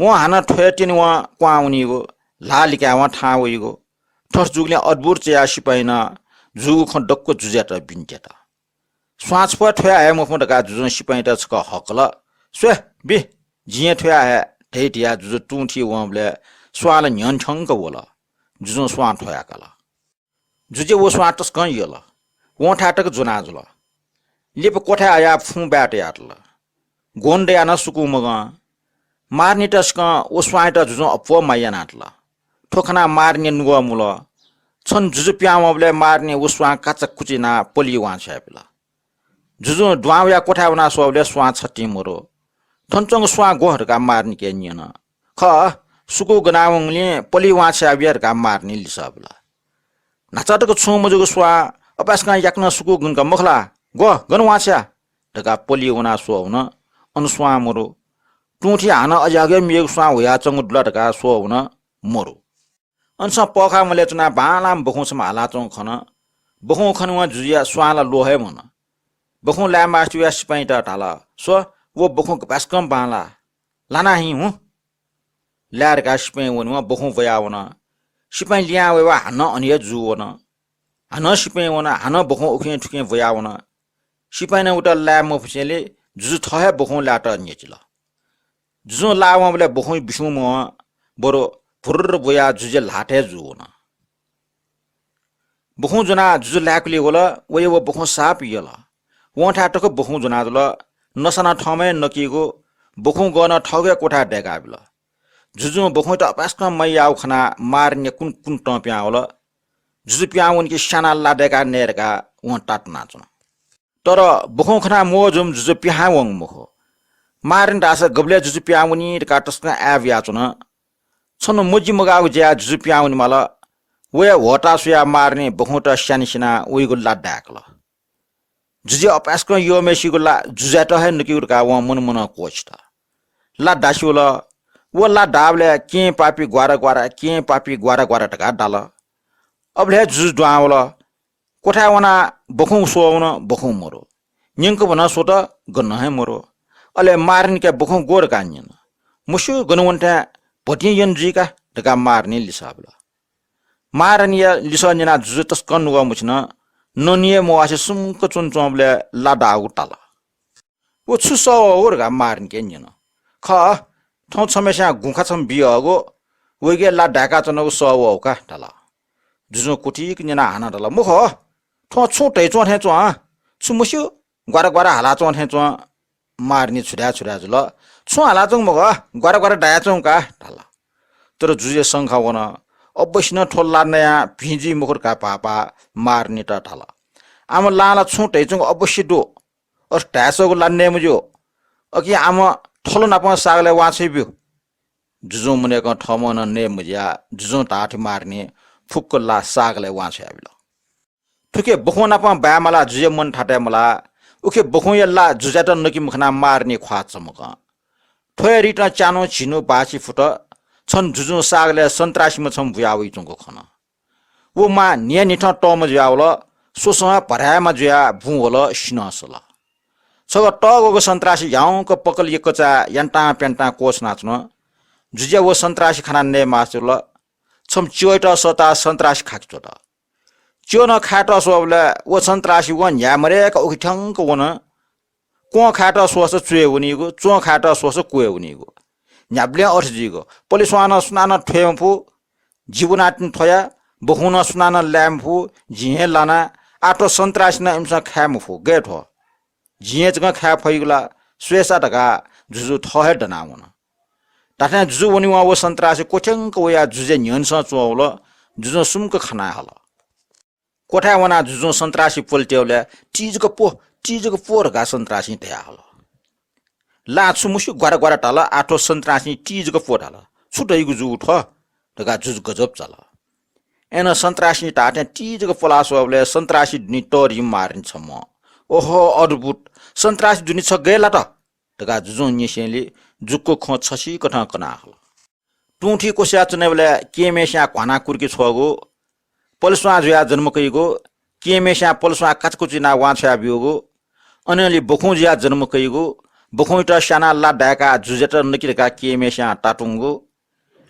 वं हानं थ्वये त्यनेवं क्वहां वनीगु, ल्हाः लिकायेवं थाहां वइगु। थथे जूगुलिं अद्भुत चायाः सिपाइँनं जूगु खँ दक्व जुजुयात बिन्ति यात। स्वां छपु थ्वया हये मफुं धकाः जुजुं सिपाइँयात छकः हकल। "स्वये, बि, जिं हे थ्वया हये," धयादियाः जुजु तुं थी वंबलय् स्वां ला न्ह्यंथ्यंक वल। जुजुं स्वां थ्वयाकाल। जुजुया व स्वां तसकं यल। वंथाय् तक ज्वना जुल। लिपा क्वथाय् हयाः फुं बाय् तयातल। ग्वन्हु दयाः नं सुकूं मगं। मारनेत सिकं व स्वांयात जुजुं अप्वः माया यानातल। थ्व खनाः मारनेया नुगः मुल। छन्हु जुजु पिहां वंबलय् मारनें व स्वां काचाकुचि यानाः पलिइ वां छ्वयाबिल। जुजुं दुहां वयाः क्वथाय् वनाः स्वःबलय् स्वां छतिं मरु। "थन च्वंगु स्वां ग्व?" धकाः मारनेके न्यन। "खः, सुकूं गना वंगुलिं पलिइ वां छ्वयाबिया," धकाः मारनें लिसः बिल। "न्हाचः तक छुं मजूगु स्वां अपाय्सकं याकनं सुकूं गन का मखु ला? ग्व, गन वां छ्वया," धकाः पलिइ वनाः स्वः वन। अन स्वां मरु। तुं थी हानं अज्याःगु हे मेगु स्वां ह्वयाच्वंगु दु ला धकाः स्वः वन, मरु। अनसं पःखाः मलय् च्वनाः बांलाःम्ह बखुं छम्ह हालाच्वंगु खन। बखुं खनेवं जुजुया स्वां ला ल्वः हे वन। बखुं लाये मास्ति वयाः सिपाइँयात धाल, "स्व, व बखुं गपाय्सकं बांलाः। लाना हिँ हुँ।" लाये धकाः सिपाइँ वनेवं बखुं ब्वयाः वन। सिपाइँ लिहां वयेवं हानं अन हे जू वन। हानं सिपाइँ वन, हानं बखुं उखें थुखें ब्वयाः वन। सिपाइँनं वइत लाये मफुसेंलि जुजु थः हे बखुं लायेत न्ह्यचिल। जुजुं लाः वंबलय् बखुं बिस्युं मवं। बरु भुर्र बुयाः जुजुया ल्हातय् जू वन। बखुं ज्वनाः जुजु लाय्‌कुलिइ वल। वया व बखुं साप यल। वंथाय् तक बखुं ज्वनाः जुल। नसा नं थःम्हं हे नकीगु। बखुं गः नं थःगु हे क्वथाय् दय्‌काबिल। जुजुं बखुंयात अपाय्‌सकं माया याःगु खनाः मारिनया कुन कुन तं पिहां वल। जुजु पिहां वनीकि स्यानाः ला दय्‌काः नये धकाः वं तातुनाच्वन। तर बखुं खनाः मवःजूम्ह जुजु पिहां वंगु मखु। मारिन धाःसा गबलय् जुजु पिहां वनी धकाः तसकं आय् बियाच्वन। छन्हु मजि मगाःगु ज्याय् जुजु पिहां वनेमाल। वया ह्वःताः स्वयाः मारिनं बखुंयात स्याने सिनाः वइगु ला दाय्‌कल। जुजुया अपाय्‌सकं यःम्हय्‌सिगु ला जुजुयात हे नकीगु धकाः वं मनं मनं क्वःछित। ला दासिवल। व ला दाःबलय् केहेँ पापी ग्वारा ग्वारा, केहेँ पापी ग्वारा ग्वारा धकाः दाल। अबलय् हे जुजु दुहां वल। क्वथाय् वनाः बखुं स्वः वन, बखुं मरु। न्यंकभनं स्वत, गनं हे मरु। अले मारिनके बखुं ग्व धकाः न्यन। मस्यू, गन वनेथाय् भतिं यन जुइ का धकाः मारिनं लिसः बिल। मारिनया लिसः न्यनाः जुजु तसकं नुगः मछिन। ननिया मवासे सुम्क च्वनाच्वंबलय् ला दाःगु ताल। व छु सः वःगु धकाः मारिनके न्यन। खः, थौं छम्हस्यां गुँखा छम्ह बियाहःगु, वइके ला दाय्‌काच्वनागु सः वःगु का धाल। जुजुं कुथिक न्यनाः हानं धाल, मखु, थ्वं छुं धयाच्वं थें च्वं, छु मस्यू, ग्वारा ग्वारा हालाच्वं थें च्वं। मारिनं छु धाये छु धाये जुल। छुं हालाच्वंगु मखु, ग्वारा ग्वारा दायाच्वंगु का धाल। तर जुजुया शंका वन। अवश्य नं थ्व ला नयाः भिं जुइ मखु धकाः भाःपाः मारिनयात धाल। आम लां ला छुं धयाच्वंगु अवश्य दु। अथे धाय्‌सःगु ला नये मज्यू। अकिं आम थल नापं सागलय् वां छ्वयाब्यु। जुजुं मनय्‌कं थःम्हं नं नये मज्याः जुजुं धाःथें मारिनं फुक्क ला सागलय् वां छ्वयाबिल। थुखे बखुं नापं बाय् मालाः जुजुया मन थातय् मलाः। उखे बखुंया ला जुजुयात नके मखनाः मारिनया ख्वाः चमकं। थ्व हे रीतं च्यान्हु झिन्हु बाःछि फुत। छन्हु जुजुं सागलय् सन्त्रासीम्ह छम्ह बुया वइच्वंगु खन। व मां न्हियान्हिथं तःम्ह जुयावल। स्वसं हे भराय्‌म्ह जुयाः बुं वल, सिन्हः सल। छगः तःग्वःगु सन्त्रासी ह्याउँक पकल यक्कचाय् यान्तां प्यन्तां क्वःछनाच्वन। जुजुया व सन्त्रासी खनाः नये मास्ति वल। छम्ह च्यःयात सःताः सन्त्रासी खाके च्वत। च्यः नं खायेत स्वःबलय् व सन्त्रासी वं न्ह्याये मदय्‌क उखे थ्यंक वन। क्वं खायेत स्वःसा चुय् वनीगु, च्वं खायेत स्वःसा क्वय् वनीगु। न्ह्याबलें अथे जुइगु। पलेस्वां नं सुनानं थ्वये मफु, जि वनातिनि थ्वया, बखुं नं सुनानं लाये मफु, जिं हे लाना, आः थ्व सन्त्रासी नं इमिसं खाये मफु, गय् थ्व? जिं हे जकं खाये फइगु ला, स्वयेसा धकाः जुजु थः हे दनाः वन। धात्थें जुजु वनेवं व सन्त्रासी क्वथ्यंक वयाः जुजुया न्ह्यःनेसं च्वंवल। जुजुं सुम्क खनाः हल। क्वथाय् वनाः जुजुं सन्त्रासी प्वले त्यःबलय्, "ति जक प्व, ति जक प्व" धकाः सन्त्रासीं धयाहल। लां छु मस्यू ग्वारा ग्वारा धाल, आः थ्व सन्त्रासीं ति जक प्व धाल। छु धइगु जूगु थ्व धकाः जुजु गजब चाल। अय्‌नं सन्त्रासीं धाःथें ति जक प्वलाः स्वःबलय् सन्त्रासी दुने तःधीम्ह मारिन छम्ह। ओहो, अद्भुत! सन्त्रासी दुने छ गय् लात धकाः जुजुं न्यंसेंलि जुक्क खँ छसिकथं कनाहल। तुं थी क्वस्याः च्वनेबलय् केहेँम्हय्‌स्यां घ्वानाः कुर्के छ्वःगु, पलेस्वां जुयाः जन्म कइगु, केहेँम्हय्‌स्यां पलेस्वां काचाकुचु यानाः वां छ्वया ब्यूगु, अनंलि बखुं जुयाः जन्म कइगु, बखुंयात स्यानाः ला दाय्‌काः जुजुयात नके धकाः केहेँम्हय्‌स्यां तातुंगु,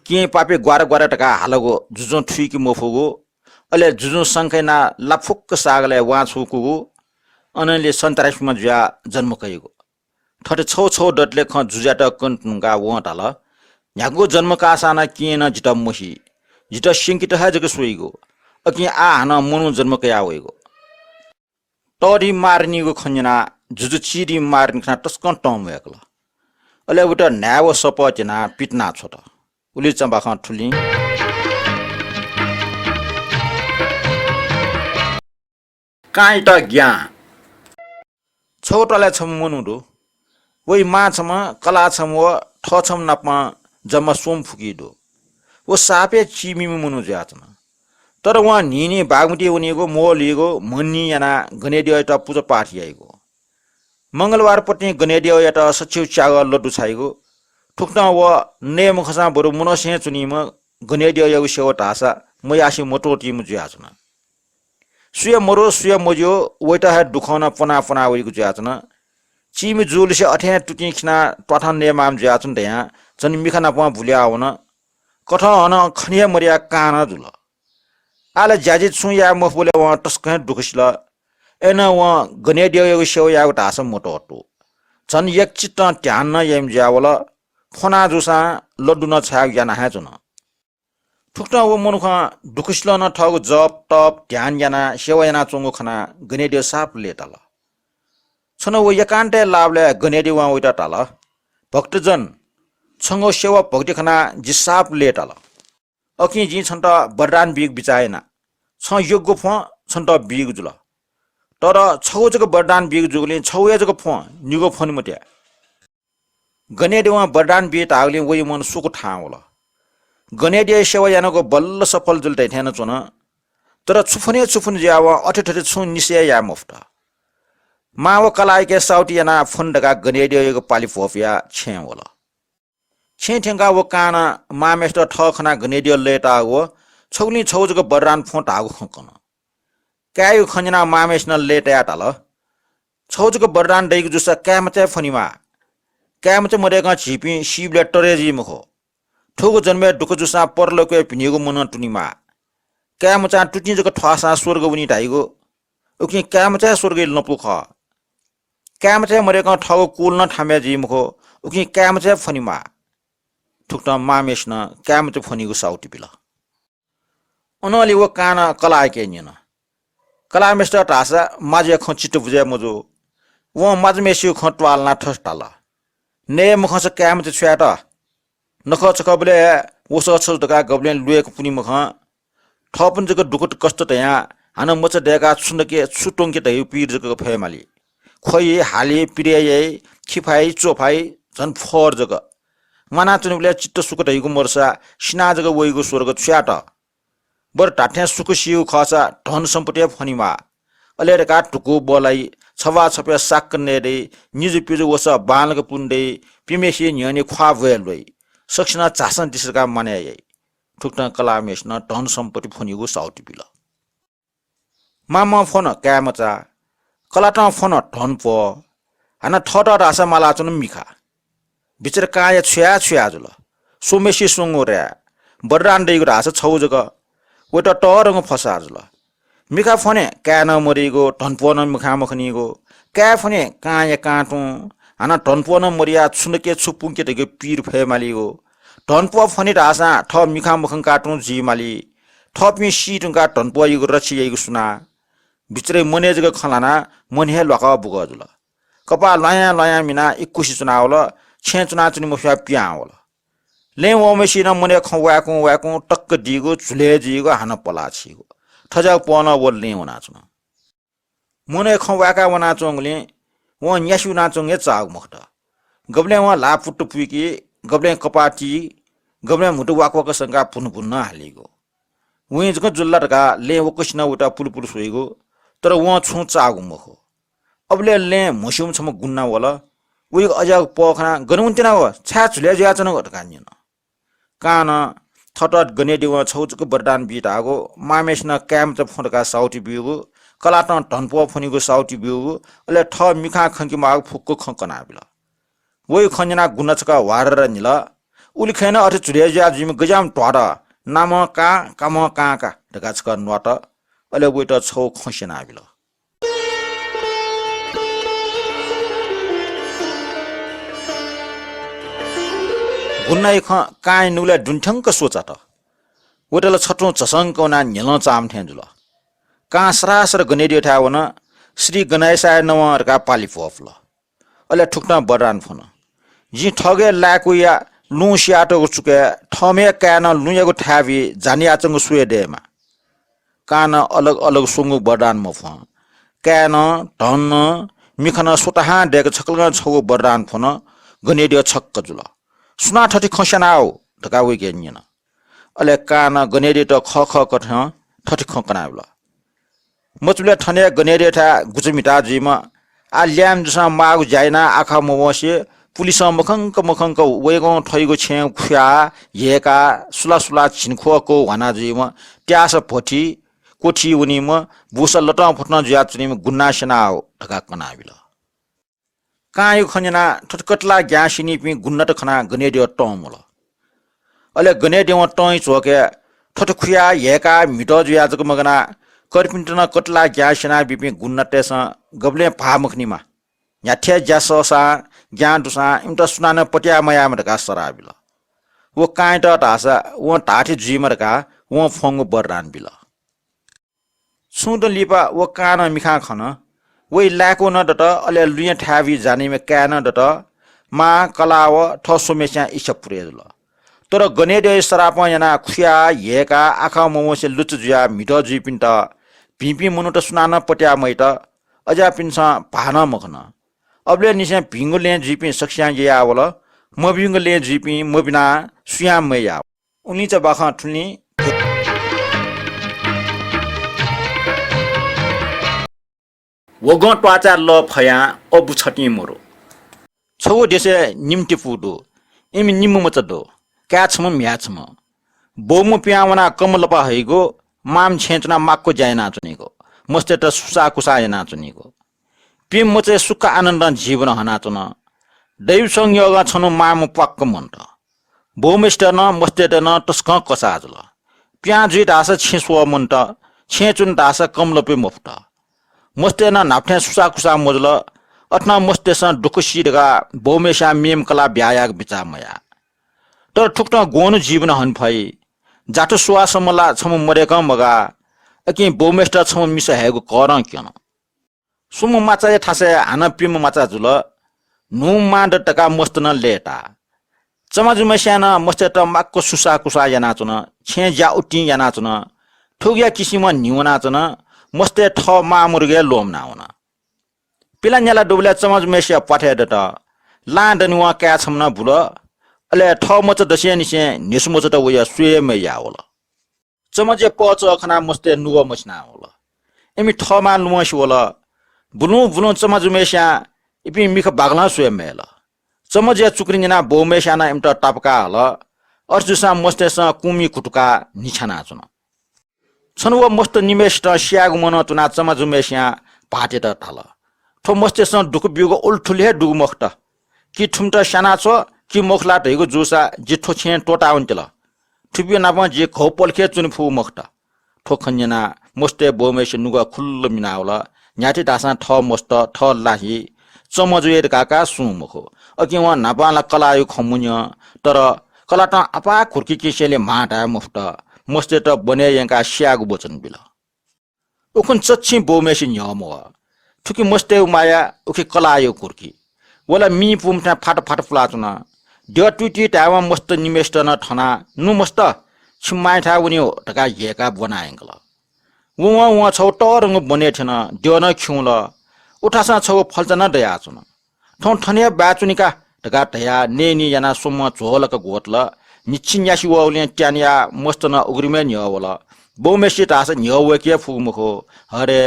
केहेँ पापी ग्वारा ग्वारा धकाः हालागु जुजुं थुइके मफुगु, अले जुजुं शंका यानाः ला फुक्क सागलय् वां छ्वकूगु, अनंलि सन्त्रासीम्ह जुयाः जन्म कइगु। थथे छगू छगू दतले खँ जुजुयात कने धुंकाः वं धाल, "न्ह्यागु जन्म काःसां नं केहेँ नं जितः मसी, जितः स्यंकेत हे जक स्वइगु, अकिं आः हानं मनू जन्म कयाः वइगु।" तःधीम्ह मारिनीगु खँ न्यनाः जुजु चिधीम्ह मारिनी खनाः तसकं तं म्हुयाकल। अले वयात न्हाय् व सपः त्यनाः पितिना छ्वत। उलि चंपाखं थुलिं। कांयात ग्यां। छगू त्वालय् छम्ह मनू दु। वइ मां छम्ह, कलाः छम्ह व थः छम्ह नाप जम्मा स्वम्ह फुकी दु। व साप हे चीमिम्ह मनू जुयाच्वन। तर वं न्हिं न्हिं बागमती वनीगु, म्वःल्हीगु, म्हन्नी यानाः गनेद्यःयात पुजापाठ याइगु। मंगलबार पतिं गनेद्यःयात सछिउ च्यागः लड्डु छाइगु। थुकथं व नये मखंसां बरु मनसें च्वनीम्ह गनेद्यःयागु सेवा धाःसा मयासें मत्वःतीम्ह जुयाच्वन। सुया मरु, सुया मज्यू, वइत हे दुःखं नं प्वना प्वना वइगु जुयाच्वन। चीमि जूलिसे अथें तुतिं खिनाः त्वाथं नयेमाःम्ह जुयाच्वन धयां झन मिखा नापं बुलया वन। कथं हनं खने हे मदयाः कां नं जुल। आः ला ज्याझ्वः छुं याये मफुबलय् वं तसकं हे दुःख सिल। अय्‌नं वं गनेद्यःयागु सेवा यायेगु धाःसा मत्वःतू। झन एकचित्तं ध्यान नं याइम्ह जुयावल। फ्वना जूसां लड्डु नं छायेगु याना हे च्वन। थुकथं व मनुखं दुःखसिलं नं थःगु जप, तप, ध्यान यानाः सेवा यानाच्वंगु खनाः गनेद्यः साप लय्ताल। छन्हु व एकान्तय् लाःबलय् गनेद्यवं वयात धाल, "भक्तजन, छंगु सेवा भक्ति खनाः जि साप लय्ताल। अकिं जिं छन्त वरदान बीगु बिचाः याना। छं यग्गु फ्वँ छन्त बीगु जुल। तर छगू जक वरदान बीगु जूगुलिं छगू हे जक फ्वँ, निगू फ्वने मते।" गनेद्यवं वरदान बी धाःगुलिं वइ मन सुकथां वल। गनेद्यःया सेवा यानागु बल्ल सफल जुल धइथें नं च्वन। तर छु फ्वने छु फ्वने जुयावं अथे थथे छुं निश्चय याये मफुत। मां व कलाःयाके साउति यानाः फ्वन धकाः गनेद्यःयागु पालि भ्वपुयाः छेँय् वल। छेँय् थ्यंकाः व कानं मांम्हय्सित थः खनाः गनेद्यः लय्ताःगु व छगुलिं छगू जक वरदान फ्वँ धाःगु खँ कन। काय्‌यागु खँ न्यनाः मांम्हय्सिनं लय्तायाः धाल, "छगू जक वरदान दइगु जूसा काय्‌मचा हे फ्वनेमाः। काय्‌मचा मदय्कं झीपिं सीबलय् तरे जुइ मखु। थुगु जन्मय् दुःख जूसां परलोकय् भिनिगु मनं तुनेमाः। काय्‌मचां तुतिं जक थ्वाःसां स्वर्ग वनी धाइगु, उकिं काय्‌मचा हे स्वर्गय् लँपु खः। काय्‌मचा हे मदय्कं थःगु कुल नं थामय् जुइ मखु, उकिं काय्‌मचा हे फ्वनेमाः।" थुकथं मांम्हय्सिनं काय्‌मचा फ्वनीगु साउति बिल। अनंलि व कानं कलाःयाके न्यन। कलाःम्हय्सित धाःसा माजुया खँ चित्त बुझे मजू। वं माजुम्हय्सिगु खँ त्वालनाः थथे धाल, "नये मखंसा काय्‌मचा छु यायेत? नखःचखःबलय् हे वसः छजु धकाः गबलें लुयेक पुने मखं। थःपिं जक दुःख कष्ट धयां हानं मचा दय्काः छुं दके छु त्वंके धइगु पीर जक फयेमाली। ख्वइ, हाली, पिरय् याइ, खिफाइ, च्वफाइ, झन फर जक। म्वानाच्वनेबलय् चित्त सुख धइगु मदुसा सिनाः जक वइगु स्वर्ग छु यायेत? बरु धात्थें सुख सीगु खःसा धन सम्पत्ति हे फ्वनेमाः। अले धकाः धुकू बलाई, छवाः छपय् साक्क नये दइ, निजु पिजु वसः बांलाक पुने दइ, पिम्हय्सिया न्ह्यःने ख्वाः ब्वये ल्वइ। सकसिनं झासँ दिसँ धकाः मानय् याइ।" थुकथं कलाःम्हय्सिनं धन सम्पत्ति फ्वनीगु साउति बिल। मामं फ्वन काय्‌मचा, कलातं फ्वन धनप्वः, हानं थःत धाःसा मालाच्वन मिखा। बिचरा कांया छु याये छु याये जुल। स्वम्हय्सि स्वंगू रे, वरदान दइगु धाःसा छगू जक। वयात तःधंगु फसाः जुल। मिखा फ्वने काय् नं मदइगु, धनप्वः नं मिखां मखनीगु। काय् फ्वने कांया कां तुं, हानं धनप्वः नं मदयाः छुं दके छु पुंके धइगु पीर फयेमालीगु। धनप्वः फ्वने धाःसां थः मिखां मखंका तुं जुइमाली। थःपिं सी धुंकाः धनप्वःयागु रक्षा याइगु सुनां। बिचरय् मनय् जक खँ ल्हानाः मन हे ल्वाकः बुकः जुल। कपाः ल्वायां ल्वायां मिनाः इकुसि च्वनावल, छेँय् च्वनाच्वने मफयाः पिहां वल। लँय् वःम्हय्सिनं मनय् खँ वाय्कुं वाय्कुं तक्क दीगु, झुलय् जुइगु, हानं पलाः छीगु। थज्याःगु पहलं व लँय् वनाच्वन। मनय् खँ वाय्का वनाच्वंगुलिं वं न्यासि वनाच्वंगु हे चाःगु मखुत। गबलें वं ल्हाः पुट्ट पुइकी, गबलें कपाः ती, गबलें म्हुतु वाक वाक संकाः भुन भुन नं हालीगु। वं जक जुल ला धकाः लँय् वक्वसिनं वयात पुलुपुलु स्वइगु, तर वं छुं चाःगु मखु। अबलय् लँय् म्हस्यूम्ह छम्ह गुन्ना वल। वयागु अज्याःगु पह खनाः, "गन वनेत्यनागु? छाय् झुलय् जुयाच्वनागु?" धकाः न्यन। कानं थःत गनेद्यवं छगू जक वरदान बी धाःगु, मांम्हय्सिनं काय्‌मचा फ्वँ धकाः साउति ब्यूगु, कलातं धनप्वः फ्वनीगु साउति ब्यूगु, अले थः मिखां खंके माःगु फुक्क खँ कनाबिल। वयागु खँ न्यनाः गुन्ना छकः ह्वारर निल। उलिखय् नं अथे झुलय् जुया जुइम्ह गज्याःम्ह ध्वादः, नामं कां, कामं कां का धकाः छकः न्वात। अले वयात छगू खँ स्यनाबिल। गुन्नाया खँ कांया नुगलय् दुने थ्यंक स्वचात। वयात ला छथुं झसंक वनाः न्ह्यलं चाःम्ह थें जुल। कां सरासर गनेद्यःथाय् वन, "श्री गनाय्साय नमः" धकाः पालि भ्वपुल। अले थुकथं वरदान फ्वन, "जिं थःगु हे लाय्कुया लुँ सियातःगु चुकय् थःम्ह हे काय्‌नं लुँयागु थाय् बी जानाच्वंगु स्वये दयेमा।" कानं अलग अलग स्वंगू वरदान मफ्वं। काय्‌नं, धनं, मिखां नं स्वतहां दय्क छकलं छगू वरदान फ्वन, गनेद्यः छक्क जुल। "सुनां थथे खँ स्यनाव?" धकाः वयाके न्यन। अले कानं गनेद्यःयात खःखः कथं थथे खँ कनाबिल। मचाबलय् थन हे गनेद्यःथाय् गुचा म्हिता जुइम्ह, आः ल्याय्म्ह दुसां माःगु ज्या यानाः आखः मवंसे पुलिसं मखंक मखंक वय्कःयागु थःगु छेँय् खुयाः ह्यय्काः सुला सुला झिंख्वः कः ह्वाना जुइम्ह, त्याःसा भ्वथि क्वथि वनीम्ह, बूसा लतं फतं जुयाच्वनीम्ह गुन्ना स्यनाव धकाः कनाबिल। कांयागु खँ न्यनाः थथे कतलाः ज्ञां स्यनीपिं गुन्नात खनाः गनेद्यः तं मुल। अले गनेद्यवं तं हि झ्वःके थथे खुयाः ह्यय्काः म्हितः जुयाः जक मगानाः कर्पिन्त नं कतलाः ज्ञां स्यनाबीपिं गुन्नातय्सं गबलें भाः मखनीमा, न्ह्याथे ज्या सःसां ज्ञां दुसां इमित सुनानं पत्याः मयायेमा धकाः सराः बिल। व कांयात धाःसा वं धाःथें जुइमा धकाः वं फ्वंगु वरदान बिल। छुं दँ लिपा व कानं मिखां खन। वइ लाय्कू नं दत, अले लुँया थाय् बुइ जानीम्ह काय् नं दत। मां, कलाः व थः स्वम्हेस्यां इच्छा पुरे जुल। तर गनेद्यःया सरापं यानाः खुयाः, ह्यय्काः, आखः मवंसे लुच्च जुयाः म्हितः जुइपिन्त भिंपिं मनूत सुनानं पत्याः मयात। अज्याःपिन्सं भाः नं मखन। अबलय् निसें भिंगु लँय् जुइपिं सकसियां ययावल, मभिंगु लँय् जुइपिं मभिनाः सुयां मययावल। उलिं चा बाखं थुलिं। वगं त्वाःचाय् लः फयां अबु छतिं मरु। छगू देशय् निम्ह तिपू दु। इमि निम्ह मचा दु। काय् छम्ह, म्ह्याय् छम्ह। बौम्ह पिहां वनाः कमलपा हइगु, मांम्ह छेँय् च्वनाः माक्व ज्या यानाच्वनीगु, मस्तय्त सुसाःकुसाः यानाच्वनीगु। प्यम्ह मचाय् सुख आनन्दं जीवन हनाच्वन। दैवसंयोगं छन्हु मांम्ह प्वाक्क मन्त। बौम्हेसित नं मस्तय्त नं तसकं कसाः जुल। पिहां जुइ धाःसा छेँ स्वः मन्त, छेँय् च्वने धाःसा कमलपे मफुत। मस्तय् नं न्हापा थें सुसाःकुसाः मजुल। अथे नं मस्तय्सं दुःख सी धकाः बौम्हेस्यां मेम्ह कलाः ब्याहा यायेगु बिचाः मयाः। तर थुकथं ग्वन्हु जीवन हने फइ। जातु सुवाःसम्म ला छम्ह मदय्कं मगाः। अकिं बौम्हेसित छम्ह मिसा हयेगु करं क्यन। स्वम्ह माचाया थासय् हानं प्यम्ह माचा जुल। न्हूम्ह मां दत धकाः मस्त नं लय्ताः। चमाजुम्हेस्यां नं मस्तय्त माक्व सुसाःकुसाः यानाच्वन, छेँय् ज्या उतिं यानाच्वन। थुगुया किसिमं न्हि वनाच्वन। मस्तय् थः मां मरुगु हे ल्वःमना वन। पिलान्याला दुबलय् चमाजुम्हेसिया प्वाथय् दत। लां दनिवं काय् छम्ह नं बुल। अले थः मचा दसेंनिसें न्हिसुमचात वया स्वये हे मययावल। चमजुया पहःचः खनाः मस्तय् नुगः मछिनावल। इमि थःमां लुमंसे वल। बुलुं बुलुं चमजुम्हेस्यां इपिं मिखा बाकलं स्वये मयल। चमजुया चुकुरी न्यनाः बौम्हेस्यां नं इमित तापाकाः हल। अथे जूसां मस्तय्सं कुमि कुतुकाः न्हि छ्यानाच्वन। छन्हु व मस्त निम्हेसितं स्यायेगु मनं च्वनाः चमजुम्हेस्यां भाःतयात धाल, थ्व मस्तय्सं दुःख ब्यूगु उलि थुलि हे दुगु मखुत। कि थुमित स्यानाछ्व, कि मखु ला धइगु जूसा जि थ्व छेँय् त्वःतावनेत्यल। थुपिं नाप जि घौ पलखे च्वने फुगु मखुत। थ्व खँ न्यनाः मस्तय् बौम्हेसिया नुगः खुल्ल मिनावल। न्ह्याथे धाःसां थः मस्त, थः लाहि, चमजुया धकाः का सुं मखु। अकिं वं न्हापां ला कलाःया खँ मन्यं, तर कलातं आपाः घुर्किकिसेंलि म्हां धाये मफुत। मस्तय्त वनय् यंकाः स्यायेगु वचन बिल। उखुन्हु चच्छि बौम्हेसि न्ह्यः मवः। थुकी मस्तय्गु माया, उखि कलाःया घुर्कि। व ला मिइ पूम्ह थें फात फात पुलाच्वन। द्यः तुइतुइ धायेवं मस्त निम्हेसित नं थनाः, नु मस्त, छिमि मांयाथाय् वने धकाः ह्यय्काः ब्वना यंकल। वं वं छगू तःधंगु वनय् थ्यन, द्यः नं खिउँल। उथासं छगू फल्चा नं दयाच्वन। थौं थन हे बाय् च्वनि का धकाः धयाः नयेनी यानाः स्वम्हं झ्वःलाक ग्वतल। न्हिच्छि न्यासि वःगुलिं त्यानयाः मस्त नं उघ्रिमय् न्ह्यः वल। बौम्हेसि धाःसा न्ह्यः वय्के हे फुगु मखु। हरे,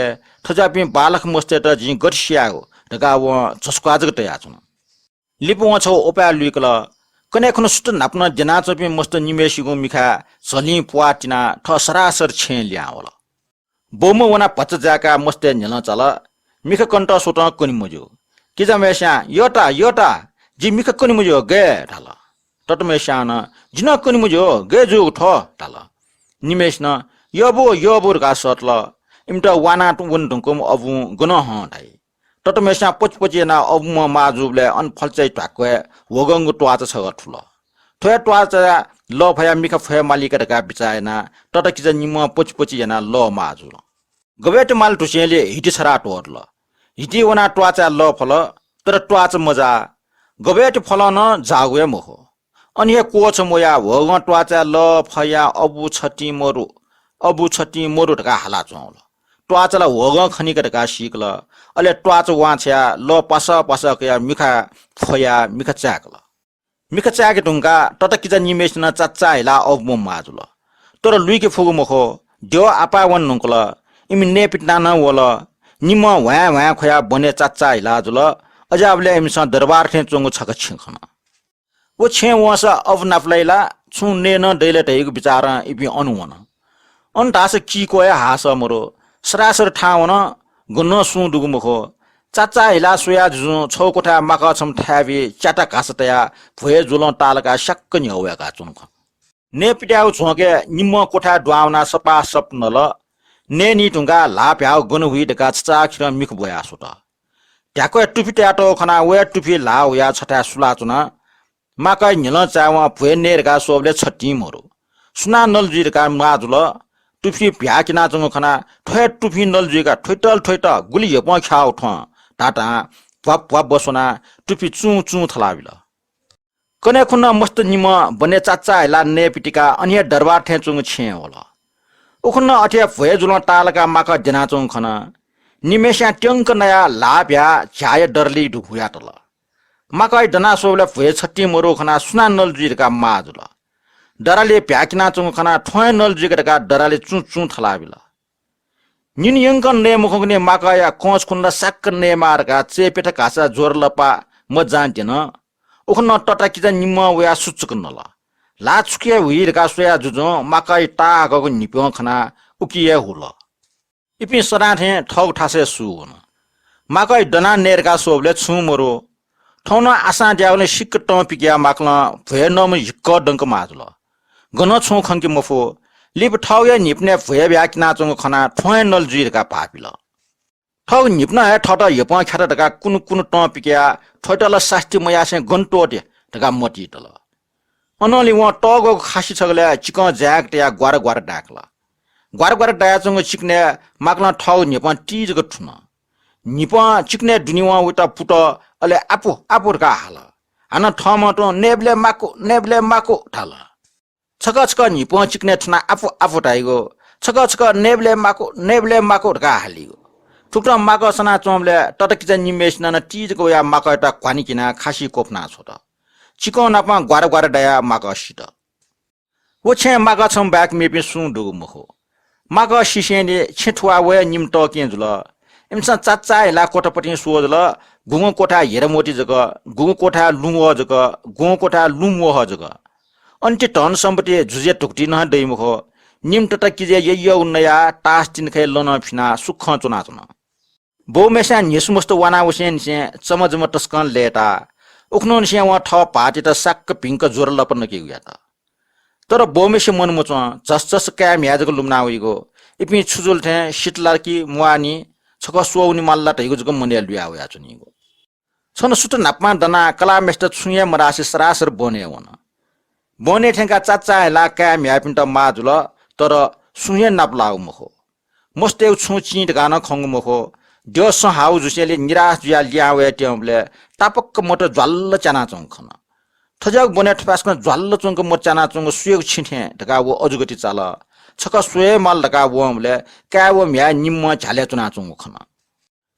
थज्याःपिं बांलाक मस्तय्त जिं गथे स्यायेगु धकाः वं झसुक्वाः जक तयाच्वन। लिपा वं छगू उपाय लुइकल। कन्हय् खुन्हु सुथ न्हापा नं द्यनाच्वंपिं मस्त निम्हेसिगु मिखाय् झलिं प्वाः तिनाः थः सरासर छेँय् लिहां वल। बौम्ह वनाः भचा जाय्काः मस्तय् न्ह्यलं चाल। मिखा कनेत स्वतं कने मज्यू। किजाम्हेस्यां, यःता, यःता, जि मिखा कने मज्यू, गय् धाल। तताम्हेस्यां नं, जि नं कने मज्यू, गय् जूगु थ्व धाल। निम्हेसिनं, यःबु, यःबु धकाः सःतल। इमित वाना वने धुंकूम्ह अबुं गनं हं धाइ। तताम्हेस्यां पचिपचि यानाः अबुम्ह माः जूबलय् अन फल्चाया ध्वाक्वय् ह्वगंगु त्वाःचा छगः थुल। थ्व हे त्वाःचाय् लः फयाः मिखा फ्वये मालीका धकाः बिचाः यानाः तताकिजा निम्हं पचिपचि यानाः लः माः जुल। गबय्ति माल धुसेंलि हिति छथाय् त्वःतल। हिति वनाः त्वाःचाय् लः फल, तर त्वाःचा मजाः। गबय्ति फलं नं जाःगु हे मखु। अन हे क्वःछम वयाः ह्वगं त्वाःचाय् लः फयाः अबु छतिं मरु, अबु छतिं मरु धकाः हालाच्वंवल। त्वाःचा ला ह्वगं खनीका धकाः सीकल। अले त्वाःचा वां छ्वयाः लः पासः पासः कयाः मिखा फ्वयाः मिखा चाय्कल। मिखा चाय्के धुंकाः तताकिजा निम्हेसिनं चाचाः हिलाः अबुम्ह माः जुल। तर लुइके फुगु मखु। द्यः आपाः वने धुंकल। इमि नयेपिन्त नं वल। निम्हं ह्वाँय् ह्वाँय् ख्वयाः वनय् चाचाः हिलाः जुल। अज्याःबलय् इमिसं दरबार थें च्वंगु छकः छेँ खन। व छेँय् वंसा अबु नापलाइ ला, छुं नये नं दइ ला धइगु बिचारं इपिं अन वन। अन धाःसा किक्वः हे हाःसः मरु। सरासर थाहां वन, गनं सुं दुगु मखु। चाचाः हिलाः स्वयाः जुजुं छगू क्वथाय् माकःछम्ह थाय् बी च्याता घासा तयाः भ्वय् जुलं तालाकाः स्याक्क न्ह्यः वय्काच्वन खः। नयेपित्याःगु झ्वंकय् निम्हं क्वथाय् दुहां वनाः सपाः सप नल। नयेनी धुंकाः ल्हाः भ्याःगु गन हुइ धकाः छचाःखिरं मिखा ब्वयाः स्वत। ध्याक्वय् तुफि तयातःगु खनाः वया तुफिइ ल्हाः हुयाः छथाय् सुलाच्वन। माकःया न्ह्यलं चायेवं भ्वय् नये धकाः स्वःबलय् छतिं मरु। सुनां नल जुइ धकाः माः जुल। तुफिं भ्याः किनाच्वंगु खनाः थ्व हे तुफिं नल जुइकाः थ्वइत थ्वइत गुलि ह्यपं ख्याः थ्वं धाधां भ्वाप भ्वाप ब्वस्वनाः तुफिं चुं चुं थलाबिल। कन्हय् खुन्हु मस्त निम्हं बने चाचा हिलाः नये पितिकाः अन हे दरबार थें च्वंगु छेँय् वल। उखुन्हु अथे हे भ्वय् जुलं ताःलाकाः माकः द्यनाच्वंगु खन। निम्हय्सियां त्यंक नयाः ल्हाः भ्याः झ्याःया दरालय् हुयातल। माकःया दना स्वःबलय् भ्वय् छतिं मरु खनाः सुनां नल जुइ धकाः माः जुल। दरालय् भ्याः किनाच्वंगु खनाः थ्वं हे नल जुइक धकाः दरालय् चुं चुं थलाबिल। निन्हु यंकं नये मखंगुलिं माकःया कंस खुन्हु ला साक्क नयेमाः धकाः चय्प्यता घासा ज्वरलपा मज्यां द्यन। उखुन्हु तताकिजा निम्हं वयाः सुचुक नल। ल्हाः छुकिया हुइ धकाः स्वयाः जुजुं माकःया ताःहाकःगु न्हिप्यं खनाः उकी हे हुल। इपिं सदां थें थःगु थासय् सू वन। माकःया दनाः नये धकाः स्वःबलय् छुं मरु। थौं नं आशां द्याःगुलिं सिक्क तं पिकयाः माकलं भ्वय् नःम्ह हिक्क दंक माः जुल। गनं छुं खंके मफु। लिपा थःगु हे न्हिपनय् भ्वय् भ्याः किनाच्वंगु खनाः थ्वं हे नल जुइ धकाः भाःपिल। थःगु न्हिपनं हे थःत ह्यपं ख्यात धकाः कुन्हु कुन्हु तं पिकयाः थ्वइत ला सास्ती मयासें गन त्वःते धकाः मतिइ तल। अनंलि वं तःग्वःगु खासि छगलय् चिकं जाय्क तयाः ग्वार ग्वार दाय्कल। ग्वार ग्वार दायाच्वंगु चिकनय् माकलं थःगु न्हिपं ती जक थुन। न्हिपं चिकनय् दुने वं वइत पुत, अले आपु आपु धकाः हाल। हानं थःम्हं तुं नयेबलय् माकु, नयेबलय् माकु धाल। छकः छकः न्हिपं चिकनय् थुनाः आपु आपु धाइगु, छकः छकः नयेबलय् माकु, नयेबलय् माकु धकाः हालीगु। थुकथं माकः सनाच्वंबलय् तताकिजा निम्हय्सिनं नं ती जक वयाः माकःयात घ्वानि किनाः खासि क्वफुना छ्वत। चिकं नापं ग्वार ग्वार दायाः माकः सित। व छेँय् माकः छम्ह बाहेक मेपिं सुं दुगु मखु। माकः सिसेंलि छेँ थुवाः वये निम्ह तःकें जुल। इमिसं चाचा हिलाः क्वथापतिं स्वः जुल। गुगुं क्वथाय् हिरामोती जक, गुगुं क्वथाय् लुँवः जक, गुगुं क्वथाय् लुँवः जक। अन ति धन सम्पत्ति जुजुया धुकुतिइ नं दइ मखु। निम्ह तताकिजाया यःयःगु नयाः तास तिनिखय् लनं फिनाः सुखं च्वनाच्वन। बौम्हेस्यां न्हिसुमस्त वानावसेंनिसें चमजुम्ह तसकं लय्ताः। उखुन्हुनिसें वं थः भाःतयात साक्क भिंक ज्वरलपा नकेगु यात। तर बौम्हेसे मन मच्वं, झसझस काय् म्ह्याय् जक लुमना वइगु। इपिं छु जुल थें सित ला कि म्वाःनि, छकः स्वः वनेमाल ला धइगु जक मनय् लुया वयाच्वनीगु। छन्हु सुथ न्हापां दनाः कलाःम्हेसित छुं हे मधासे सरासर बहनय् वन। बहनय् थ्यंकाः चाचा हिलाः काय् म्ह्याय्‌पिन्त माः जुल, तर सुं हे नापलाःगु मखु। मस्तय्‌गु छुं चिं धकाः नं खंगु मखु। द्यः सँ हाःगु जुसेंलि निराश जुयाः लिहां वयाच्वंबलय् तापाक्क मत ज्वाल्ल च्यानाच्वंगु खन। थज्याःगु बहनय् थपाय्‌सकं ज्वाल्ल च्वंक मत च्यानाच्वंगु सुयागु छिं थें धकाः व अजूगति चाल। छकः स्वये माल धकाः वंबलय् काय् व म्ह्याय् निम्हं झ्यालय् च्वनाच्वंगु खन।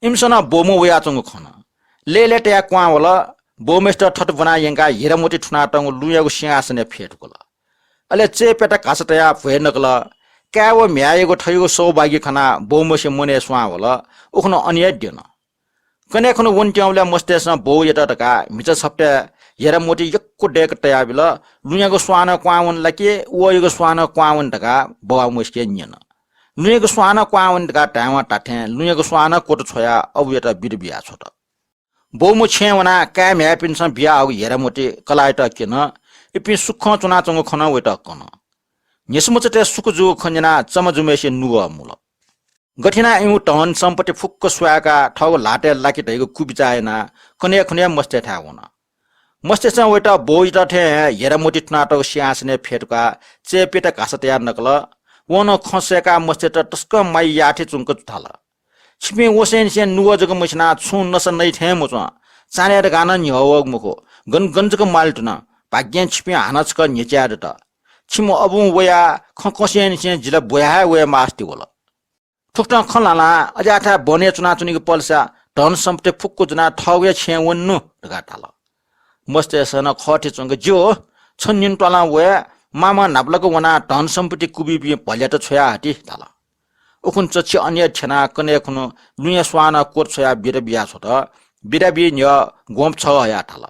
इमिसं नं बौम्ह वयाच्वंगु खन। लय्‌लय् तयाः क्वहां वल। बौम्हेसित थथे ब्वना यंकाः हिरामोती थुनातःगु लुँयागु सिंहासनय् फ्यतुकल। अले चय्‌प्यता घासा तयाः भ्वय् नकल। काय् व म्ह्याय्‌यागु थज्याःगु सौभाग्य खनाः बौम्हेसे मनय् स्वां वल। उखुन्हु अन हे द्यन। कन्हय् खुन्हु वनेत्यंबलय् मस्तय्‌सं बौयात धकाः म्हिचा छपतय् हिरामोती यक्व दय्‌क तयाबिल। लुँयागु स्वां नं क्वहां वन ला कि वःयागु स्वां नं क्वहां वन धकाः बौम्हेसिके न्यन। लुँयागु स्वां नं क्वहां वन धकाः धायेवं धात्थें लुँयागु स्वां नं क्वतः छ्वयाः अबुयात बिदा बियाछ्वत। बौम्ह छेँय् वनाः काय् म्ह्याय्‌पिन्सं बियाहःगु हिरामोती कलाःयात क्यन। इपिं सुखं च्वनाच्वंगु खँ नं वयात कन। न्हिसुमस्तय् सुख जूगु खँ न्यनाः चमजुम्हेसे नुगः मुल। गथे यानाः इमिगु धन सम्पत्ति फुक्क स्वाय्‌काः थःगु ल्हातय् लाके धइगु कुबिचाः यानाः कन्हय् खुन्हु हे मस्तय्‌थाय् वन। मस्तय्‌सं वयात बौयात थें हे हिरामोती थुनातःगु सिंहासनय् फ्यतुकाः चय्‌प्यता घासा तयाः नकल। वं नं खँ सय्‌काः मस्तय्‌त तसकं माया याःथें च्वंक धाल। छिपिं वसेंनिसें नुगः जक मछिनाः छुं नसा नइ थें मच्वं। चान्हय् धकाः नं न्ह्यः वःगु मखु। गन गन जक म्वाले धुन। भाग्यं छिपिं हानं छकः न्ह्यच्याये दत। छिम्ह अबुं वयाः खँ कंसेंनिसें जि ला ब्वया हे वये मास्ति वल। थुकथं खँ ल्हानाः अज्याःथाय् बहनय् च्वनाच्वनीगु पलेसा धन सम्पत्ति फुक्क ज्वनाः थःगु हे छेँय् वनेनु धकाः धाल। मस्तय्‌सं नं खःथें च्वंक ज्यू, छ निन्हु त्वालं वये, मामं न्हापालाक वनाः धन सम्पत्ति कुबीपिं भ्वलयात छ्वयाहति धाल। उखुन्हु चच्छि अन हे थ्यनाः कन्हय् खुन्हु लुँया स्वां नं क्वतः छ्वयाः बिदा बियाछ्वत। बिदा बी न्ह्यः ग्वंप छगः हयाः धाल,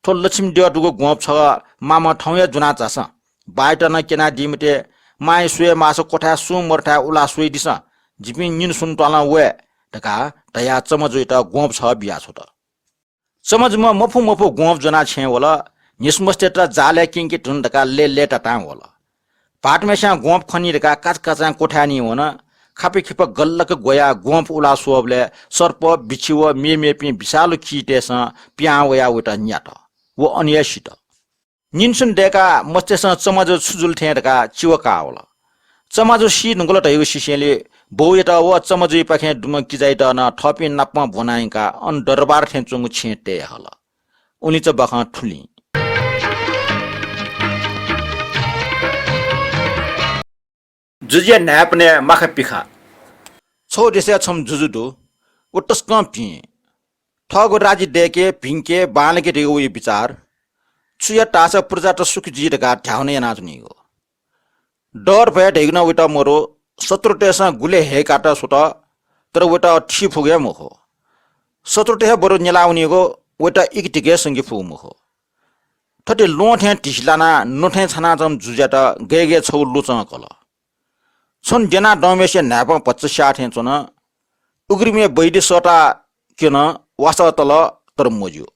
थ्व लक्ष्मी द्यः दुगु ग्वंप छगः मामं थौं हे ज्वना झासँ। बाःयात नं क्यनादी मते, मांया स्वये माःसा क्वथाय् सुं मदुथाय् उलाः स्वइदिसँ, जिपिं निन्हु सुन्हु त्वालं वये धकाः धयाः चमजुयात ग्वंप छगः बियाछ्वत। चमजुम्ह मफु मफु ग्वंप ज्वनाः छेँय् वल। न्हिसुमस्तय्‌त जालय् क्यंके धुन धकाः लय्‌लय्‌तातां वल। भाःतम्हेस्यां ग्वंप खनी धकाः काचाकाचां क्वथाय् निं वन। खापे खिपा गल्लाक ग्वयाः ग्वंप उलाः स्वःबलय् सर्प, बिच्छि व मेमेपिं विषालु कीटय्‌सं पिहां वयाः वयात न्यात। व अन हे सित। निन्सुन दय्काः मस्तय्सं चमाजु छु जुल थें धकाः चिवा काः वल। चमाजु सी धुंकल धयागु सिसेंलि बौयात व चमाजुइपाखें दुम्ह किजायात नं थःपिं नाप ब्वनायंकाः अन दरबार थें च्वंगु छेँय् तये हल। उलिचा बाखं थुलिं। जुजुया न्हाय्पनय् माखा पिखा। छगू देशय् छम्ह जुजु दु। व तसकं भिं। थःगु राज्य दय्के, भिंके, बांलाके धइगु वया बिचाः। छु यात धाःसा प्रजात सुखी जुइ धकाः ध्यान यानाच्वनीगु। डर भय धइगु नं वयात मदु। शत्रुतय्सं गुलि हय्कात स्वत, तर वयात थी फुगु हे मखु। शत्रुत हे बरु न्यला वनीगु, वयात इकितिक हे संके फुगु मखु। थथे ल्वहं थें धिसिलानाः न्वथें छानाच्वंम्ह जुजुयात गय् गय् छगू लुचं कल। छन्हु द्यनादंम्हय्सिया न्हाय्पं भचा स्याः थें च्वन। उघ्रिमय् बैद्य सःता क्यन, वासः तल, तर मज्यू।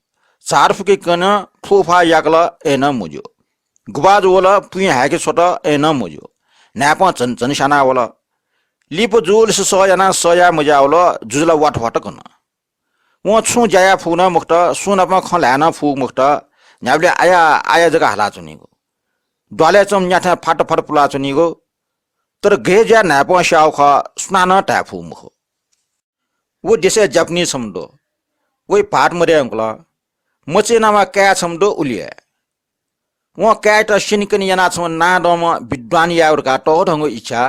झारफुके क्यन, फुफाः याकल, अय्नं मज्यू। गुभाजु वल, पुँइ हाय्के छ्वत, अय्नं मज्यू। न्हाय्पं झन झन स्याना वल। लिपा जुलिसे सह यानाः सह याये मज्यावल, जुजुला वात वात कन। वं छुं ज्या याये फुगु नं मखुत, सुं नाप खँ ल्हाये नं फुगु मखुत, न्ह्याबलें आया आया जक हालाच्वनीगु। द्वालय् च्वंम्ह न्याथाय् फात फात पुलाच्वनीगु, तर गय् ज्या न्हाय्पं स्याःगु खः, सुनानं धाये फुगु मखु। व देशय् जापानी छम्ह दु। वया भाःत मदये धुंकल। मचायानाम्ह काय् छम्ह दु, उलि हे। वं काय्‌यात स्यनेकने यानाः छम्ह नांदंम्ह विद्वान यायेगु धकाः तःधंगु इच्छा।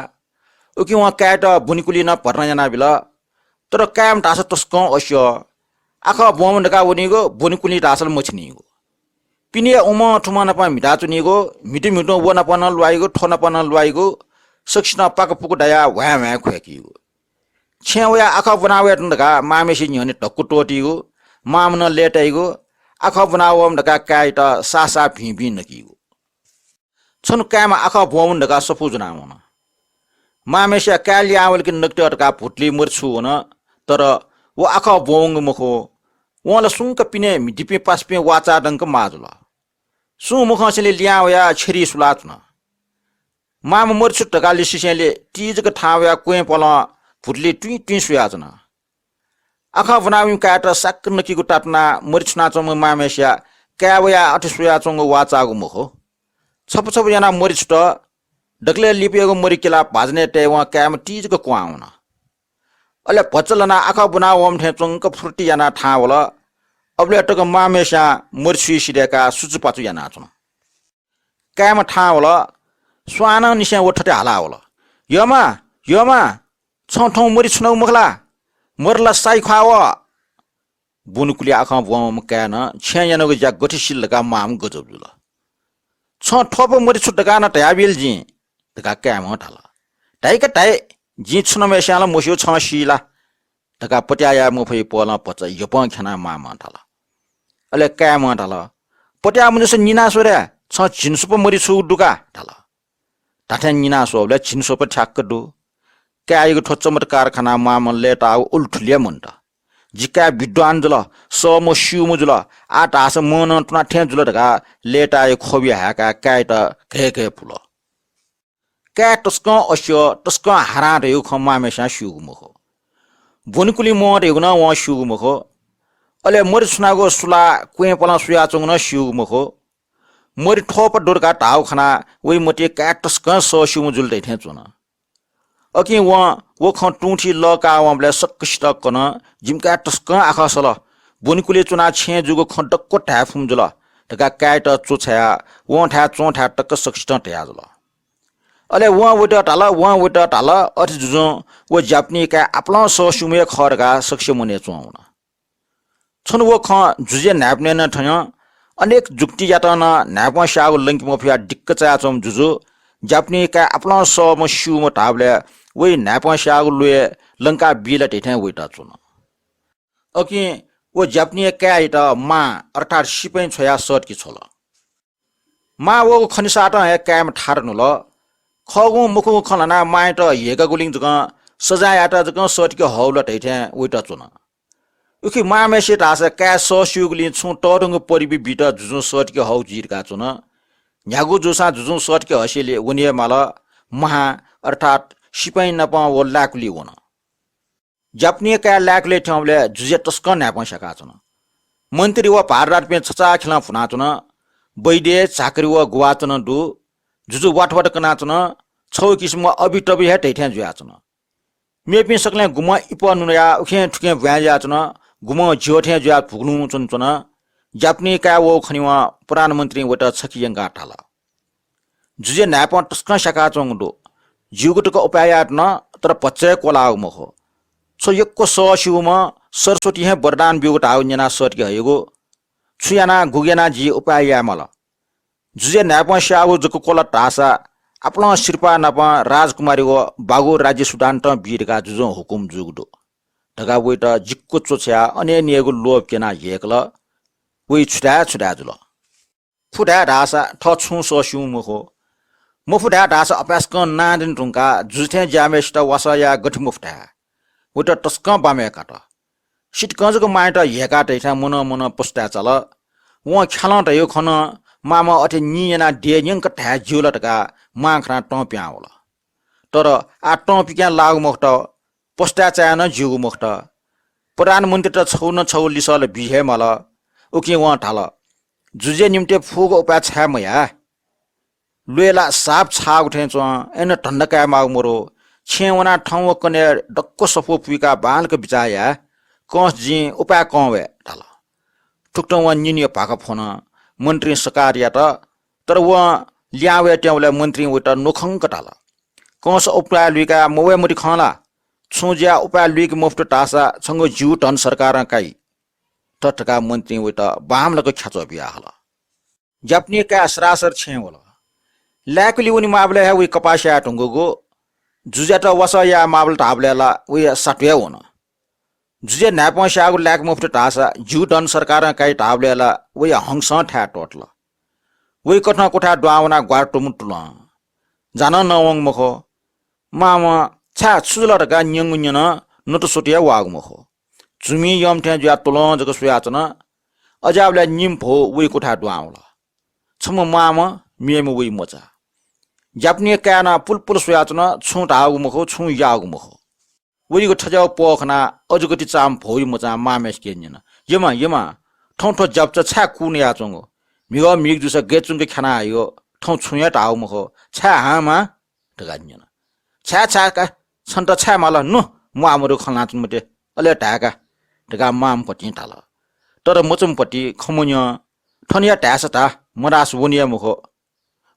उकिं वं काय्‌यात ब्वनेकुलि नं भर्ना यानाबिल। तर काय्‌म्ह धाःसा तसकं अस्यः। आखः ब्वंम्ह धकाः वनीगु, ब्वनेकुलि धाःसा ला मछिनीगु। पिने उमं थुमं नाप म्हिताच्वनीगु, म्हितु म्हितुं व नाप नं ल्वाइगु, थ्व नाप नं ल्वाइगु, सकसितं पाकपुक दयाः ह्वाँय् ह्वाँय् ख्वय्‌कीगु। छेँय् वयाः आखः ब्वना वये धुन धकाः मांम्हय्‌सिया न्ह्यःने धक्कु त्वःतीगु, मांम्ह नं लय्‌ताइगु, आखः ब्वना वःम्ह धकाः काय्‌यात साः साः भिं भिं नकीगु। छन्हु काय्‌म्ह आखः ब्वंवन धकाः सफू ज्वनाः वन। मांम्हय्‌सिया काय् लिहां वल कि नकेत धकाः भुतुलिइ मरि छु वन, तर व आखः ब्वंवंगु मखु। वं ला सुंक पिने म्हितीपिं पासापिं वाःचाः दंक माः जुल। सुं मखंसेंलि लिहां वयाः छेरिइ सुलाच्वन। मांम्ह मरि छुत धकाः लिसिसेंलि ति जक थाहां वयाः क्वँय् पलं भुतुलिइ तुइँ तुइँ स्वयाच्वन। आखः ब्वनावइम्ह काय्‌यात साक्क नकीगु तातुनाः मरि छुनाच्वंम्ह मांम्हय्‌सिया काय् वयाः अथे स्वयाच्वंगु वाःचाःगु मखु। छपु छपु यानाः मरि छुत। दकलय् लिपायागु मरि किलाः भाजनय् तयेवं काय्‌म्ह ति जक क्वहां वन। अले भचा लनाः आखः ब्वना वःम्ह थें च्वंक फुर्ति यानाः थाहां वल। अबलय् तक मांम्हय्‌स्यां मरि छुइ सिधय्‌काः सुचुपाचु यानाच्वन। काय्‌म्ह थाहां वल। स्वांनिसें व थथे हाला वल, "यःमां, यःमां, छं थौं मरि छुनागु मखु ला? मरि ला साइ ख्वाः वः।" ब्वनेकुलि आखं ब्वंम्ह काय्‌नं छेँय् यानागु ज्या गथे सिल धकाः मांम्ह गजब जुल। "छं थ्वपा मरि छुत धकाः नं धयाबिल जिं," धकाः काय्‌म्हं धाल। "धाइ का धाइ, जिं छुनाम्हय्‌स्यां ला मस्यू, छं सी ला?" धकाः पत्याः याये मफइ पहलं भचा यपं ख्यानाः मांम्हं धाल। अले काय्‌म्हं धाल, "पत्याः मजुसे निना स्व रे, छं झिंस्वपा मरि छुगु दु का?" धाल। धात्थें निना स्वःबलय् झिंस्वपा ठ्याक्क दु। काय्‌यागु थ्व चमत्कार खनाः मांम्हं लय्‌ताःगु उलि थुलि हे मन्त। "जि काय् विद्वान जुल, सःम्ह स्यूम्ह जुल, आः धाःसा मनं तुना थें जुल" धकाः लय्‌ताःया ख्वबि हाय्‌काः काय्‌यात घय्‌घय् पुल। काय् तसकं अस्यः, तसकं हारां धयागु खँ मांम्हय्‌स्यां स्यूगु मखु। ब्वनेकुलि मवं धयागु नं वं स्यूगु मखु। अले मरि छुनागु सुलाः क्वँय् पलं स्वयाच्वंगु नं स्यूगु मखु। मरि थ्वपा दु धकाः धाःगु खनाः वइ मतिइ काय् तसकं सःस्यूम्ह जुल धइथें च्वन। अकिं वं व खँ तुं थी लःकाः वंबलय् सकसितं कन, "जिमि काय् तसकं आखः सल। ब्वनेकुलि च्वनाः छेँय् जूगु खँ दक्व धाये फुम्ह जुल" धकाः काय्‌यात च्वछायाः वं थाय् च्वंथाय् तक सकसितं धयाजुल। अले वं वइत धाल, वं वइत धाल, अथे जुजुं व जापानी काय् आपालं सःस्यूम्ह हे खः धकाः सकसिया मनय् च्वं वन। छन्हु व खँ जुजुया न्हाय्‌पनय् नं थ्यन। अनेक जुक्ति यात नं न्हाय्‌पं स्याःगु लंके मफयाः दिक्क चायाच्वंम्ह जुजु जापानी काय् आपालं सःम्ह स्यूम्ह धाःबलय् वइ न्हाय्‌पं स्याःगु ल्वय् लंका बी ला धइथें वइत च्वन। अकिं व जापानीया काय्‌यात मां अर्थात् सिपैं छ्वयाः सःतके छ्वल। मां वःगु खनेसातं हे काय्‌म्ह थात न्हुल। खःगुं मखुगुं खँ ल्हानाः मांयात ह्यय्‌कागुलिं जकं सजाँय यायेत जकं सःतके हःगु ला धइथें वइत च्वन। उखे मांम्हय्‌सित धाःसा काय् सःस्यूगुलिं छुं तःधंगु पदवी बीत जुजुं सःतके हःगु जुइ धकाः च्वन। न्ह्यागु जूसां जुजुं सःतके हसेंलि वने हे माल, महां अर्थात् सिपैं नाप व लाय्‌कुलिइ वन। जापानी काय् लाय्‌कुलिइ थ्यंबलय् जुजुया तसकं न्हाय्‌पं स्याकाच्वन। मन्त्री व भारदारपिं छचाःखेलं भुनाच्वन। वैद्य, झाँक्री व गुभाजन दु। जुजु वात वात कनाच्वन, छगू किसिमं अबितबि हे धइथें जुयाच्वन। मेपिं सकलें गुम्हं इपः नुयाः उखें थुखें ब्वाँय् जुयाच्वन, गुम्हं ज्यः थें जुयाः भुगुलुं च्वनाच्वन। ज्यापनी काय् वःगु खनेवं प्रधानमन्त्रीं वयात छखे यंकाः धाल, जुजुया न्हाय्पं तसकं स्याकाच्वंगु दु। ज्यूगु तक उपाय याये धुन, तर भचा हे क्वलाःगु मखु। छ यक्व सःस्यूम्ह, सरस्वतीं हे वरदान ब्यूगु धाःगु न्यनाः सःतके हइगु। छु यानाः गुगु यानाः जिं उपाय याये माल? जुजुया न्हाय्पं स्याःगु जक क्वल धाःसा आपालं सिरपाः नाप राजकुमारी व बागु राज्य सुधानं बी धकाः जुजुं हुकुम जूगु दु धकाः वइत जिक्क च्वछ्वयाः अनय् न्ययेगु लोभ क्यनाः ह्यय्कल। वइ छु धाये छु धाये जुल। फु धाये धाःसा थः छुं सःस्यूम्ह मखु। मफु धाये धाःसा अपाय्सकं नांद्यने धुंकाः जुजु थें ज्याःम्हय्सित वासः याये गथे मफु धाये। वइत तसकं बांमय् कात। सितिकं जक मांयात ह्यय्काः तइथें मनं मनं पस्ताय् चाल। वं ख्यालं धयागु खँ नं मांम्ह अथे निं यानाः देय् न्यंक धाये ज्यू ला धकाः मां खनाः तं पिहां वल। तर आः तं पिकं लाःगु मखुत, पस्ताय् चाये नं ज्यूगु मखुत। प्रधानमन्त्रीत छगू न छगू लिसः ला बी हे माल। उकिं वं धाल, जुजुया निंतिं फुगु उपाय छाय् मयाये? ल्वय् ला साप छाःगु थें च्वं, अय्नं धन्दा काये माःगु मरु। छेँय् वनाः थौं व कन्हय् दक्व सफू पुइकाः बांलाक बिचाः याये। कंस जिं उपाय कं वये धाल। थुकथं वं निनिया भाखा फ्वन। मन्त्रीं सकार यात, तर वं लिहां वये त्यंबलय् मन्त्रीं वइत न्वखंक धाल, कंस उपाय लुइकाः मवये मते खं ला? छुं जुयाः उपाय लुइके मफुत धाःसा छंगु ज्यू धन सरकारं काइ। थथे धकाः मन्त्रीं वइत बांमलाक ख्याच्वः बियाहल। ज्यापनी काय् सरासर छेँय् वल। लाय्कलि वनेमाःबलय् हे वइ कपाः स्याये धुंकूगु। जुजुयात वासः याये माःबलय् धाःबलय् ला वइ सातु हे वन। जुजुया न्हाय्पं स्याःगु लाय्के मफुत धाःसा ज्यू धन सरकारं काइ धाःबलय् ला वइ हंसं थाय् त्वःतल। वइ कथं क्वथाय् दुहां वनाः ग्वारातुमुतुलं। जानं नवंगु मखु। मांम्हं छाय् छु जुल धकाः न्यंगु न्यन, नतुसुतु हे वाःगु मखु। झुम्हं यःम्ह थें जुयाः तुलं जक स्वयाच्वन। अज्याःबलय् निम्ह भौ वइ क्वथाय् दुहां वल। छम्ह मांम्ह, मेम्ह वइ मचा। ज्यापनी काय् नं पुलपुल स्वयाच्वन, छुं धाःगु मखु, छुं याःगु मखु। वइगु थज्याःगु पौ खनाः अजगति चाःम्ह भौया मचां मांम्हय्सिके न्यन, यमा, यमा, थौं थ्व ज्यापुचा छाय् कू नयाच्वंगु? म्हिगः म्हिगः जूसा गय् चुंक ख्याना हइगु, थौं छुं हे धाःगु मखु, छाय् हां मां? धकाः न्यन। छाय्, छाय् का, छन्त छाय् माल, नु, म्वाःमदुगु खँ ल्हानाच्वने मते, अले धाये का, धकाः मांम्ह भतिं धाल। तर मचाम्ह भतिं खँ मन्यं, थन हे धायेसा धा, मधाःसा वने हे मखु।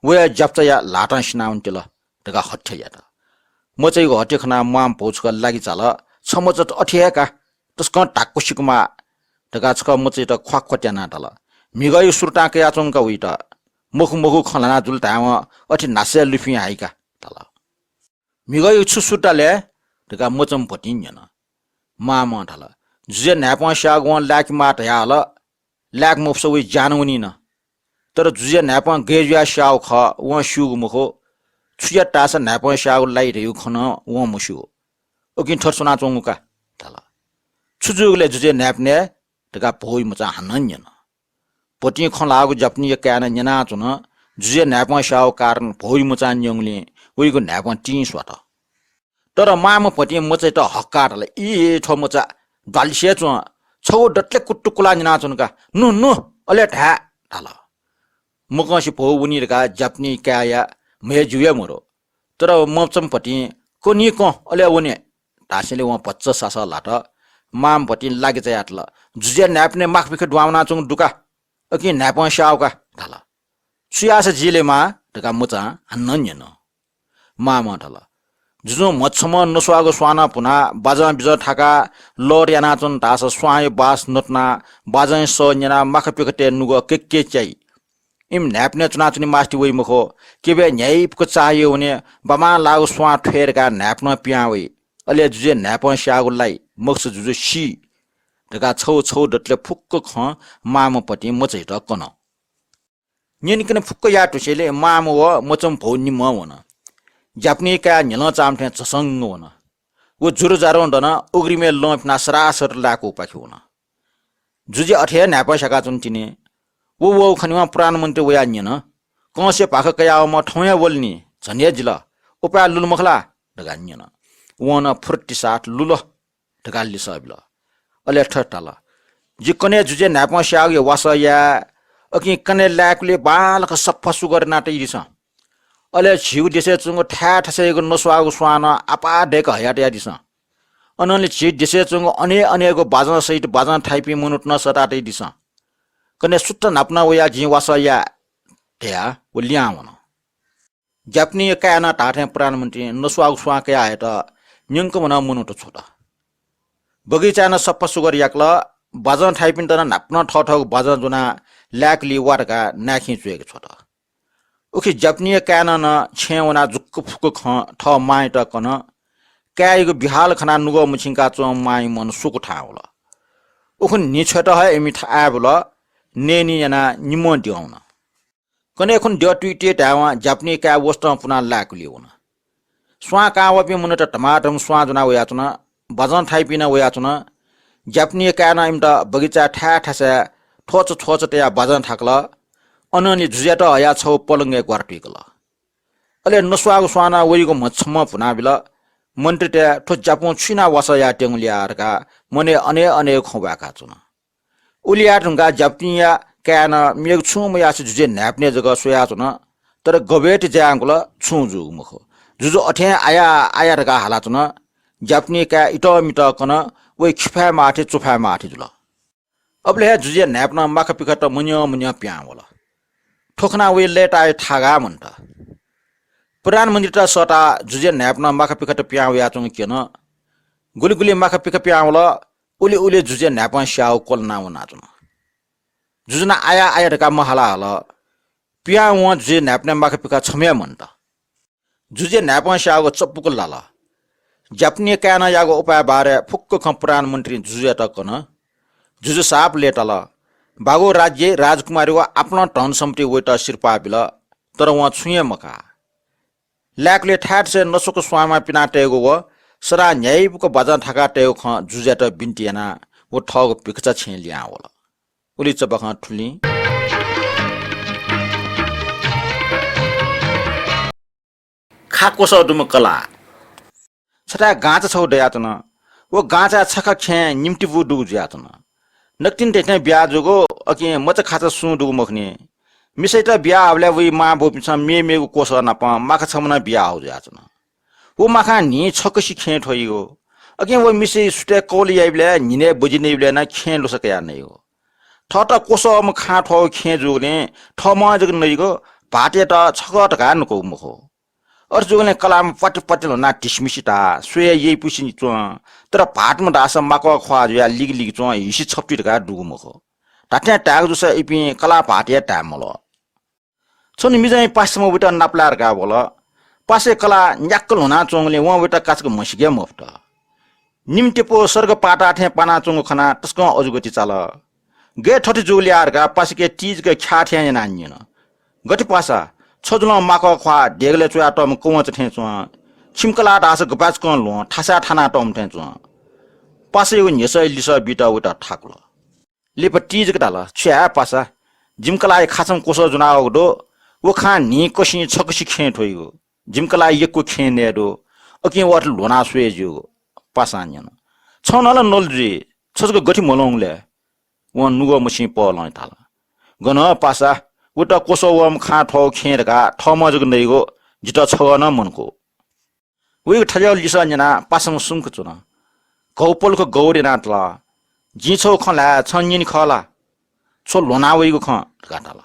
वया ज्यापुचाया ल्हातं सिनावनेत्यल धकाः हत्या यात। मचायागु हत्या खनाः मांम्ह भौ छकः लागिचाल, छ मचा त अथे हे का, तसकं धाक्व सिकुमाः धकाः छकः मचायात ख्वाखुवात यानाः धाल। म्हिगःयागु सुरुतां कयाच्वंगु का वइत। मखु मखु खँ ल्हाना जुल धायेवं अथे न्हासय् लुफिं हाइ का धाल। म्हिगःयागु छु सुरुता ले धकाः मचाम्ह भतिं न्यन। मांम्हं धाल, जुजुया न्हाय्पं स्याःगु वं लाय्केमाः धयाहल, लाय्के मफुसा वइ ज्यान वनी न। तर जुजुया न्हाय्पं गय् जुयाः स्याःगु खः वं स्यूगु मखु। छु यात धाःसा न्हाय्पं स्याःगु लाइ धयागु खँ नं वं मस्यू। उकिं थथे च्वनाच्वंगु का धाल। छु जूगु ले जुजुया न्हाय्पनय् धकाः भौया मचां हानं न्यन। भतिं खँ ल्हाःगु ज्यापनीया काय्नं न्यनाच्वन। जुजुया न्हाय्पं स्याःगु कारण भौया मचां न्यंगुलिं वइगु न्हाय्पं तिं स्वात। तर मांम्ह भतिं मचायात हक्काः धाल, ई, थ्व मचा द्वालिसे च्वं, छगू दतले कुतुकुलाः न्यनाच्वन का, नु, नु, अले धाये धाल। मकंसे भौ वनी धकाः ज्यापनी काय्‌या म्हय् ज्यू हे मरु। तर मचाम्ह भतिं कनी कं अले वने धासेंलि वं भचा सासः ल्हात। मांम्ह भतिं लागिचायाः धाल, जुजुया न्हाय्पनय् माखा पिखे दुहां वनाच्वंगु दु का, उकिं न्हाय्पं स्याःगु का धाल। छु याःसा जी ले मां धकाः मचां हानं न्यन। मांम्हं धाल, जुजुं म्हछम्हं नस्वाःगु स्वानं भुनाः बाजं बिजं थाकाः लःत यानाच्वन धाःसा स्वांया बास नतुनाः बाजंया सः न्यनाः माखा पिखेतय् नुगः केकेच्याइ। इमि न्हाय्पनय् च्वनाच्वने मास्ति वइ मखु, केबय् न्ह्याइपुक चाःहियो वने, बांबांलाःगु स्वां थ्वये धकाः न्हाय्पनं पिहां वइ। अले जुजुया न्हाय्पं स्याःगु लाइ, मखुसा जुजु सी धकाः छगू छगू दतले फुक्क खँ मांम्ह भतिं मचायात कन। न्यनेकने फुक्क याये धुसेंलि मांम्ह व मचाम्ह भौ निम्हं वन। ज्यापनी काय् न्ह्यलं चाःम्ह थें झसंग वन। व जुरुजारुं दनाः उघ्रिमय् लं फिनाः सरासर लाय्‌कूपाखे वन। जुजु अथे हे न्हाय्पं स्याकाच्वन तिनि। व वःगु खनेवं प्रधानमन्त्री वयाः न्यन, कंसया भाखा कयावःम्ह थौं हे वल नि, झन हे जिल, उपाय लुल मखु ला धकाः न्यन। वं नं फुर्तिसाथ लुल धकाः लिसः बिल। अले थथे धाल, जि कन्हय् जुजुया न्हाय्पं स्याःगुया वासः याये, अकिं कन्हय् लाय्‌कुलिइ बांलाक सफा सुग्घर याना तयादिसँ। अले झीगु देशय् च्वंगु थाय् थासय्‌यागु नस्वाःगु स्वां नं आपाः दय्‌क हया तयादिसँ। अनंलि झी देशय् च्वंगु अनय् अनय्‌गु बाजं सहित बाजं थाइपिं मनूत नं सःता तयादिसँ। कन्हय् सुथ न्हापा नं वयाः जिं वासः याये धयाः व लिहां वन। ज्यापुनिया काय्‌नं धाःथें प्रधानमन्त्रीं नस्वाःगु स्वां कयाः हयेत न्यंकं नं मनूत छ्वत। बगैँचाय् नं सफा सुग्घर याकल। बाजं थाइपिन्त नं न्हापा नं थःथःगु बाजं ज्वनाः लाय्‌कुलिइ वा धकाः नाय्‌खें च्वय्‌के छ्वत। उखे ज्यापुनिया काय्‌नं नं छेँय् वनाः जुक्क फुक्क खँ थः मांयात कन। काय्‌यागु बिहाल खनाः नुगः मछिंका च्वंम्ह मांया मन सुकथां वल। उखुन्हु न्हि छ्वयेत हे इमि थाय् आय्‌बुल। नयेनी यानाः निम्हं द्यः वन। कन्हय् खुन्हु द्यः तुइते धायेवं ज्यापुनिया काय् वसतं पुनाः लाय्‌कुलिइ वन। स्वां काः वःपिं मनूत धमाधम स्वां ज्वनाः वयाच्वन। बाजं थाइपिं नं वयाच्वन। ज्यापुनिया काय्‌नं इमित बगैँचाय् थाय् थासय् थ्वःचा थ्वःचा तयाः बाजं थाकल। अनंलि जुजुयात हयाः छगू पलंगय् ग्वारा तुइकल। अले नस्वाःगु स्वां नं वइगु म्हं छम्हं भुनाबिल। मन्त्रीतय् थ्व ज्यापुं छु यानाः वासः यायेत्यंगु ले या धकाः मनय् अनय् अनय् खँ वाय्‌काच्वन। उलि याये धुंकाः ज्यापुनिया काय्‌नं मेगु छुं मयासें जुजुया न्हाय्‌पनय् जक स्वयाच्वन। तर गबय् ति ज्या यानागु ला छुं जूगु मखु। जुजु अथें आया आया धकाः हालाच्वन। ज्यापुनिया काय् इतःमितः कन। वइ खिफाय्‌माः थें च्वफाय्‌माः थें जुल। अबलय् हे जुजुया न्हाय्‌पनं माखा पिखात मन्यं मन्यं पिहां वल। थ्व खनाः वइ लय्‌ताः थागाः मन्त। प्रधानमन्त्रीत सःताः जुजुया न्हाय्‌पनं माखा पिखात पिहां वयाच्वंगु क्यन। गुलि गुलि माखा पिखा पिहां वल। उलि उलि जुजुया न्हाय्‌पं स्याःगु क्वलना वनाच्वन। जुजु नं आया आया धकाः महाला हल। पिहां वं जुजुया न्हाय्‌पनय् माखा पिखा छम्ह हे मन्त। जुजुया न्हाय्‌पं स्याःगु चपुक लाल। ज्यापुनिया काय्‌नं याःगु उपाय बारे फुक्क खँ प्रधानमन्त्रीं जुजुयात कन। जुजु साप लय्‌ताल। बागु राज्यय् राजकुमारी व आपालं धन सम्पत्ति वइत सिरपाः बिल, तर वं छुं हे मकाः। लाय्‌कुलिइ थाय् थासय् नस्वाःगु स्वांमाः पिना तयेगु व सदां न्ह्याइपुक बाजं थाका तयेगु खँ जुजुयात बिन्ति यानाः व थःगु भिक्षा छेँय् लिहां वल। उलि चपाखं थुलिं। खा क्वसः दुम्ह कलाः। छथाय् गांचा छगू दयाच्वन। व गांचाय् छखा खेँय् निम्तिपु दुगु जुयाच्वन। नकतिनि धइथें ब्याहा जूगु, अकिं मचा खाचा सुं दुगु मखुनि। मिसायात ब्याहा हःबलय् वइ मां बौपिन्सं मेमेगु क्वसः नाप माखा छम्ह नं बियाहःगु जुयाच्वन। व माखां न्हिं छकसि खेँ थ्वइगु। अकिं व मिसाया सुथय् कौल याइबलय् न्हिनय् बजि नइबलय् नं खेँ लुसा कयाः नइगु। थःत क्वसःम्ह खां थ्वःगु खेँ जूगुलिं थःम्हं जक नइगु, भाःतयात छकः धकाः नकूगु मखु। अथे जूगुलिं कलाःम्ह प्वाति प्वाति ल्ह्वनाः ढिसमिसि धाः, स्वयाः यइपुसे च्वं, तर भाःतम्ह धाःसा माकः ख्वाः जुयाः लिगि लिगि च्वं, हिसि छप्ति धकाः दुगु मखु। धात्थें धायेगु जूसा इपिं कलाः भाःत हे धाये मल्वः। छन्हु मिजंया पासाम्ह वइत नापलाये धकाः वल। पासाया कलाः न्याक्क ल्ह्वनाच्वंगुलिं वं वइत काचाक्क म्हसीके मफुत। निम्तिपु सर्ग पाताः थें पानाच्वंगु खनाः तसकं अजूगति चाल। गय् थथे जूगु ले धकाः पासाके तीजक ख्याः थें यानाः न्यन। गथे पासा, छजुलं माकः ख्वाः देगलय् च्वयातःम्ह कवंचा थें च्वं। छिमि कलाः धाःसा गपाय्‌चकं ल्ह्वं, थासाय् थानातःम्ह थें च्वं। पासायागु न्ह्यसःया लिसः बीत वइत थाकुल। लिपा तीजक धाल, छु याये पासा, जिमि कलाःया खाचाम्ह क्वसः ज्वनावःगु दु। व खां न्हिं कसिं छकसि खेँ थ्वइगु। जिमि कलाः यक्व खेँ नये दु। अकिं व अथे ल्ह्वनाः स्वये ज्यूगु। पासां न्यन, छं नं ला नल जुइ, छ जक गथे मल्वंगु ले? वं नुगः मछिं पहलं धाल, गन पासा, वइत क्वसः वःम्ह खां थ्वःगु खेँ धकाः थःम्हं जक नइगु, जितः छगः नं मनकू। वइगु थज्याःगु लिसः न्यनाः पासाम्ह सुम्क च्वन। घौपलख गौर यानाः धाल, जिं छगू खँ ल्हाये, छं न्यने खः ला? छ्व ल्ह्वनाः वइगु खँ धकाः धाल।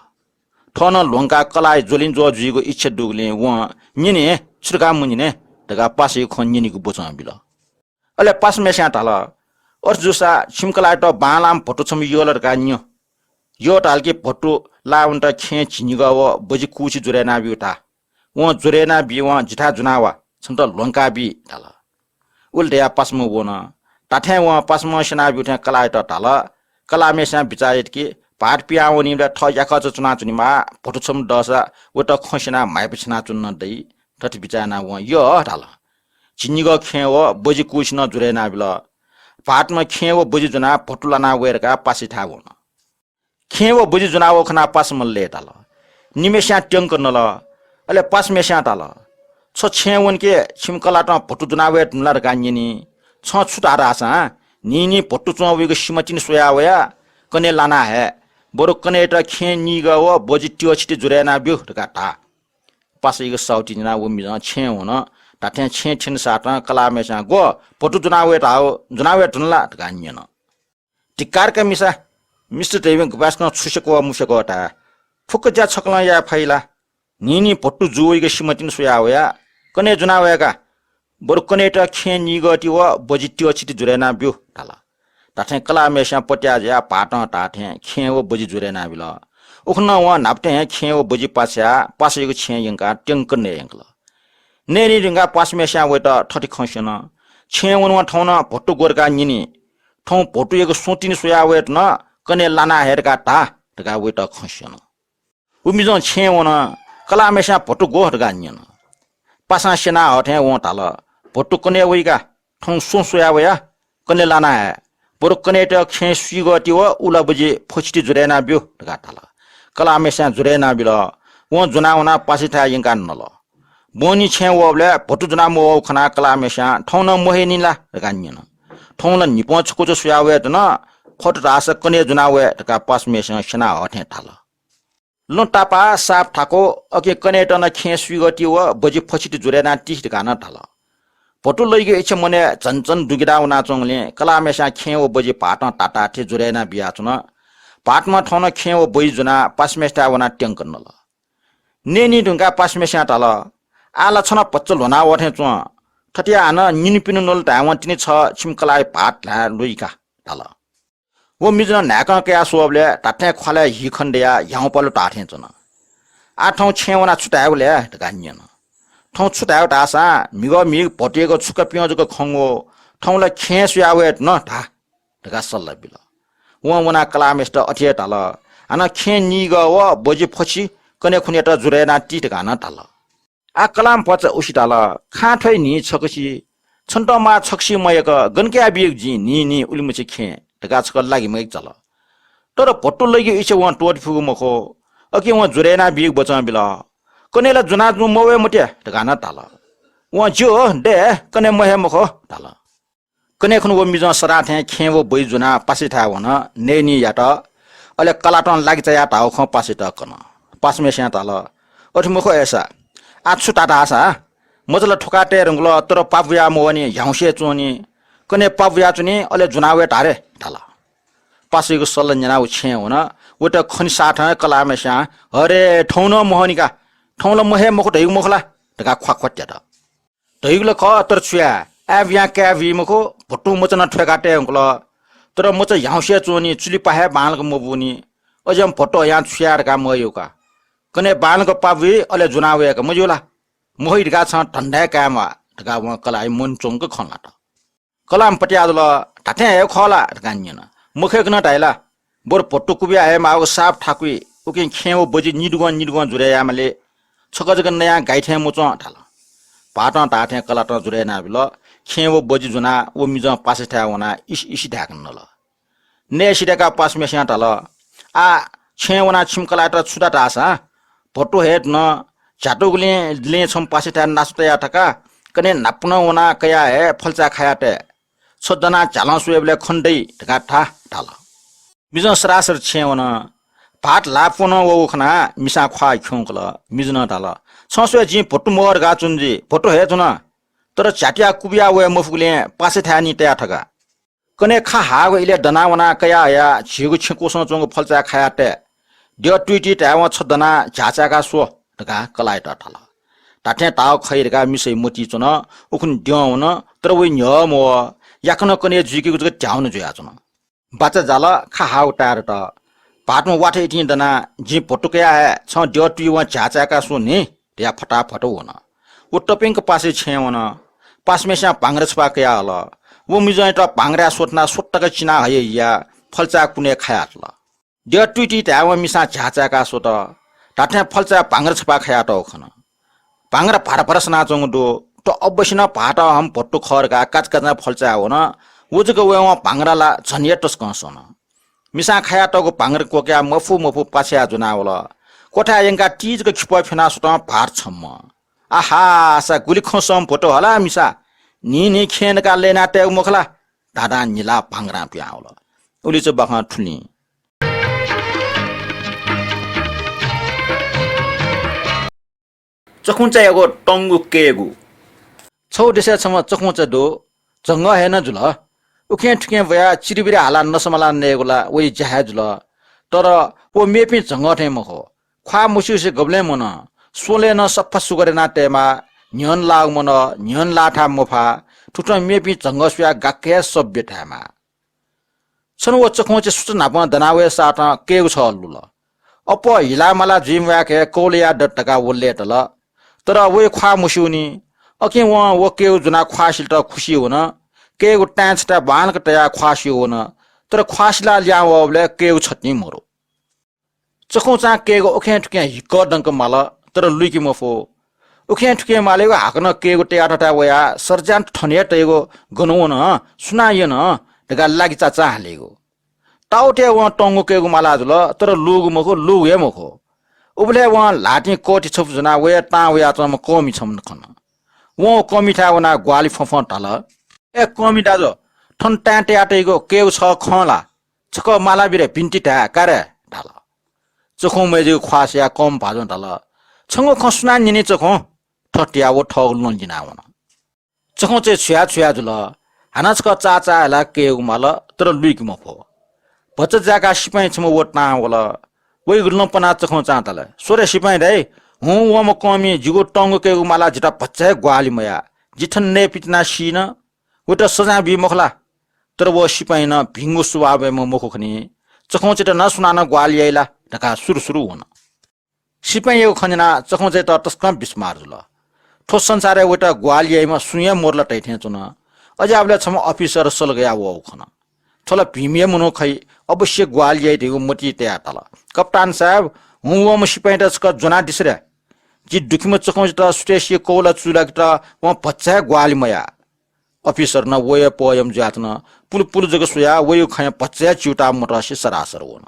थः नं ल्ह्वंकाः कलाःया ज्वलिंज्वः जुइगु इच्छा दुगुलिं वं न्यने, छु धकाः मन्यने धकाः पासायागु खँ न्यनेगु वचं बिल। अले पासाम्हय्‌स्यां धाल, अथे जूसा छिमि कलाःयात बांलाःम्ह भत्तु छम्ह यः ला धकाः न्यँ। यः धाल कि भत्तु लाः वनेत खेँय् झिंनिगः व बजि कुछि ज्वरय् यानाब्यूगु धा। वं ज्वरय् यानाबीवं जिथाय् ज्वनाः वा, छन्त ल्ह्वंकाबी धाल। उलि धयाः पासाम्ह वन। धात्थें वं पासाम्हं स्यनाब्यूगु थें कलाःयात धाल। कलाःम्हय्‌स्यां बिचाः यात कि भाःत पिहां वनीबलय् थः याकःचा च्वनाच्वनेमाः, भत्तु छम्ह दःसा वइत खँ स्यनाः म्हाइपु छ्यनाच्वने नं दइ। थथे बिचाः यानाः वं यः धाल। झिंनिगः खेँय् व बजि कुछि नं ज्वरय् यानाबिल। भाःतम्ह खेँ व बजि ज्वनाः भत्तु लानाः वये धकाः पासायाथाय् वन। खेँ व बजि ज्वनाः वःगु खनाः पासाम्ह लय्ताल। निम्हय्स्यां त्यंक नल। अले पासाम्हय्स्यां धाल, छ छेँय् वनके छिमि कलातं भत्तु ज्वनाः वये धुन ला धकाः न्यनी। छं छु धाः धाःसां न्हिं न्हिं भत्तु च्वं वइगु सिमा तिनि स्वयाः वया कन्हय् लानाः हये। बरु कन्हय्‌यात खेँय् नीगः व बजि तिगः छिति जुरय् यानाब्यु धकाः धा।" पासायागु साहुति न्यनाः व मिजं छेँय् वन। धात्थें छेँय् थ्यनेसाथं कलाःम्हय्‌स्यां "ग्व, भत्तु ज्वना वये धाःगु, ज्वना वये धुन ला?" धकाः न्यन। "धिक्कार का मिसा, मिस्त धइपिं गुपाय्‌सकं छु स्यकः मस्यकः धाये। फुक्क ज्या छकलं याये फइ ला? न्हिं न्हिं भत्तु जू वइगु सिमा तिनि स्वया वया, कन्हय् ज्वना वये का। बरु कन्हय्‌यात खेँय् नीगः ति व बजि तिगः छिति जुरय् यानाब्यु" धाल। धात्थें कलाःम्हय्‌स्यां पत्याः जुयाः भाःतं धाःथें खेँय् व बजि जुरय् यानाबिल। उखुन्हु वं न्हापाथें हे खेँय् व बजि पाछ्याः पासायागु छेँय् यंकाः त्यंक नये यंकल। नये नीधुंकाः पासाम्हय्‌स्यां वयात थथे खँ स्यन, "छेँय् वनावं थौं नं भत्तु ग्व धकाः न्यनी। थौं भत्तुयागु सुं तिनि स्वया वये धुन, कन्हय् लाना हये धकाः धा" धकाः वयात खँ स्यन। व मिजं छेँय् वन। कलाःम्हय्‌स्यां "भत्तु ग्व?" धकाः न्यन। पासां स्यना हःथें वं धाल, "भत्तु कन्हय् वइ का, थौं सुं स्वया वया, कन्हय् लाना हये। बरु कन्हय्‌यात खेँय् स्वीगः ति व उला बजि फछिति जुरय् यानाब्यु" धकाः धाल। कलाःम्हय्‌स्यां जुरय् यानाबिल। वं ज्वना वनाः पासायाथाय् यंकाः नल। बहनी छेँय् वःबलय् भत्तु ज्वना मवःगु खनाः कलाःम्हय्‌स्यां "थौं नं म्हये नि ला?" धकाः न्यन। "थौं ला न्हिपं छकूचा स्वया वये धुन, फत धाःसा कन्हय् ज्वना वये" धकाः पासाम्हय्‌स्यां स्यना हःथें धाल। लँ तापाः साप थाकु, अकिं कन्हय्‌यात नं खेँय् स्वीगः ति व बजि फछिति जुरय् यानाः ति धकाः नं धाल। भत्तु लइगु इच्छा मनय् झन झन दुगिदा वनाच्वंगुलिं कलाःम्हय्‌स्यां खेँय् व बजि भाःतं ताताः थें जुरय् यानाबियाच्वन। भाःतम्ह थौं नं खेँय् व बजि ज्वनाः पासाम्हय्‌सिथाय् वनाः त्यंक नल। नये नीधुंकाः पासाम्हय्‌स्यां धाल, "आः ला छ नं भचा ल्ह्वना वः थें च्वं। थथे यानाः हानं निन्हु पिन्हु नल धायेवं तिनि छ छिमि कलाःया भाःत ल्हाये ल्वइ का" धाल। व मिजं न्हाय्कं कयाः स्वःबलय् धात्थें ख्वालय् हि खनेदयाः ह्याउँपालु ताःथें च्वन। "आः थौं छेँय् वनाः छु धायेगु ले?" धकाः न्यन। "थौं छु धायेगु धाःसा म्हिगः म्हिगः भत्तुयागु छुका प्यं जक खंगु, थौं ला खेँय् स्वया वये धुन धा" धकाः सल्लाह बिल। वं वनाः कलाःम्हय्‌सित अथे हे धाल, "हानं खेँय् नीगः व बजि फछि कन्हय् खुन्हय्‌यात जुरय् यानाः ति" धकाः नं धाल। आः कलाःम्ह भचा उसे धाल, "खां थ्वय् न्हिं छकसि, छन्त माः छकसि मयय्क गन कयाः बियेगु जिं न्हिं न्हिं उलिमछि खेँय्" धकाः छकः लागिमगिक चाल। तर भत्तु लइगु इच्छा वं त्वःते फुगु मखु। अकिं वं जुरय् यानाः बियेगु वचं बिल। "कन्हय् ला ज्वनाः जुं मवये मते" धकाः नं धाल। वं "ज्यू, दये, कन्हय् म्हये मखु" धाल। कन्हय् खुन्हु व मिजं सदां थें खेँय् व बजि ज्वनाः पासायाथाय् वन, नये नीयात। अले कलातं लागि चायाः धाःगु खँ पासायात कन। पासाम्हय्‌स्यां धाल, "अथे मखु अय्‌सा, आः छु धाल धाःसा, मचा ला थ्वकाः तये धुंकल, तर पाप वयाः मवःनि, ह्याउँसे च्वंनि, कन्हय् पाप वयाच्वनी, अले ज्वना वये धारे" धाल। पासायागु सल्लाह न्यनाः व छेँय् वन। वयात खनेसाथं कलाःम्हय्‌स्यां, "अरे, थौं नं म्हःनि का, थौं ला म्हये मखु धइगु मखु ला?" धकाः ख्वाख्वात्यात। "धइगु ला खः, तर छु याये? आय् बियां काये बी मखु, भत्तुं मचा नं थ्वय्‌काः तये धुंकल। तर मचा ह्याउँसे च्वंनि, चुलिपा हे बांलाक मबूनि। अज्याःम्ह भत्तु हयां छु याये धकाः म्हय्‌यु का। कन्हय् बांलाक पाप वइ, अले ज्वना वये का, मज्यू ला? महइ धकाः छं धन्दा हे काये म्वाः" धकाः वं कलाःया मन च्वंक खँ ल्हात। कलाःम्ह पत्याः जुल। "धात्थें हे खः ला?" धकाः न्यन। "मखुगु नं धाइ ला? बरु भत्तु कुबिया हये माःगु साप थाकुइ, उकिं खेँय् व बजि निदुगं निदुगं जुरय् यायेमाली। छकः जक नयां गाइ थें मच्वं" धाल। भाःतं धाःथें कलातं जुरय् यानाबिल। खेँय् व बजि ज्वनाः व मिजं पासायाथाय् वनाः इसि इसि धाय्‌क नल। नये सिधय्‌काः पासाम्हय्‌स्यां धाल, "आः छेँय् वनाः छिमि कलाःयात छु धाल धाःसा, भत्तु हये धुन, झ्यातुगुलिं लँय् छम्ह पासायाथाय् नासो तया थकाः कन्हय् न्हापां नं वनाः कयाः हे फल्चाय् खाया तये। छ दनाः झ्यालं स्वयेबलय् खने दइ धकाः धा" धाल। मिजं सरासर छेँय् वन। भाःत ल्हाः प्वनं वःगु खनाः मिसां ख्वाः खिउँकल। मिजनं धाल, "छं स्वयाः जिं भत्तु म्हः धकाः च्वने जुइ, भत्तु हये धुन, तर झ्यातुया कुबिया वये मफुगुलिं पासायाथाय् निं तया थका। कन्हय् खा हाःगु इलय् दनाः वनाः कयाः हयाः झीगु छेँ क्वसं च्वंगु फल्चाय् खाया तये। द्यः तुइति धायेवं छ दनाः झ्याः चाय्‌का स्व" धकाः कलाःयात धाल। धात्थें धाःगु खइ धकाः मिसाया मतिइ च्वन। उखुन्हु द्यं वन, तर वया न्ह्यः मवः। याकनं कन्हय् जुइकेगु जक ध्याउन जुयाच्वन। बाचा जाल, खा हाःगु ताये दत। भाःतम्ह वाथय् इतिं दनाः, "जिं भत्तु कया हये, छं द्यः तुइवं झ्याः चाय्‌का स्व नि" धयाः फटाफट वन। व तप्यंक पासाया छेँय् वन। पासाम्हय्‌स्यां भांग्रा छपाः कयाहल। व मिजंयात भांग्राय् स्वथनाः स्वत तक चिना हये हियाः फल्चाय् कुनय् खायातल। द्यः तुइति धायेवं मिसां झ्याः चाय्‌का स्वत। धात्थें फल्चाय् भांग्रा छपाः खायातःगु खन। भांग्रा भारा भारा सनाच्वंगु दु। थ्व अवश्य नं भाःतं हःम्ह भत्तु खः धकाः काचाकाचां फल्चाय् वन। व जक वयेवं भांग्रा ला झन हे तसकं सन। मिसां खायातःगु भांग्रा क्वकयाः मफु मफु पाछ्याः ज्वनावल। क्वथाय् यंकाः ति जक खिपः फ्यनाः स्वतं भाःत छम्ह। "आहा, सा गुलि खँ सःम्ह भत्तु हला मिसा, न्हिं न्हिं खेँ नकाः लय् याना तयेगु मखु ला?" धाधां न्हिलाः भांग्रां पिहां वल। उलिचा बाखं थुलिं। चखुंचायागु तंगु कय्गु। छगू देशय् छम्ह चखुंचा दु। झंगः हे नं जुल। उखें थुखें ब्वयाः चिरिबिरि हालाः नसमलाः नयेगु ला वइ ज्या हे जुल। तर व मेपिं झंगः थें मखु। ख्वाः मस्यूसे गबलें मनं। स्वलय् नं सफा सुग्घर यानाः तयेमाः। न्ह्यःने लाःगु मनं, न्ह्यःने लाःथाय् मफ्वाः। थुकथं मेपिं झंगः स्वयाः गाक्क हे सभ्य धायेमाः। छन्हु व चखुंचां सुचा न्हापां दनावये साथं कय्गु छगः लुल। अप्वः हिलामाला जुइ म्वाय्क हे कौलाया दत धकाः व लय्ताल। तर वइ ख्वाः मस्यूनि। अकिं वं व कय्गु ज्वनाः ख्वाः सिलेत खुसि वन। कय्गु ताँय् छथाय् बांलाक तयाः ख्वाः स्यू वन। तर ख्वाः सिलाः लिहां वःबलय् कय्गु छतिं मरु। चखुंचां कय्गु उखें थुखें हिक्क दंक माल, तर लुइके मफु। उखें थुखें मालीगु हाकनं कय्गु तयाः थःथाय् वयाः सर्ज्यान्त थन हे तइगु गन वन, सुनां यन धकाः लागि चाचां हालीगु। ताउतय् वं तंगु कय्गु माला जुल, तर लूगु मखु, लूगु हे मखु। उबलय् वं ल्हातिं कःति छपु ज्वनाः वये तां वयाच्वंम्ह कःमि छम्ह खन। वं व कःमिथाय् वनाः ग्वाहालि फ्वंफ्वं धाल, "ए कःमि दाजु, थन ताँय् तयातइगु कय्गु छगः खं ला? छकः माला बी रे, बिन्ति धाये का रे," धाल। चखुं मय्जुया ख्वाः सियाः कःमि भाजुं धाल, "छंगु खँ सुनां न्यनी चखुं?" थथे धयाः व थःगु लं लिनाः वन। चखुंचां छुया छुया जुल। हानं छकः चाचां हालाः कय्गु माल, तर लुइके मफु। भचा जाय्काः सिपाइँ छम्ह व तां वल। वइगु लं पनाः चखुंचां धाल, "स्व रे सिपाइँ दाइ, हुं वःम्ह कःमिं जिगु तंगु कय्गु माला जितः भचा हे ग्वाहालि मयाः। जि थन नये पितिनाः सीन। वइत सजाँय बी मखु ला?" तर व सिपाइँ नं भिंगु स्वभावयाम्ह मखु खनी। चखुंचायात नं सुनानं ग्वाहालि याइ ला धकाः सुरुसुरु वन। सिपाइँयागु खँ न्यनाः चखुंचायात तसकं बिस्मार जुल। थ्व संसारय् वइत ग्वाहालि याइम्ह सुं हे मरु ला धइथें च्वन। अज्याःबलय् छम्ह अफिसर सल गयाः वःगु खन। थ्व ला भिंम्ह हे मनू खइ, अवश्य ग्वाहालि याइ धइगु मतिइ तयाः धाल, "कप्तान साहेब, हुं वःम्ह सिपाइँयात छकः ज्वनादिसँ रे। जि दुःखीम्ह चखुंचायात सुथय् सिया कौला चूलाकेत वं भचा हे ग्वाहालि मयाः।" अफिसर नं वया पहःयाम्ह जुयाच्वन। पुलुपुलु जक स्वयाः वइगु खँय् भचा हे च्यूताः मतसे सरासर वन।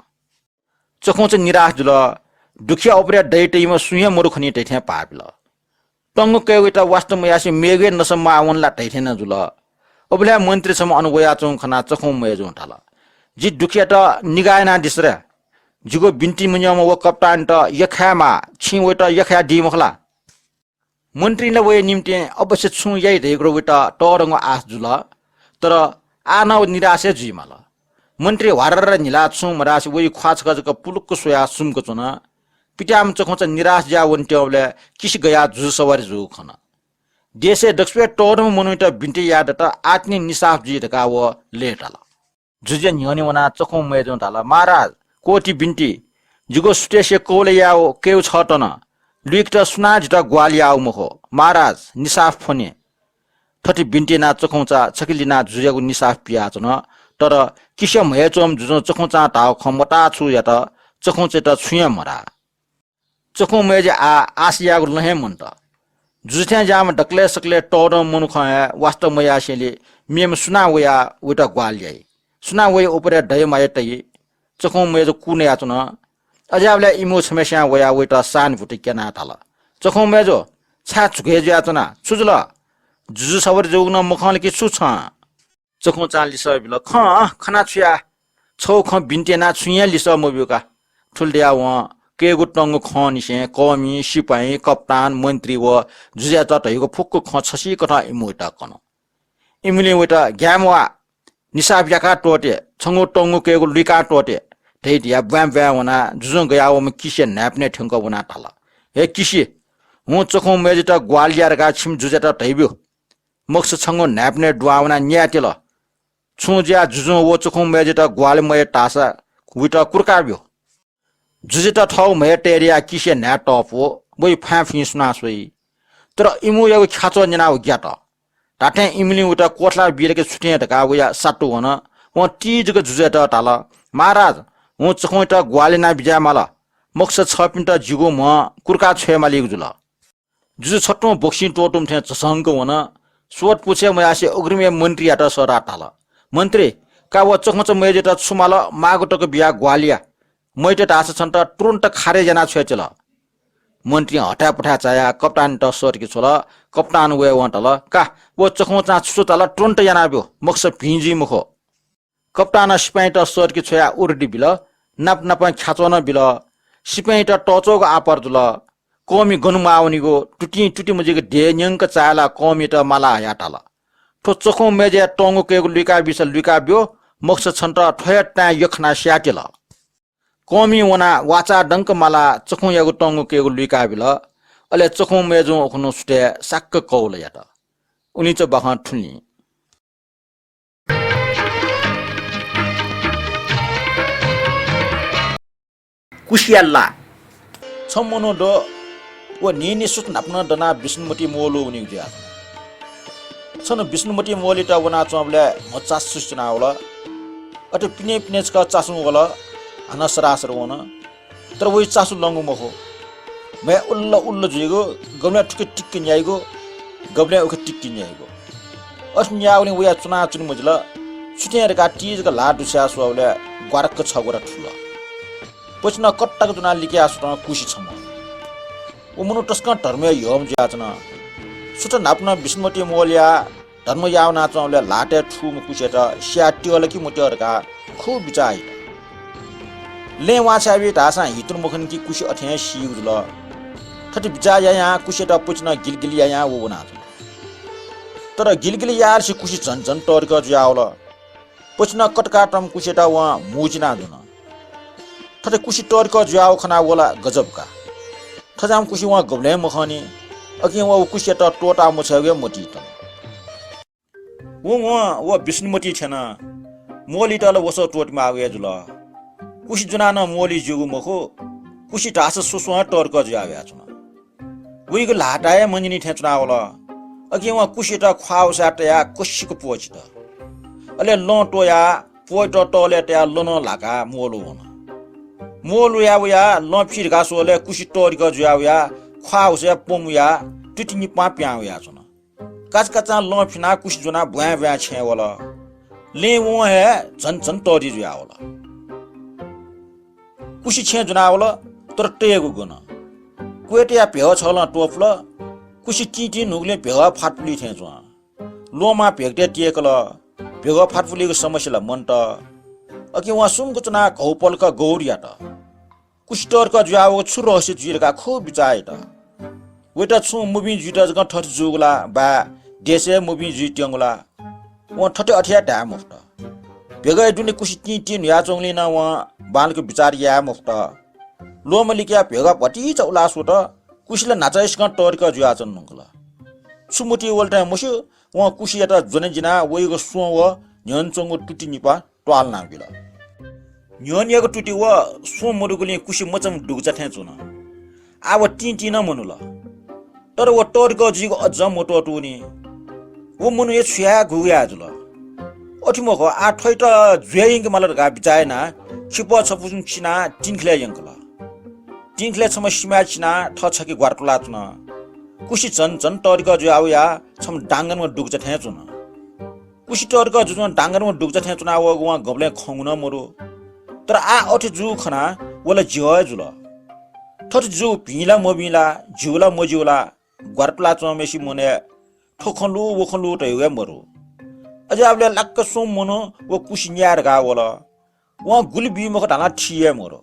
चखुंचा निराश जुल। दुःखिया उपरय् दया तइम्ह सुं हे मरु खनी धइथें भाःबिल। तंगु कय्गुयात वास्ता मयासे मेगु हे नसा म्वाः वन ला धइथें नं जुल। उबलय् मन्त्री छम्ह अन वयाच्वंगु खनाः चखुं मय्जुं धाल, "जि दुःखियात निगाः यानादिसँ रे। जिगु बिन्ति मन्यंम्ह व कप्तानयात यख्खायेमाः, छिं वइत यख्खायादी मखु ला?" मन्त्रीं ला वया निंतिं अवश्य छुं याइ धइगु वइत तःधंगु आश जुल, तर आः नं व निराश हे जुइमाल। मन्त्री ह्वारर न्हिलाः छुं मधासे वइ ख्वाः छकः जक पुलुक्क स्वयाः सुम्क च्वन। पित्याःम्ह चखुंचा निराश जुयाः वनेत्यंबलय् किसि गयाः जुजु सवारी जूगु खन। देशय् दक्वसिबय् तःधंम्ह मनूयात बिन्ति यायेदत, आः तिनि निसाफ जुइ धकाः व लय्ताल। जुजुया न्ह्यःने वनाः चखुं मय्जुं धाल, "महाराज, कोटि बिन्ति, जिगु सुथय् सिया कौला यायेगु कय्गु छगः तन। लुइकेत सुनां जितः ग्वाहालि याःगु मखु। महाराज, निसाफ फ्वने।" थथे बिन्ति यानाः चखुंचा छखे लिनाः जुजुयागु निसाफ पियाच्वन। तर किसि म्हय् च्वंम्ह जुजुं चखुंचां धाःगु खँ मताः छुं यात, चखुंचायात छुं हे मधाः। चखुं मय्जुया आः आशा यायेगु लँ हे मन्त। जुजु थें ज्याःम्ह दकलय् सकलय् तःधंम्ह मनू खँ हे वास्ता मयासेंलि मेम्ह सुनां वयाः वइत ग्वाहालि याइ? सुनां वया उपरय् दया माया तइ? चखुं मय्जु कू नयाच्वन। अज्याःबलय् इमिगु छम्हस्यां वयाः वइत सानुभूति क्यनाः धाल, "चखुं मय्जु, छाय् झुकय् जुयाच्वना? छु जुल? जुजु सवारी जूगु नं मखंल कि छु छं?" चखुंचां लिसः बिल, "खँ, खना छु याये? छगू खँ बिन्ति यानाः छुं हे लिसः मब्यू का।" थुलि धयाः वं कय्गु तंगु खंनिसें कःमि, सिपाइँ, कप्तान, मन्त्री व जुजुयात धयागु फुक्क खँ छसिकथं इमित कन। इमिलिं वइत ग्याये म्वाः, निसाफ याकाः त्वःते, छंगु तंगु कय्गु लुइकाः त्वःते धयाः ब्वाँय् ब्वाँय् वनाः जुजुं गयावःम्ह किसिया न्हाय्पनय् थ्यंकः वनाः धाल, "हे किसि, हुं चखुं मय्जुयात ग्वाहालि या धकाः छिमि जुजुयात धयाब्यु। मखुसा छंगु न्हाय्पनय् दुहां वनाः न्यायेत्यल। छुं जुयाः जुजुं व चखुं मय्जुयात ग्वाहालि मयात धाःसा वइत कुर्का ब्यु।" जुजुयात थःगु म्हय् तयेधयाः किसिया न्हाय् तःपु, वइ फ्वाँय् फुइँ सुनां स्वइ। तर इमिगु यागु ख्याच्वः न्यनाः व ग्यात। धात्थें इमिलिं वइत क्वथला बिल कि छु थें धकाः वया सातु वन। वं ति जक जुजुयात धाल, "महाराज, हुं चखुंयात ग्वाहालि याना बिज्याये माल। मखुसा छःपिन्त जिगु म्ह कुर्का छ्वये मालीगु जुल।" जुजु छत्वं बक्सिं त्वःतूम्ह थें झसंक वन। स्वःत पुछें मयासे अग्रिमया मन्त्रीयात सःताः धाल, "मन्त्री, का व चखुंचा मय्जुयात छु माल माःगु तक बियाः ग्वाहालि या। मय्त धाःसा छन्त तुरुन्त खारेज यानाः छ्वयेत्यल।" मन्त्रीं हथाय् पथाय् झायाः कप्तानयात सःतके छ्वल। कप्तान वयेवं धाल, "का, व चखुंचां छु छु धाल तुरुन्त यानाब्यु, मखुसा भिं जुइ मखु।" कप्तानं सिपाइँत सःतके छ्वयाः उरुदि बिल, नाप नापं ख्याच्वः नं बिल। सिपाइँत तःच्वःगु आपर जुल। कःमि गन म्वाःवनीगु, तुतिं तुति मजुइक देय् न्यंक चाःहिलाः कःमियात माला हयाः धाल, "थ्व चखुं मेजय् तंगु कयेगु लुइका बीसा लुइका ब्यु, मखुसा छन्त थ्व हे ताँय् यख्खानाः स्यायेतिल।" कःमिं वनाः वाचाः दंक मालाः चखुंयागु तंगु कयेगु लुइका बिल। अले चखुं मेजुं उखुन्हु सुथय् साक्क कौल यात। उलिंचा बाखं थुलि। कुसिया ला। छम्ह मनू दु, व न्हिं न्हिं सुथ न्हापा नं दनाः विष्णुमती म्वःल्हु वनीगु जुयाच्वन। छन्हु विष्णुमती म्वःल्हुइत वनाच्वंबलय् म्ह चासु च्वनावल। अथे पिने पिने छकः चासुं वल, हानं सरासर वन। तर वइ चासु लंगु मखु। म्ह उल्ल उल्ल जुइगु, गबलें थुखे टिक्क न्याइगु, गबलें उखे टिक्क न्याइगु। अथे न्याःगुलिं वया च्वनाच्वने मजिल। सुथय् धकाः ति जक ल्हाः दुछ्याः स्वःबलय् ग्वाराक्क छगू ला थुल। पछिनं कत्ताक च्वनाः लिकयाः स्वतं कुसि छम्ह। व मनू तसकं धर्मय् यःम्ह जुयाच्वन। सुथ न्हापा नं विष्णुमती म्वःल्हुयाः धर्म याः वनाच्वंबलय् ल्हातय् थूम्ह कुसियात स्याये त्यः ला कि मत्यः धकाः खुब बिचाः यात। लँय् वांछ्वया वइ धाःसां हितुर मखन कि कुसि अथे हे सीगु जुल। थथे बिचाः यायां कुसियात पछिनं गिलगिल यायां व वनाच्वन। तर गिलगिल याःलिसे कुसि झन झन तःधिकः जुयावल। पछिनं कतकातःम्ह कुसियात वं मू चिनाच्वन। थथे कुसि तःधिकः जुयाव खनाः व ला गजब का। थज्याःम्ह कुसि वं गबलें मखंनि। अकिं वं व कुसियात त्वःता मछ्वयेगु हे मतिइ तन। वं वं व विष्णुमती थ्यन। म्वःल्हुइत ला वसः त्वःते माःगु हे जुल। कुसि ज्वनाः नं म्वःल्हुइ ज्यूगु मखु, कुसि धाःसा स्वस्वं तःधिकः जुया वयाच्वन। वइगु ल्हातय् हे मन्यनी थें च्वनावल। अकिं वं कुसियात ख्वाः वसः तयाः क्वसिक प्वःचित। अले लं त्वयाः प्वःइत तःलय् तयाः लनं ल्हाकाः म्वःल्हु वन। म्वःल्हु याः वयाः लं फी धकाः स्वःबलय् कुसि तःधिकः जुया वयाः ख्वाः वसः प्वमुयाः तुति निपां पिहां वयाच्वन। काचाकाचां लं फिनाः कुसि ज्वनाः ब्वाँय् ब्वाँय् छेँय् वल। लँय् वं हे झन झन तःधि जुयावल। कुसि छेँय् ज्वनावल, तर तयेगु गन। क्वय्‌तया भेगः छगलं त्वपुल। कुसि तिंतिं न्हूगुलिं भेगः फातपुली थें च्वं। ल्वहंमाः भेगतय् तियेकल। भेगः फातपुलीगु समस्या ला मन्त। अकिं वं सुम्क च्वनाः घौपलक गौर यात। कुसि तःधिकः जुयावःगु छु रहस्य जुइ धकाः खुब बिचाः यात। वइत छुं मभिं जुइत जकं थथे जूगु ला, वा देशय् मभिं जुइत्यंगु ला? वं थथे अथे हे धाये मफुत। भेगःया दुने कुसि तिंतिं न्हुयाच्वंगुलिं नं वं बांलाक बिचाः याये मफुत। ल्वहंमलिकया भेगः भतिचा उलाः स्वत। कुसि ला न्हाचःहिसकं तःधिकः जुयाच्वन धुंकल। छु मतिइ वल थें मस्यू, वं कुसियात ज्वने जिनाः वइगु स्वँ व न्ह्यःने च्वंगु तुति निपाः त्वालना बिल। न्ह्यःनेयागु तुति व स्वँ मदुगुलिं कुसि मचाम्ह दुगुचा थें च्वन। आः व तिंतिं नं मनुल। तर व तःधिकः जुइगु अझ मत्वःतूनि। व मनूया छु याये गुगु याये जुल। अथे मखु, आः थ्वइत ज्वय् यंके माल धकाः बिचाः यानाः खिपः छपु चिनाः तिंखिलय् यंकल। तिंखिलय् छम्ह सिमाय् चिनाः थः छखे ग्वारातुलाच्वन। कुसि झन झन तःधिकः जुया वयाः छम्ह डांगनम्ह दुगुचा थें च्वन। कुसि तःधिकः जुजुं डांगनम्ह दुगुचा थें च्वनावःगु वं गबलें खंगु नं मदु। तर आः अथे जूगु खनाः व ला ज्यः हे जुल। थथे जूगु भिं ला मभिं ला, ज्यू ला मज्यू ला, ग्वारातुलाच्वंम्हय्‌सिया मनय् थ्व खँ लु, व खँ लु धयागु हे मदु। अज्याःबलय् लाक्क स्वम्ह मनू व कुसि न्याये धकाः वल। वं गुलि बी मखु धालं थी हे मदु।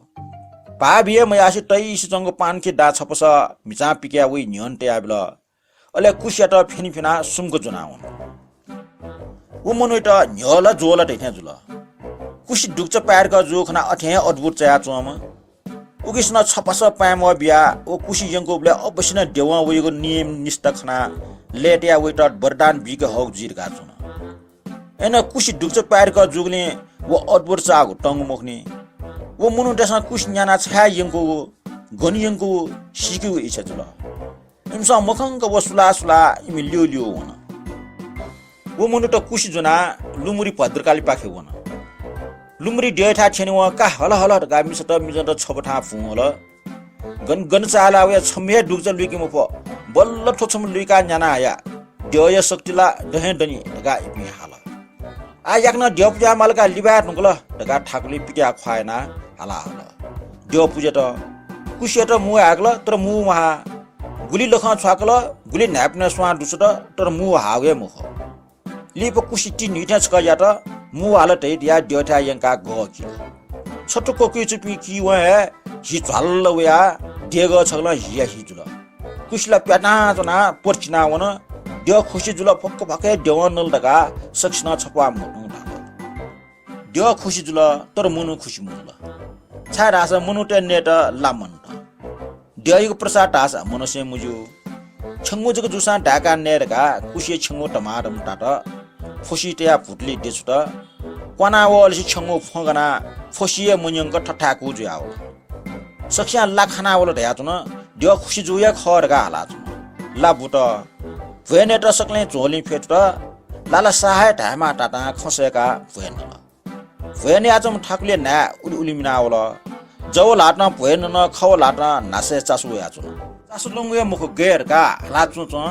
भाः बी हे मयासें तइसे च्वंगु पानखी दां छपसः म्हिचां पिकयाः वइ न्ह्यःने तयाबिल। अले कुसियात फ्यने फ्यनाः सुम्क ज्वनावन। व मनूयात न्ह्यः ला ज्वः ला धइथें जुल। कुसि दुगुचा पाय्‌धिकः जूगु खनाः अथें हे अद्भुत चायाच्वंम्ह। उकिसनं छपसः पाँय्‌मः बियाः व कुसि यंकूबलय् अवश्य नं देवं वइगु नियम निष्ठा खनाः लय्‌तयाः वइत वरदान बीके हःगु जुइ धकाः च्वन। अय्‌नं कुसि दुगुचा पाय्‌धिकः जूगुलिं व अद्भुत चाःगु तंगु मखुनि। व मनूतय्‌सं कुसि न्यानाः छाय् यंकूगु, गन यंकूगु सीकेगु इच्छा जुल। इमिसं मखंक व सुलाः सुलाः इमि ल्यू ल्यू वन। व मनूत कुसि ज्वनाः लुमरि भद्रकालीपाखे वन। लुमरि द्यःथाय् थ्यनेवं का हल हल धकाः मिसात मिजंत छब्वथां भुं हल। गन गन चाःहिलाः वया छम्ह हे दुगुचा लुइके मफु। बल्ल थ्व छम्ह लुइकाः न्याना हया। द्यःया शक्ति ला दहें दनि धकाः इपिं हाल। आः याकनं द्यः पुज्याये माल का, लिबाये धुंकल धकाः थाकुलि पित्याः ख्वाः यानाः हाला हल। द्यः पुज्यात। कुसियात मू हाय्‌कल, तर मू महा। गुलि लखं छ्वाकल, गुलि न्हाय्‌पनय् स्वां दुछ्वत, तर मू हाःगु हे मखु। लिपा कुसि ति न्हुइथें छकः यात, मू हाल धइ धयाः द्यःथाय् यंकाः गः किल। छत्व क्वकुइ चुपिं किवं हे हि झ्वाल्ल वयाः देगः छगलं हिया हि जुल। कुसि ला प्यातां च्वनाः पर्चिना वन। द्यः खुसि जुल, फक्क फक्क हे द्यवं नल धकाः सकसिनं छप्वाः मदुं धाल। द्यः खुसि जुल, तर मनू खुसि मजुल। छाय्धाःसा मनूतय् नयेत ला मन्त। द्यःयागु प्रसाद धाःसा मनसें मज्यू। छेंगू जक जूसां धाय्काः नये धकाः कुसिइ छेंगू धमाधम तात। फसि तयाः भुतुलि देछुत। क्वाना वःलिसे छेंगू फ्वँ गनाः फसि हे मन्यंक थथाय्कू जुयावल। सकसियां ला खाना वल धयाच्वन, द्यः खुसि जू हे खः धकाः हालाच्वन। ला बुत। भ्वय् नयेत सकलें झोलिं फ्यतुत। ला ला साः हे धायेमाः धातां खँ सय्काः भ्वय् नल। भ्वय् नयाच्वंम्ह थाकुलि न्हाय् उलि उलि मिनावल। जव ल्हातं भ्वय् नन, खव ल्हातं न्हासय् चासु वयाच्वन। चासु लंगु हे मखु गय् धकाः हालाच्वंच्वं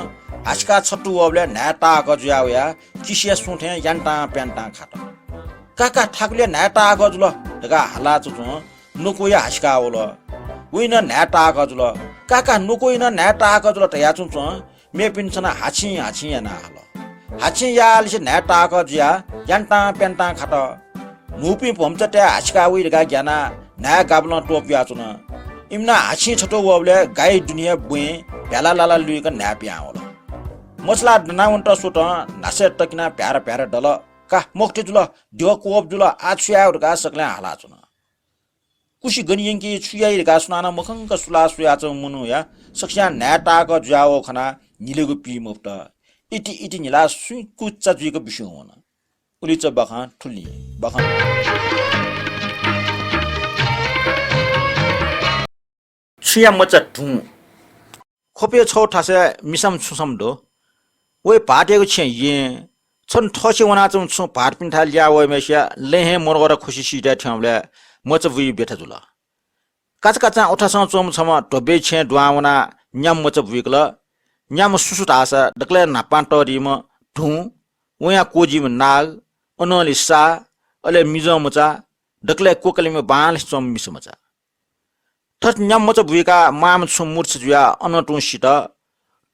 हासिकाः छत्तु वःबलय् न्हाय् ताःहाकः जुया वयाः किसिया सुं थें यान्तां प्यान्तां खात। का का, थाकुलि न्हाय् ताःहाकः जुल धकाः हालाच्वंच्वं नुकुया हासिकाः वल। वइ नं न्हाय् ताःहाकः जुल। का का, नुकुइ नं न्हाय् ताःहाकः जुल धयाच्वंच्वं मेपिन्सं हाछिं हाछिं यानाः हल। हाछिं याःलिसे न्हाय् ताःहाकः जुयाः यान्तां प्यान्तां खात। न्हूपिं भम्चातय् हासिकाः वइ धकाः ग्यानाः न्हाय् गाबलं त्वपुयाच्वन। इमिनं हाछिं छत्तु वःबलय् गाइ दुने हे बुँइ भ्याला लाला लुइक न्हाय् पिहां वल। मछालाः दनावनेत स्वतं न्हासय् तकिनाः भ्यार भ्यार दल। का, मखुति जुल, द्यः क्वप जुल, आः छु याये धकाः सकलें हालाच्वन। कुसि गन यंकी, छु याइ धकाः सुनानं मखंक सुलाः स्वयाच्वंम्ह मनूया सकसियां न्हाय् ताःहाकः जुयावः खनाः न्हिलेगु पी मफुत। इति इति न्हिलाः सुइँकुच्चा जुइक बिस्युं वन। उलिचा बाखं थुलि बाखं। छुँया मचा धुं। ख्वपय् छगू थासय् मिसाम्ह छुसाम्ह दु। वइ भाःतयागु छेँ येँ। छन्हु थःछेँ वनाच्वंम्ह छुं भाःतपिन्थाय् ल्याः वःम्हय्सिया लँय् हे मनोहर खुसि सिधये थ्यंबलय् मचा बुइ ब्यथा जुल। काचाकाचां उथासं च्वंम्ह छम्ह ध्वबय् छेँय् दुहां वनाः न्याम्ह मचा बुइकल। न्याम्ह सु सु धाःसा दकलय् न्हापां तःधीम्ह धुं, वयां क्वजीम्ह नाग, अनंलि साः, अले मिजं मचा, दकलय् क्वकलेम्ह बांलासे च्वंम्ह मिसा मचा। थथे न्याम्ह मचा बुइकाः मांम्ह छुं मूर्छा जुयाः अनं तुं सित।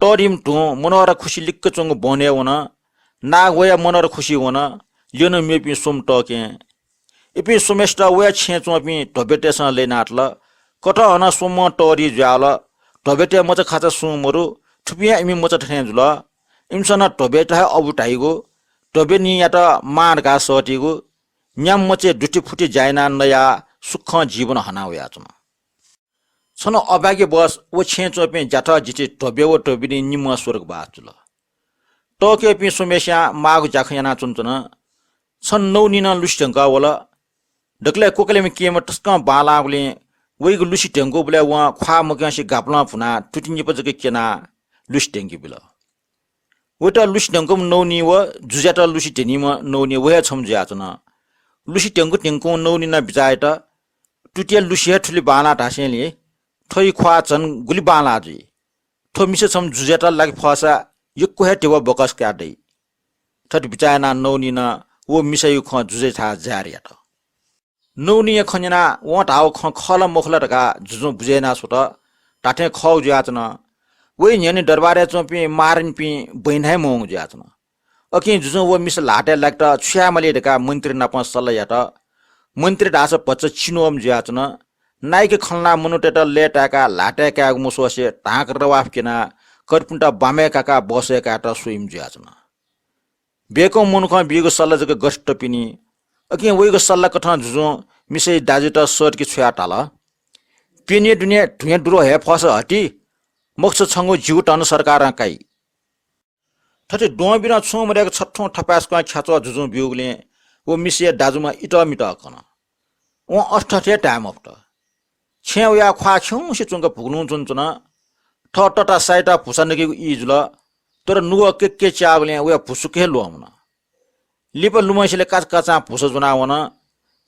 तःधीम्ह धुं मनोहर खुसि लिक्क च्वंगु बहनय् वन। नाग वयाः मनोहर खुसि वन। ल्यन मेपिं स्वम्ह तःकें। इपिं स्वम्हय्सित वया छेँय् च्वंपिं ध्वबय्तय्सं लय्नातल। कथं हनं स्वम्हं तःधि जुयावल। ध्वबय्तय् मचा खाचा सुं मदु। थुपिं हे इमि मचा थथें जुल। इमिसं नं ध्वबय्त हे अबु धाइगु, ध्वबय्नियात मां धकाः सःतीगु, न्याम्ह मचाय् दुथि फुथि ज्या यानाः नयाः सुखं जीवन हना वयाच्वन। छन्हु अभाग्यवश व छेँय् च्वंपिं ज्याथ जिथि ध्वबय् व ध्वबय्नि निम्हं स्वर्गवास जुल। तःकेपिं स्वम्हय्सियां माःगु ज्याखँ यानाच्वनाच्वन। छन्हु नौनिनं लुसि ध्यंकः वल। दकलय् क्वकलेम्ह केहेँ तसकं बांलाःगुलिं वइगु लुसि ध्यंकूबलय् वं ख्वाः मक्यंसे गापलं भुनाः तुति निपा जक क्यनाः लुसि ध्यंके बिल। वयात लुसि ध्यंकूम्ह नौनि व जुजुयात लुसि ध्यनीम्ह नौनि व हे छम्ह जुयाच्वन। लुसि ध्यंकु ध्यंकुं नौनिनं बिचाः यात, तुतिया लुसि हे थुलि बांलाः धासेंलि थ्वइ ख्वाः झन गुलि बांलाः जुइ। थ्व मिसा छम्ह जुजुयात लाके फःसा यक्व हे धिबा बकस काये दइ। थथे बिचाः यानाः नौनिनं व मिसायागु खँ जुजुयाथाय् जाहेर यात। नौनिया खँ न्यनाः वं धाःगु खँ खः ला मखु ला धकाः जुजुं बुझे याना स्वत। धात्थें खःगु जुयाच्वन। वइ न्ह्यःने दरबारय् च्वंपिं महारानीपिं बहिन हे मवंगु जुयाच्वन। अकिं जुजुं व मिसा ल्हातय् लाकेत छु यायेमाली धकाः मन्त्री नाप सल्लाह यात। मन्त्री धाःसा भचा चिनवःम्ह जुयाच्वन। नाइके खँ ल्हानाः मनूतय्त लय्ताय्काः ल्हातय् कायेगु मसवसे धांक रवाफ क्यनाः कर्पिन्त बामय् काकाः बसय् कायेत स्वइम्ह जुयाच्वन। बेकं मनुखं बीगु सल्लाह जक गथे तपिनि। अकिं वइगु सल्लाह कथं जुजुं मिसाया दाजुयात सःतके छ्वयाः धाल, प्यन्हु दुने धुँया दुरु हये फःसा हति, मखुसा छंगु जिगु धन सरकारं काइ। थथे द्वंबिनं छुं मदय्क छथुं थपाय्सकं ख्याच्वः जुजुं ब्यूगुलिं व मिसाया दाजुम्ह इतःमितः कन। वं अथेथें धाये मफुत। छेँय् वयाः ख्वाः खिउँसे च्वंक भुगुलुं च्वनाच्वन। थः तता साइत भुसा नकेगु ई जुल, तर नुगः केकेच्याःगुलिं वया भुसुक हे ल्वःमन। लिपा लुमंसेलय् काचाकाचां भुसा ज्वनाः वन।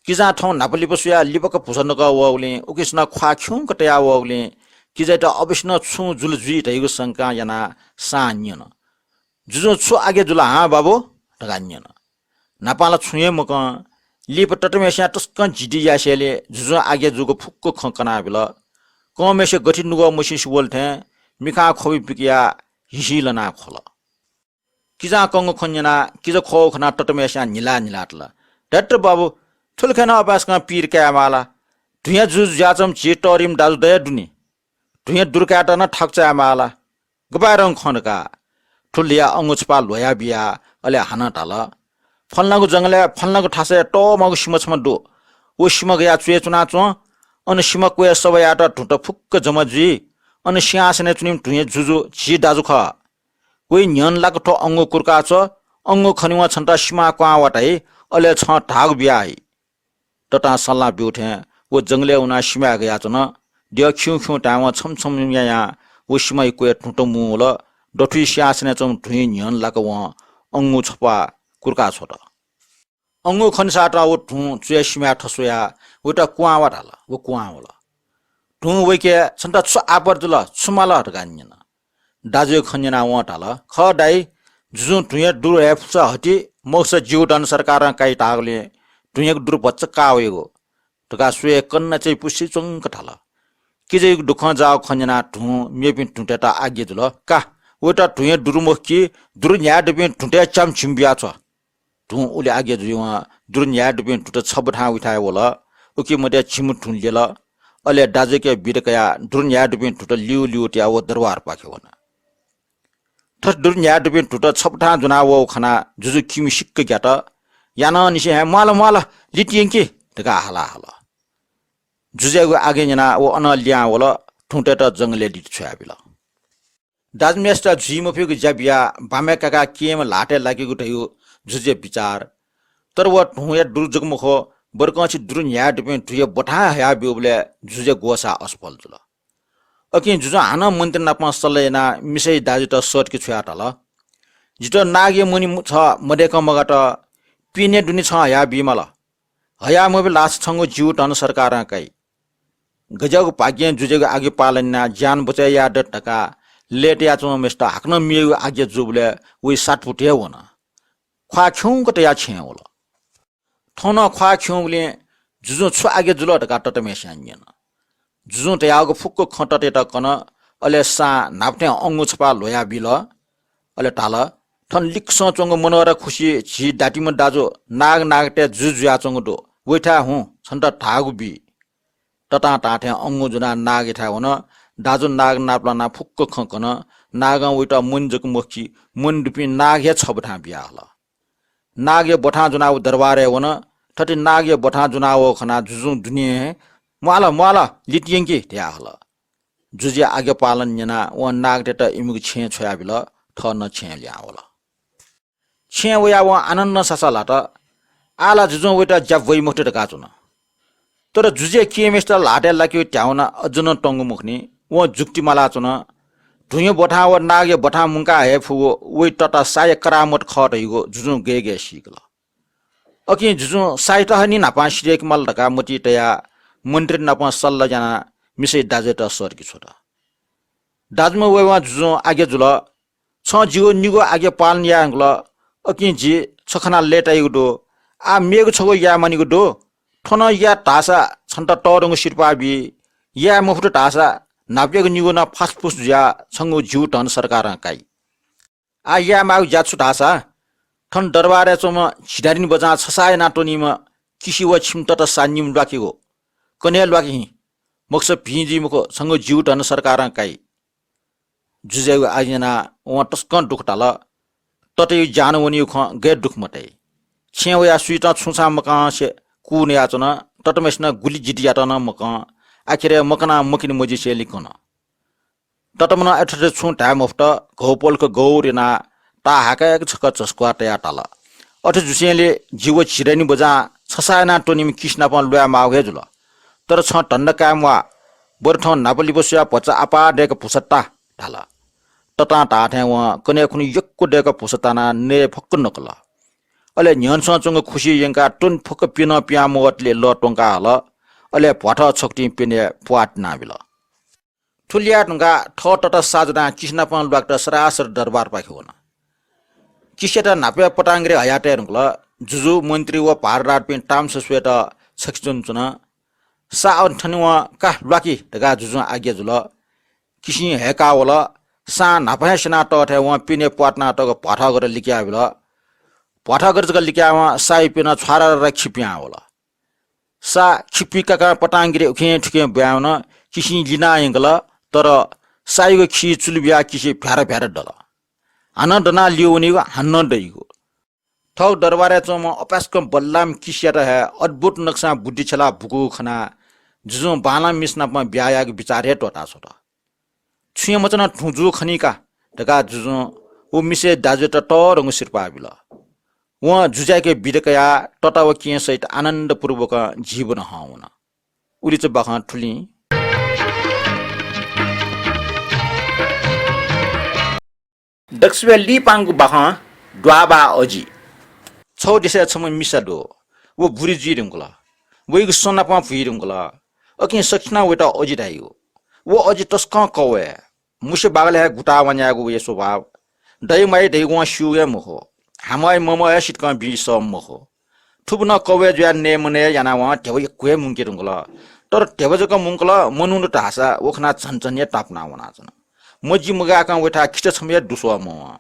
किजां थौं न्हापा लिपा स्वयाः लिपा का भुसा नकः वःगुलिं उकिसनं ख्वाः खिउँक तयाः वःगुलिं किजायात अवश्य नं छुं जुल जुइ धइगु शंकां यानाः सां न्यन। जुजुं छु आज्ञा जुल हां बाबु? धकाः न्यन। न्हापां ला छुं हे मकं। लिपा तताम्हय्सियां तसकं जिद्दी यासेंलि जुजुं आज्ञा जूगु फुक्क खँ कनाबिल। कंम्हय्सित गथे नुगः मसिसे वल थें मिखां ख्वबि पिकयाः हिसि लनाः ख्वल। किजां कंगु खँ न्यनाः किजा ख्वःगु खनाः तताम्हय्सियां न्हिला न्हिला तल। ध्यत्त बाबु, थुलि खँ नं अपाय्सकं पीर कायेमाः ला? धुँया जु जुयाच्वंम्ह झी तःधिम्ह दाजु दया दुनि। धुँया दुरु कायेत नं थाकु चायेमाः ला? गपाय् रं खँ धकाः थुलिया अंगू छपाः ल्ह्वया बिया। अले हानं धाल, फलानागु जंगलय् फलानागु थासय् तःमागु सिमा छम्ह दु। व सिमा गया च्वय् च्वनाच्वँ। अन सिमा क्वय् सभायात धुंत फुक्क जमा जुइ। अन सिंहासनय् च्वनीम्ह धुंया जुजु झी दाजु खः। वइ न्ह्यःने लाक थ्व अंगू कुर्का च्व। अंगू खनेवं छन्त सिमाय् क्वहां वा धाइ। अले छं धाःगु बिया हइ। ततां सल्लाह ब्यू थें व जंगलय् वनाः सिमाय् गयाच्वन। द्यः खिउँ खिउँ धायेवं छम्ह छम्ह यायां व सिमाया क्वय् धुंत मुंवल। दथुइ सिंहासनय् च्वंम्ह धुंया न्ह्यःने लाक वं अंगू छपाः कुर्का छ्वत। अंगू खनेसातं व धुं च्वय् सिमाय् थस्वयाः वइत क्वहां वा धाल। व क्वहां वल। धुं वइके छन्त छु आपत जुल, छु माल धकाः न्यन। दाजुया खँ न्यनाः वं धाल, खः दाइ, जुजुं धुंया दुरु हये फुसा हति, मखुसा जिगु धन सरकारं काइ धाःगुलिं धुंयागु दुरु भचा काः वइगु धकाः स्वयाः कन्ना चाहिँ पुसे च्वंक धाल। किजायागु दुःखं जाःगु खँ न्यनाः धुं मेपिं धुंतय्त आज्ञा जुल, का, वइत धुंया दुरु मखु कि, दुरु न्ह्याये दुपिं धुंतय् च्याम्ह झिम्ह बियाछ्व। धुं उलि आज्ञा जुइवं दुरु न्ह्याये दुपिं धुंत छब्वथां उइथाय् वल। उकी मध्ये झिम्ह धुं ल्यल। अले दाजुके बिदा कयाः दुरु न्ह्याये दुपिं धुंत ल्यू ल्यू तयाः व दरबारपाखे वन। थथे दुरु न्ह्याये दुपिं धुंत छब्वथां ज्वनाः वःगु खनाः जुजु किमि सिक्क ग्यात। यानानिसें हे म्वाल म्वाल, लित यंकि धकाः हाला हल। जुजुयागु आज्ञा न्यनाः व अनं लिहां वल। धुंतय्त जंगलय् लित छ्वयाबिल। दाजुम्हय्सित जुइ मफुगु ज्या बियाः बामय् काकाः केहेँम्ह ल्हातय् लाकेगु धइगु जुजुया बिचाः। तर व धुंया दुरु जक मखु, बरकंछि दुरु न्ह्याये दुपिं धुंया ब्वथां हयाब्यूबलय् जुजुया ग्वसाः असफल जुल। अकिं जुजुं हानं मन्त्री नाप सल्लाह यानाः मिसाया दाजुयात सःतके छ्वयाः धाल, जितः नागया मणि मु-, छ मदय्कं मगात, पिने दुने छं हयाबी माल। हया मबी लासा छंगु जिगु धन सरकारं काइ। गज्याःगु भाग्यं जुजुयागु आज्ञा पालन यानाः ज्यान बचय् याये दत धकाः लय्‌तयाच्वंम्हय्सित हाकनं मेगु आज्ञा जूबलय् वइ सातपुत हे वन। ख्वाः खिउँक तयाः छेँय् वल। थौं नं ख्वाः खिउँगुलिं जुजुं छु आज्ञा जुल धकाः तताम्हय्सिनं न्यन। जुजुं धयागु फुक्क खँ ततायात कन। अले सां न्हापा थें अंगू छपाः ल्ह्वयाबिल। अले धाल, थन लिक्कसं च्वंगु मनोहर खुसि झी दातिम्ह दाजु नाग नागतय् जुजु जुयाच्वंगु दु। वइथाय् हुँ, छन्त धाःगु बी। ततां धाःथें अंगू ज्वनाः नागयाथाय् वन। दाजु नाग नापलानाः फुक्क खँ कन। नागं वइत मणि जक मखु कि मणि दुपिं नाग हे छब्वथां बियाहल। नागया ब्वथां ज्वनाः व दरबारय् वन। थथे नागया ब्वथां ज्वनाः वःगु खनाः जुजुं दुने हे म्वाल म्वाल, लित यंकि धयाहल। जुजुया आज्ञा पालन यानाः वं नागतय्त इमिगु छेँय् छ्वयाबिल। थः नं छेँय् लिहां वल। छेँय् वयाः वं आनन्दं सासः ल्हात। आः ला जुजुं वइत ज्या ब्वइ मखुत धकाः च्वन। तर जुजुया केहेँम्हय्सित ल्हातय् लाकेगु ध्याउना अझ नं तंगु मखुनि। वं जुक्ति मालाच्वन। धुंया ब्वथां व नागया ब्वथां मुंका हये फुगु वइ तता साया करामत खः धइगु जुजुं गय् गय् सीकल। अकिं जुजुं सायात हनि न्हापां सिधय्के माल धकाः मतिइ तयाः मन्त्री नाप सल्लाह यानाः मिसाया दाजुयात सःतके छ्वत। दाजुम्ह वयेवं जुजुं आज्ञा जुल, छं जिगु निगू आज्ञा पालन याये धुंकल, अकिं जि छ खनाः लय्ताइगु दु। आः मेगु छगू याये मानिगु दु। थ्व नं याये धाःसा छन्त तःधंगु सिरपाः बी। याये मफुत धाःसा न्हापायागु निगू नं फासफुस जुयाः छंगु जिगु धन सरकारं काइ। आः याये माःगु ज्या छु धाःसा थन दरबारय् च्वंम्ह झिदारिनी बजां छसाः यानाः त्वनीम्ह किसि व छिमि तता सा निम्ह ल्वाकेगु। कन्हय् ल्वाके हिँ। मखुसा भिं जुइ मखु, छंगु जिगु धन सरकारं काइ। जुजुयागु आज्ञा न्यनाः वं तसकं दुःख ताल। तताया ज्यान वनीगु खँ गय् दुःख मताइ। छेँय् वयाः सुयातं छुं छां मकंसे कू नयाच्वन। तताम्हय्सिनं गुलि जिद्द यात नं मकं। आखिरय् मकनाः मखुनि मजिसेंलि कन। तताम्हं नं अथे थथे छुं धाये मफुत। घौपलख गौर यानाः ताःहाकय्क छकः झसक्वाः तयाः धाल, अथे जुसेंलि जि व झिदारिनी बजां छसाः यानाः त्वनीम्ह किसि नाप ल्वाये माःगु हे जुल। तर छं धन्दा काये म्वाः। बरु थौं न्हापा लिपा स्वयाः भचा आपाः दय्क भुसा ता धाल। ततां धाःथें वं कन्हय् खुन्हु यक्व दय्क भुसा तानाः नये फक्क नकल। अले न्ह्यःनेसं च्वंगु खुसि यंकाः त्वने फक्क प्यनं पिहां मवतले लः त्वंकाः हल। अले भ्वाथः छकुतिं प्यनय् प्वाः तिनाबिल। थुलि याये धुंकाः थः तता सा ज्वनाः किसि नाप ल्वाकेत सरासर दरबारपाखे वन। किसियात न्हापाया पटांगिरी हयातये धुंकल। जुजु, मन्त्री व भारदारपिं ताम्हस्या स्वयेत छखे च्वनाच्वन। सा अन थनेवं का ल्वाकि धकाः जुजुं आज्ञा जुल। किसिं हय्काः वल। सां न्हापा हे स्यनातःथें वं प्यनय् प्वाः तिनातःगु भ्वाथःगर लिकयाबिल। भ्वाथःगर जक लिकयावं साया प्यनं छ्वारारारा खिपिहां वल। सा खिपि काकां पटांगिरी उखें थुखें ब्वाँय् वन। किसिं लिना यंकल, तर साइगु खी चुलि बियाः किसि भ्यार भ्यार दल। हानं दनाः लिउ वनीगु, हानं दइगु। थःगु दरबारय् च्वंम्ह अपाय्सकं बल्लाःम्ह किसियात हे अद्भुत नक्सां बुद्धि छ्यलाः बुकूगु खनाः जुजुं बांलाःम्ह मिसा नाप ब्याहा यायेगु बिचाः हे त्वःता छ्वल। छुं हे मचानं धुं जू खनी का धकाः जुजुं व मिसय् दाजुयात तःधंगु सिरपाः बिल। वं जुजुयाके बिदा कयाः तता व केहेँ सहित आनन्दपूर्वकं जीवन हं वन। उलिचा बाखं थुलिं। दक्वसिबय् लिपांगु बाखं द्वाःबाः अजि। छगू देशय् छम्ह मिसा दु। व बुरि जुइ धुंकल। वइगु सँ नापं भुइ धुंकल। अकिं सकसिनं वइत अजि धाइगु। व अजि तसकं कवय्। मुसे बागलय् हे गुताः वनेयाःगु वया स्वभाव। दइ माइ धइगु वं स्यू हे मखु। हामय ममय हे सितकं बी सः मखु। थुपिं नं कवय् जुयाः नये मनये यानाः वं ध्यबा यक्व हे मुंके धुंकल। तर ध्यबा जक मुंकल, मनू दु धाःसा व खनाः झन झन हे तापुना वनाच्वन। मजि मगाकं वयाथाय् खिचा छम्ह हे दुस्वः मवं।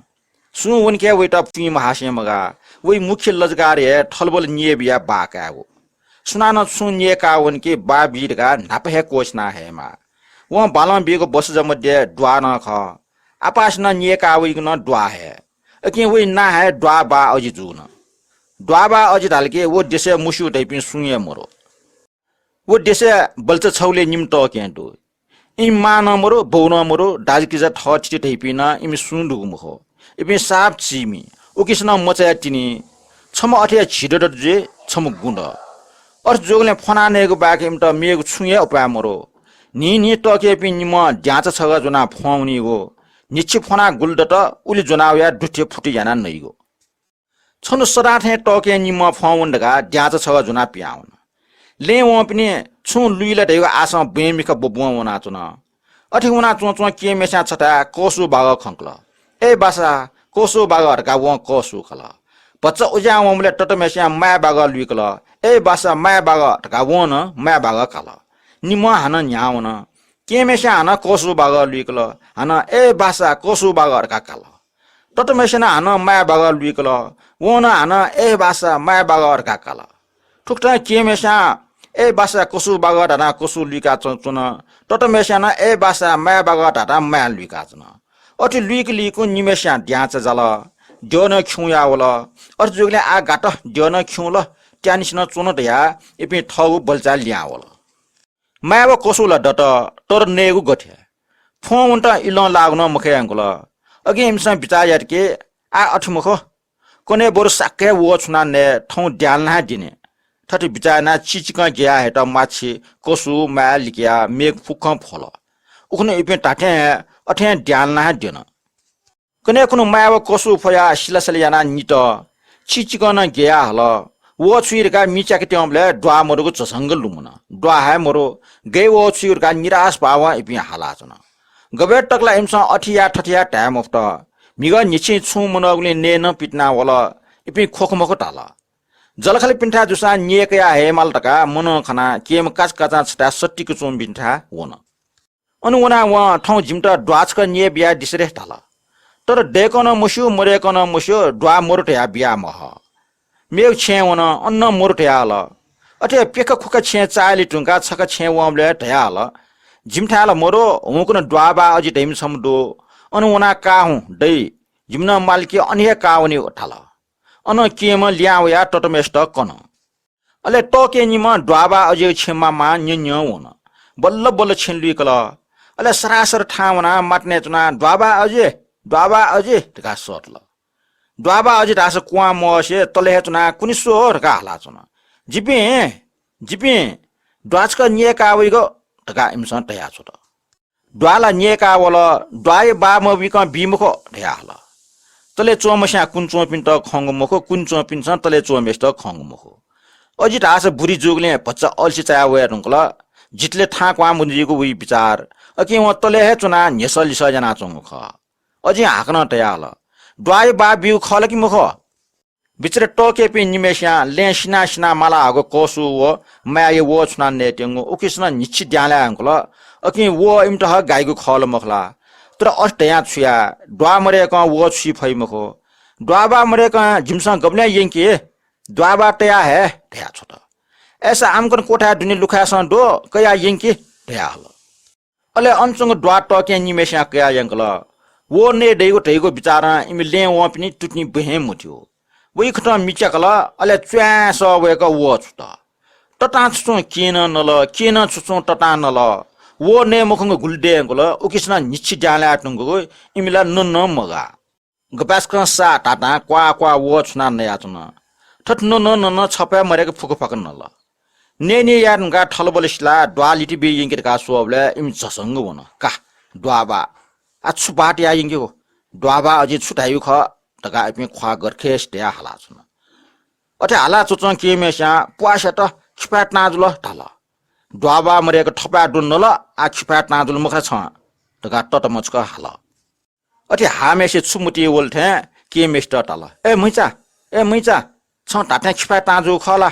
सुं वंके वइत फुइँ महासें मगाः। वइ मुख्य लजगार हे थलबल न्यये बियाः बाः कायेगु। सुनानं छुं न्ययेकाः वंके बाः बी धकाः न्हापा हे क्वःछिना हयेमाः। वं बालं बीगु बसजा मध्ये द्वाः नं खः। आपासिनं न्ययेकाः वइगु नं द्वाः हे। अकिं वइ नां हे द्वाःबाः अजि जूगु नं। द्वाःबाः अजि धाल कि व देशय् मुस्यू धइपिं सुं हे मरु। व देशय् बल्चा छगुलिइ निम्ह तःकेहेँ दु। इमि मां नं मरु, बौ नं मरु, दाजुकिजा थःथिति धइपिं नं इमि सुं दुगु मखु। इपिं साप चिमि, उकिसनं मचाया तिनि। छम्ह अथे हे झिदत जुइ, छम्ह गुँद। अथे जूगुलिं फ्वनाः नयेगु बाहेक इमित मेगु छुं हे उपाय मरु। न्हिं न्हिं तःकेहेँपिं निम्हं द्यांचा छगः ज्वनाः फ्वं वनीगु। न्हिच्छि फ्वनाः गुलि दत, उलि ज्वनाः वयाः दुथे फुथे यानाः नइगु। छन्हु सदां थें तःकेहेँ निम्हं फ्वं वन धकाः द्यांचा छगः ज्वनाः पिहां वन। लँय् वंपिनि छुं लुइ ला धइगु आशं बँय् मिखा ब्वब्वं वनाच्वन। अथे वना च्वं च्वं केहेँम्हस्यां छथाय् कःसू बागः खंकल। "ए बासा, कःसू बागः" धकाः वं कःसू कल। भचा उज्यां वंबलय् तताम्हस्यां माय् बागः लुइकल। "ए बासा, माय् बागः" धकाः वं नं माय् बागः काल। निम्हं हानं न्ह्याः वन। केहेँम्हस्यां हानं कःसू बागः लुइकल। हानं "ए बासा, कःसू बागः" धकाः काल। तताम्हस्यां नं हानं माय् बागः लुइकल। वं नं हानं "ए बासा, माय् बागः" धकाः काल। थुकथं केहेँम्हस्यां "ए बासा, कःसू बागः" धानाः कःसू लुइका च्वन, च्वन। तताम्हस्यां नं "ए बासा, माय् बागः" धानाः माय् लुइका च्वन। अथे लुइक लुइक निम्हस्यां द्यांचा जाल। द्यः नं खिउँया वल। अथे जूगुलिं आः गात, द्यः नं खिउँल, त्यानिसें नं च्वन धयाः इपिं थःगु बल्चाय् लिहां वल। माय् व कःसू ला दत, तर नयेगु गथे? फ्वं वनेत इलं लाःगु नं मखय् धुंकल। अकिं इमिसं बिचाः यात कि आः अथे मखु, कन्हय् बरु साक्क हे वःछुनाः नये, थौं द्यालनाः हे द्यने। थथे बिचाः यानाः चिचिकं ग्यया हयेत माछि, कःसू, माय् लिकयाः मेगु फुक्कं फ्वल। उखुन्हु इपिं धात्थें हे अथें द्यालनाः हे द्यन। कन्हय् खुन्हु माय् व कःसू फ्वयाः सिलासिला यानाः नित। चिचिकं नं ग्यया हल। वःछुइ धकाः मि च्याकेत्यंबलय् द्वाः मदुगु झसंक लुमन। द्वाः हे मरु, गय् वःछुइगु धकाः निराश भावं इपिं हालाच्वन। गबय् तक ला इमिसं अथे या थथे या धाये मफुत। म्हिगः न्हिच्छि छुं मनःगुलिं नये नं पितिना वल। इपिं ख्वखुमखु धाल। जःलाखःलापिन्थाय् जूसां न्यय् कया हयेमाल धकाः मनं खनाः केहेँम्ह काचाकाचां छथाय् सत्तिक च्वंपिन्थाय् वन। अन वनाः वं थौं जिमित द्वाः छकः न्यय् बियादिसँ रे धाल। तर दय्कं नं मस्यू, मदय्कं नं मस्यू, द्वाः मरु धयाः बियामहः। मेगु छेँय् वन, अन नं मरु धयाहल। अथे प्यखा खुखा छेँय् चाःहिली धुंकाः छखा छेँय् वंबलय् धयाहल, "जिमिथाय् ला मरु, हुंकन द्वाःबाः अजि धइम्ह छम्ह दु, अन वनाः काः हुँ, दइ, जिमि नं माल कि अन हे काः वनी" धाल। अनं केहेँम्ह लिहां वयाः तताम्हय्सित कन। अले तःकेहेँ निम्हं द्वाःबाः अजिया छेँ मामां न्यँ न्यँ वन। बल्ल बल्ल छेँ लुइकल। अले सरासर थाहां वनाः मातानय् च्वनाः "द्वाःबाः अजि, द्वाःबाः अजि" धकाः सःतल। द्वाःबाः अजि धाःसा क्वहां मवसे तले हे च्वनाः "कुने स्व" धकाः हालाच्वन। "जिपिं, जिपिं द्वाः छकः न्यय्काः वइगु" धकाः इमिसं धयाछ्वत। "द्वाः ला न्यय्काः वल, द्वाःया बाः मबीकं बी मखु" धयाहल। तले च्वंम्हस्यां कुने च्वंपिन्त खंगु मखु, कुने च्वंपिन्सं तले च्वंम्हय्सित खंगु मखु। अजि धाःसा बुरि जूगुलिं भचा अल्छि चाया वये धुंकल। जितले थाहां क्वहां मजुइगु वइ बिचार। अकिं वं तले हे च्वनाः न्ह्यसः लिसः यानाच्वंगु खः। अजिं हाकनं धयाहल, "द्वाःया बाः बीगु खः ला कि मखु?" बिचारा तःकेहेँपिं निम्हय्स्यां लँय् सिनाः सिनाः मालाहःगु कःसू व माय्या वःछुनाः नयेत्यंगु उकिसनं न्हिच्छि द्यांलाये धुंकल। अकिं वः इमित हे गाइगु खः ला मखु ला? तर अथे धयां छु याये? द्वाः मदय्कं वः छुइ फइ मखु। द्वाःबाः मदय्कं जिमिसं गबलें यंके? द्वाःबाः तया हये धयाछ्वत। अय्सा आमकन क्वथाय् दुने लुखाय्सं दु, कयाः यंके धयाहल। अले अन च्वंगु द्वाः तःकें निम्हय्सियां कयाः यंकल। वः नये दइगु धइगु बिचारं इमि लँय् वंपिनि तुतिं बु हे मथ्यू। वइखतं मि च्याकल, अले च्वाँय् सः वय्कः वः छुत। ततां छुं छुं कें नं नल, कें नं छुं छुं ततां नल। वः नये मखंगु गुलि दये यंकल, उकिसनं न्हिच्छि द्यांलाय् तुंकूगु, इमि ला नँ नं मगाः। गपाय्कं साः धातां क्वाः क्वाः वः छुनाः नयाच्वन। थथे नँ नं नँ नं छपाय् मदय्क फुक्क फाक्क नल। नये नि याये धुंकाः थलबल सिलाः द्वाः लित बी यंके धकाः स्वःबलय् इमि झसंक वन। का, द्वाःबाः, आः छु बाः तयाः यंकेगु? द्वाःबाः अजिं छु धाइगु खः धकाः इपिं ख्वाः गरखेसि तयाः हालाच्वन। अथे हाला च्वंच्वं केंम्हय्सियां प्वाः स्यात, खिपाय् तां जुल धाल। द्वाःबाः मदय्क थपाय् दुन नल, आः खिपाय् तां जुल मखु ला छं धकाः ततमा छकः हाल। अथे हाःम्हय्सित छु मतिइ वल थें केंम्हय्सित धाल, ए म्हैचा, ए म्हैचा, छं धात्थें खिपाय् तां जूगु खः ला?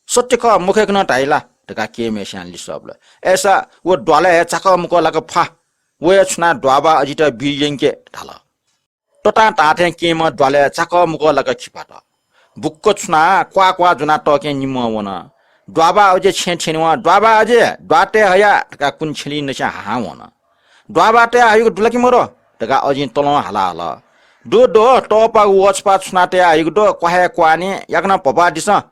सत्य खः, मखुगु नं धाइ ला धकाः केंम्हय्सियां लिसः बिल। अय्सा व द्वालय् हे चाकः मुकः लाक फ्वा, वया छुनाः द्वाःबाः अजित बी यंके धाल। ततां धाःथें केंम्ह द्वालय् चाकः मुकः लाक खिपात। बुक्क छुनाः क्वाः क्वाः ज्वनाः तःकें निम्हं वन। द्वाःबाः अजि छेँय् थ्यनेवं, द्वाःबाः अजि, द्वाः तये हया धकाः कुन्हु छेँलिं नस्यां हाहां वन। द्वाःबाः तये हयागु दु ला कि मदु धकाः अजिं तलं हाला हल। दु दु, तःपाःगु वः छपाः छुनाः तये हयागु दु, क्वाः हे क्वाः नि, याकनं भपादिसँ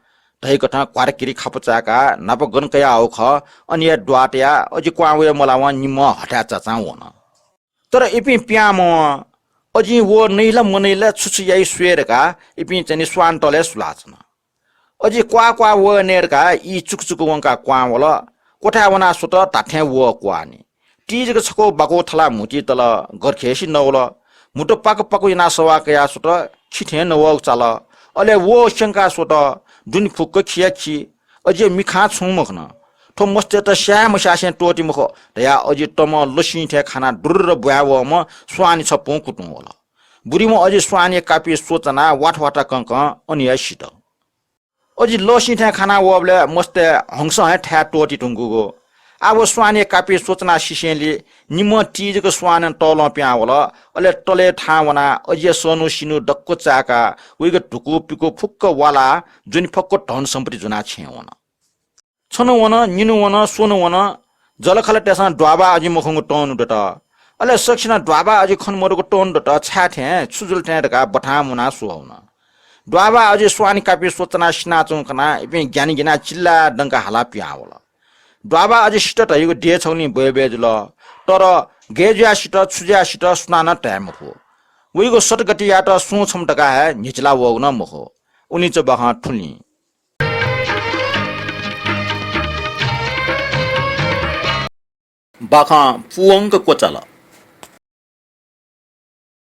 धइकथं क्वारकिरि खापु चाय्काः न्हापा गन कयाहःगु खः, अन हे द्वाः तयाः अजि क्वां वये मलावं निम्हं हथाय् चाचां वन। तर इपिं पिहां मवं। अजिं वः नइ ला मनइ ला, छु छु याइ स्वये धकाः इपिं चाहिँ नि स्वान तलय् सुलाच्वन। अजि क्वाः क्वाः वः नये धकाः ई चुकचुक वंकाः क्वां वल। क्वथाय् वनाः स्वत, धात्थें वः क्वाः नि। ति जक छकू बाकू थलाः म्हुतुइ तल, गरखेसि नवल। म्हुतु पाकु पाकु यानाः सवाः कयाः स्वत, खि थें नवःगु चाल। अले वः स्यंकाः स्वत, दुने फुक्क खिया खि। अजिया मिखां छुं मखन। थ्व मस्तय्त स्याये मस्यासें त्वःति मखु धयाः अजि तमं लसिं थें खानाः दुर्र ब्वाँय् वःम्ह स्वानि छपुं कुतुं वल। बुरिम्ह अजि स्वानिया कापि स्वचनाः वाथवाथा कंकं अन हे सित। अजि लसिं थें खानाः वःबलय् मस्तय् हंसं हे थाय् त्वःति धुंकूगु। आः व स्वानिया कापि स्वचनाः सिसेंलि निम्हं ति जक स्वानं तलं पिहां वल। अले तलय् थाहां वनाः अजिया सनु सिनु दक्व चाय्काः वइगु धुकू पिकू फुक्क वालाः ज्वने फक्व धन सम्पत्ति ज्वनाः छेँय् वन। छन्हु वन, निन्हु वन, स्वन्हु वन, जःलाखःलातय्सं द्वाःबाः अजि मखंगु तःन्हु दत। अले सकसिनं द्वाःबाः अजि खने मदुगु तःन्हु दत, छाय् थें, छु जुल थें धकाः बथां मुनाः स्वः वन। द्वाःबाः अजि स्वानि कापि स्वचनाः सिनाच्वंगु खनाः इपिं ग्यानाः ग्यानाः चिल्लाय् दंकाः हालाः पिहां वल। द्वाःबाः अजि सित धइगु देय् छगुलिं बय्बय् जुल। तर गय् जुयाः सित, छु जुयाः सित, सुनानं धाये मफु। वइगु सतगतियात सुं छम्ह धकाः हे न्ह्यचिला वःगु नं मखु। उलिं च्वय् बाखं थुलिं। बाखं पूवंक क्वचाल।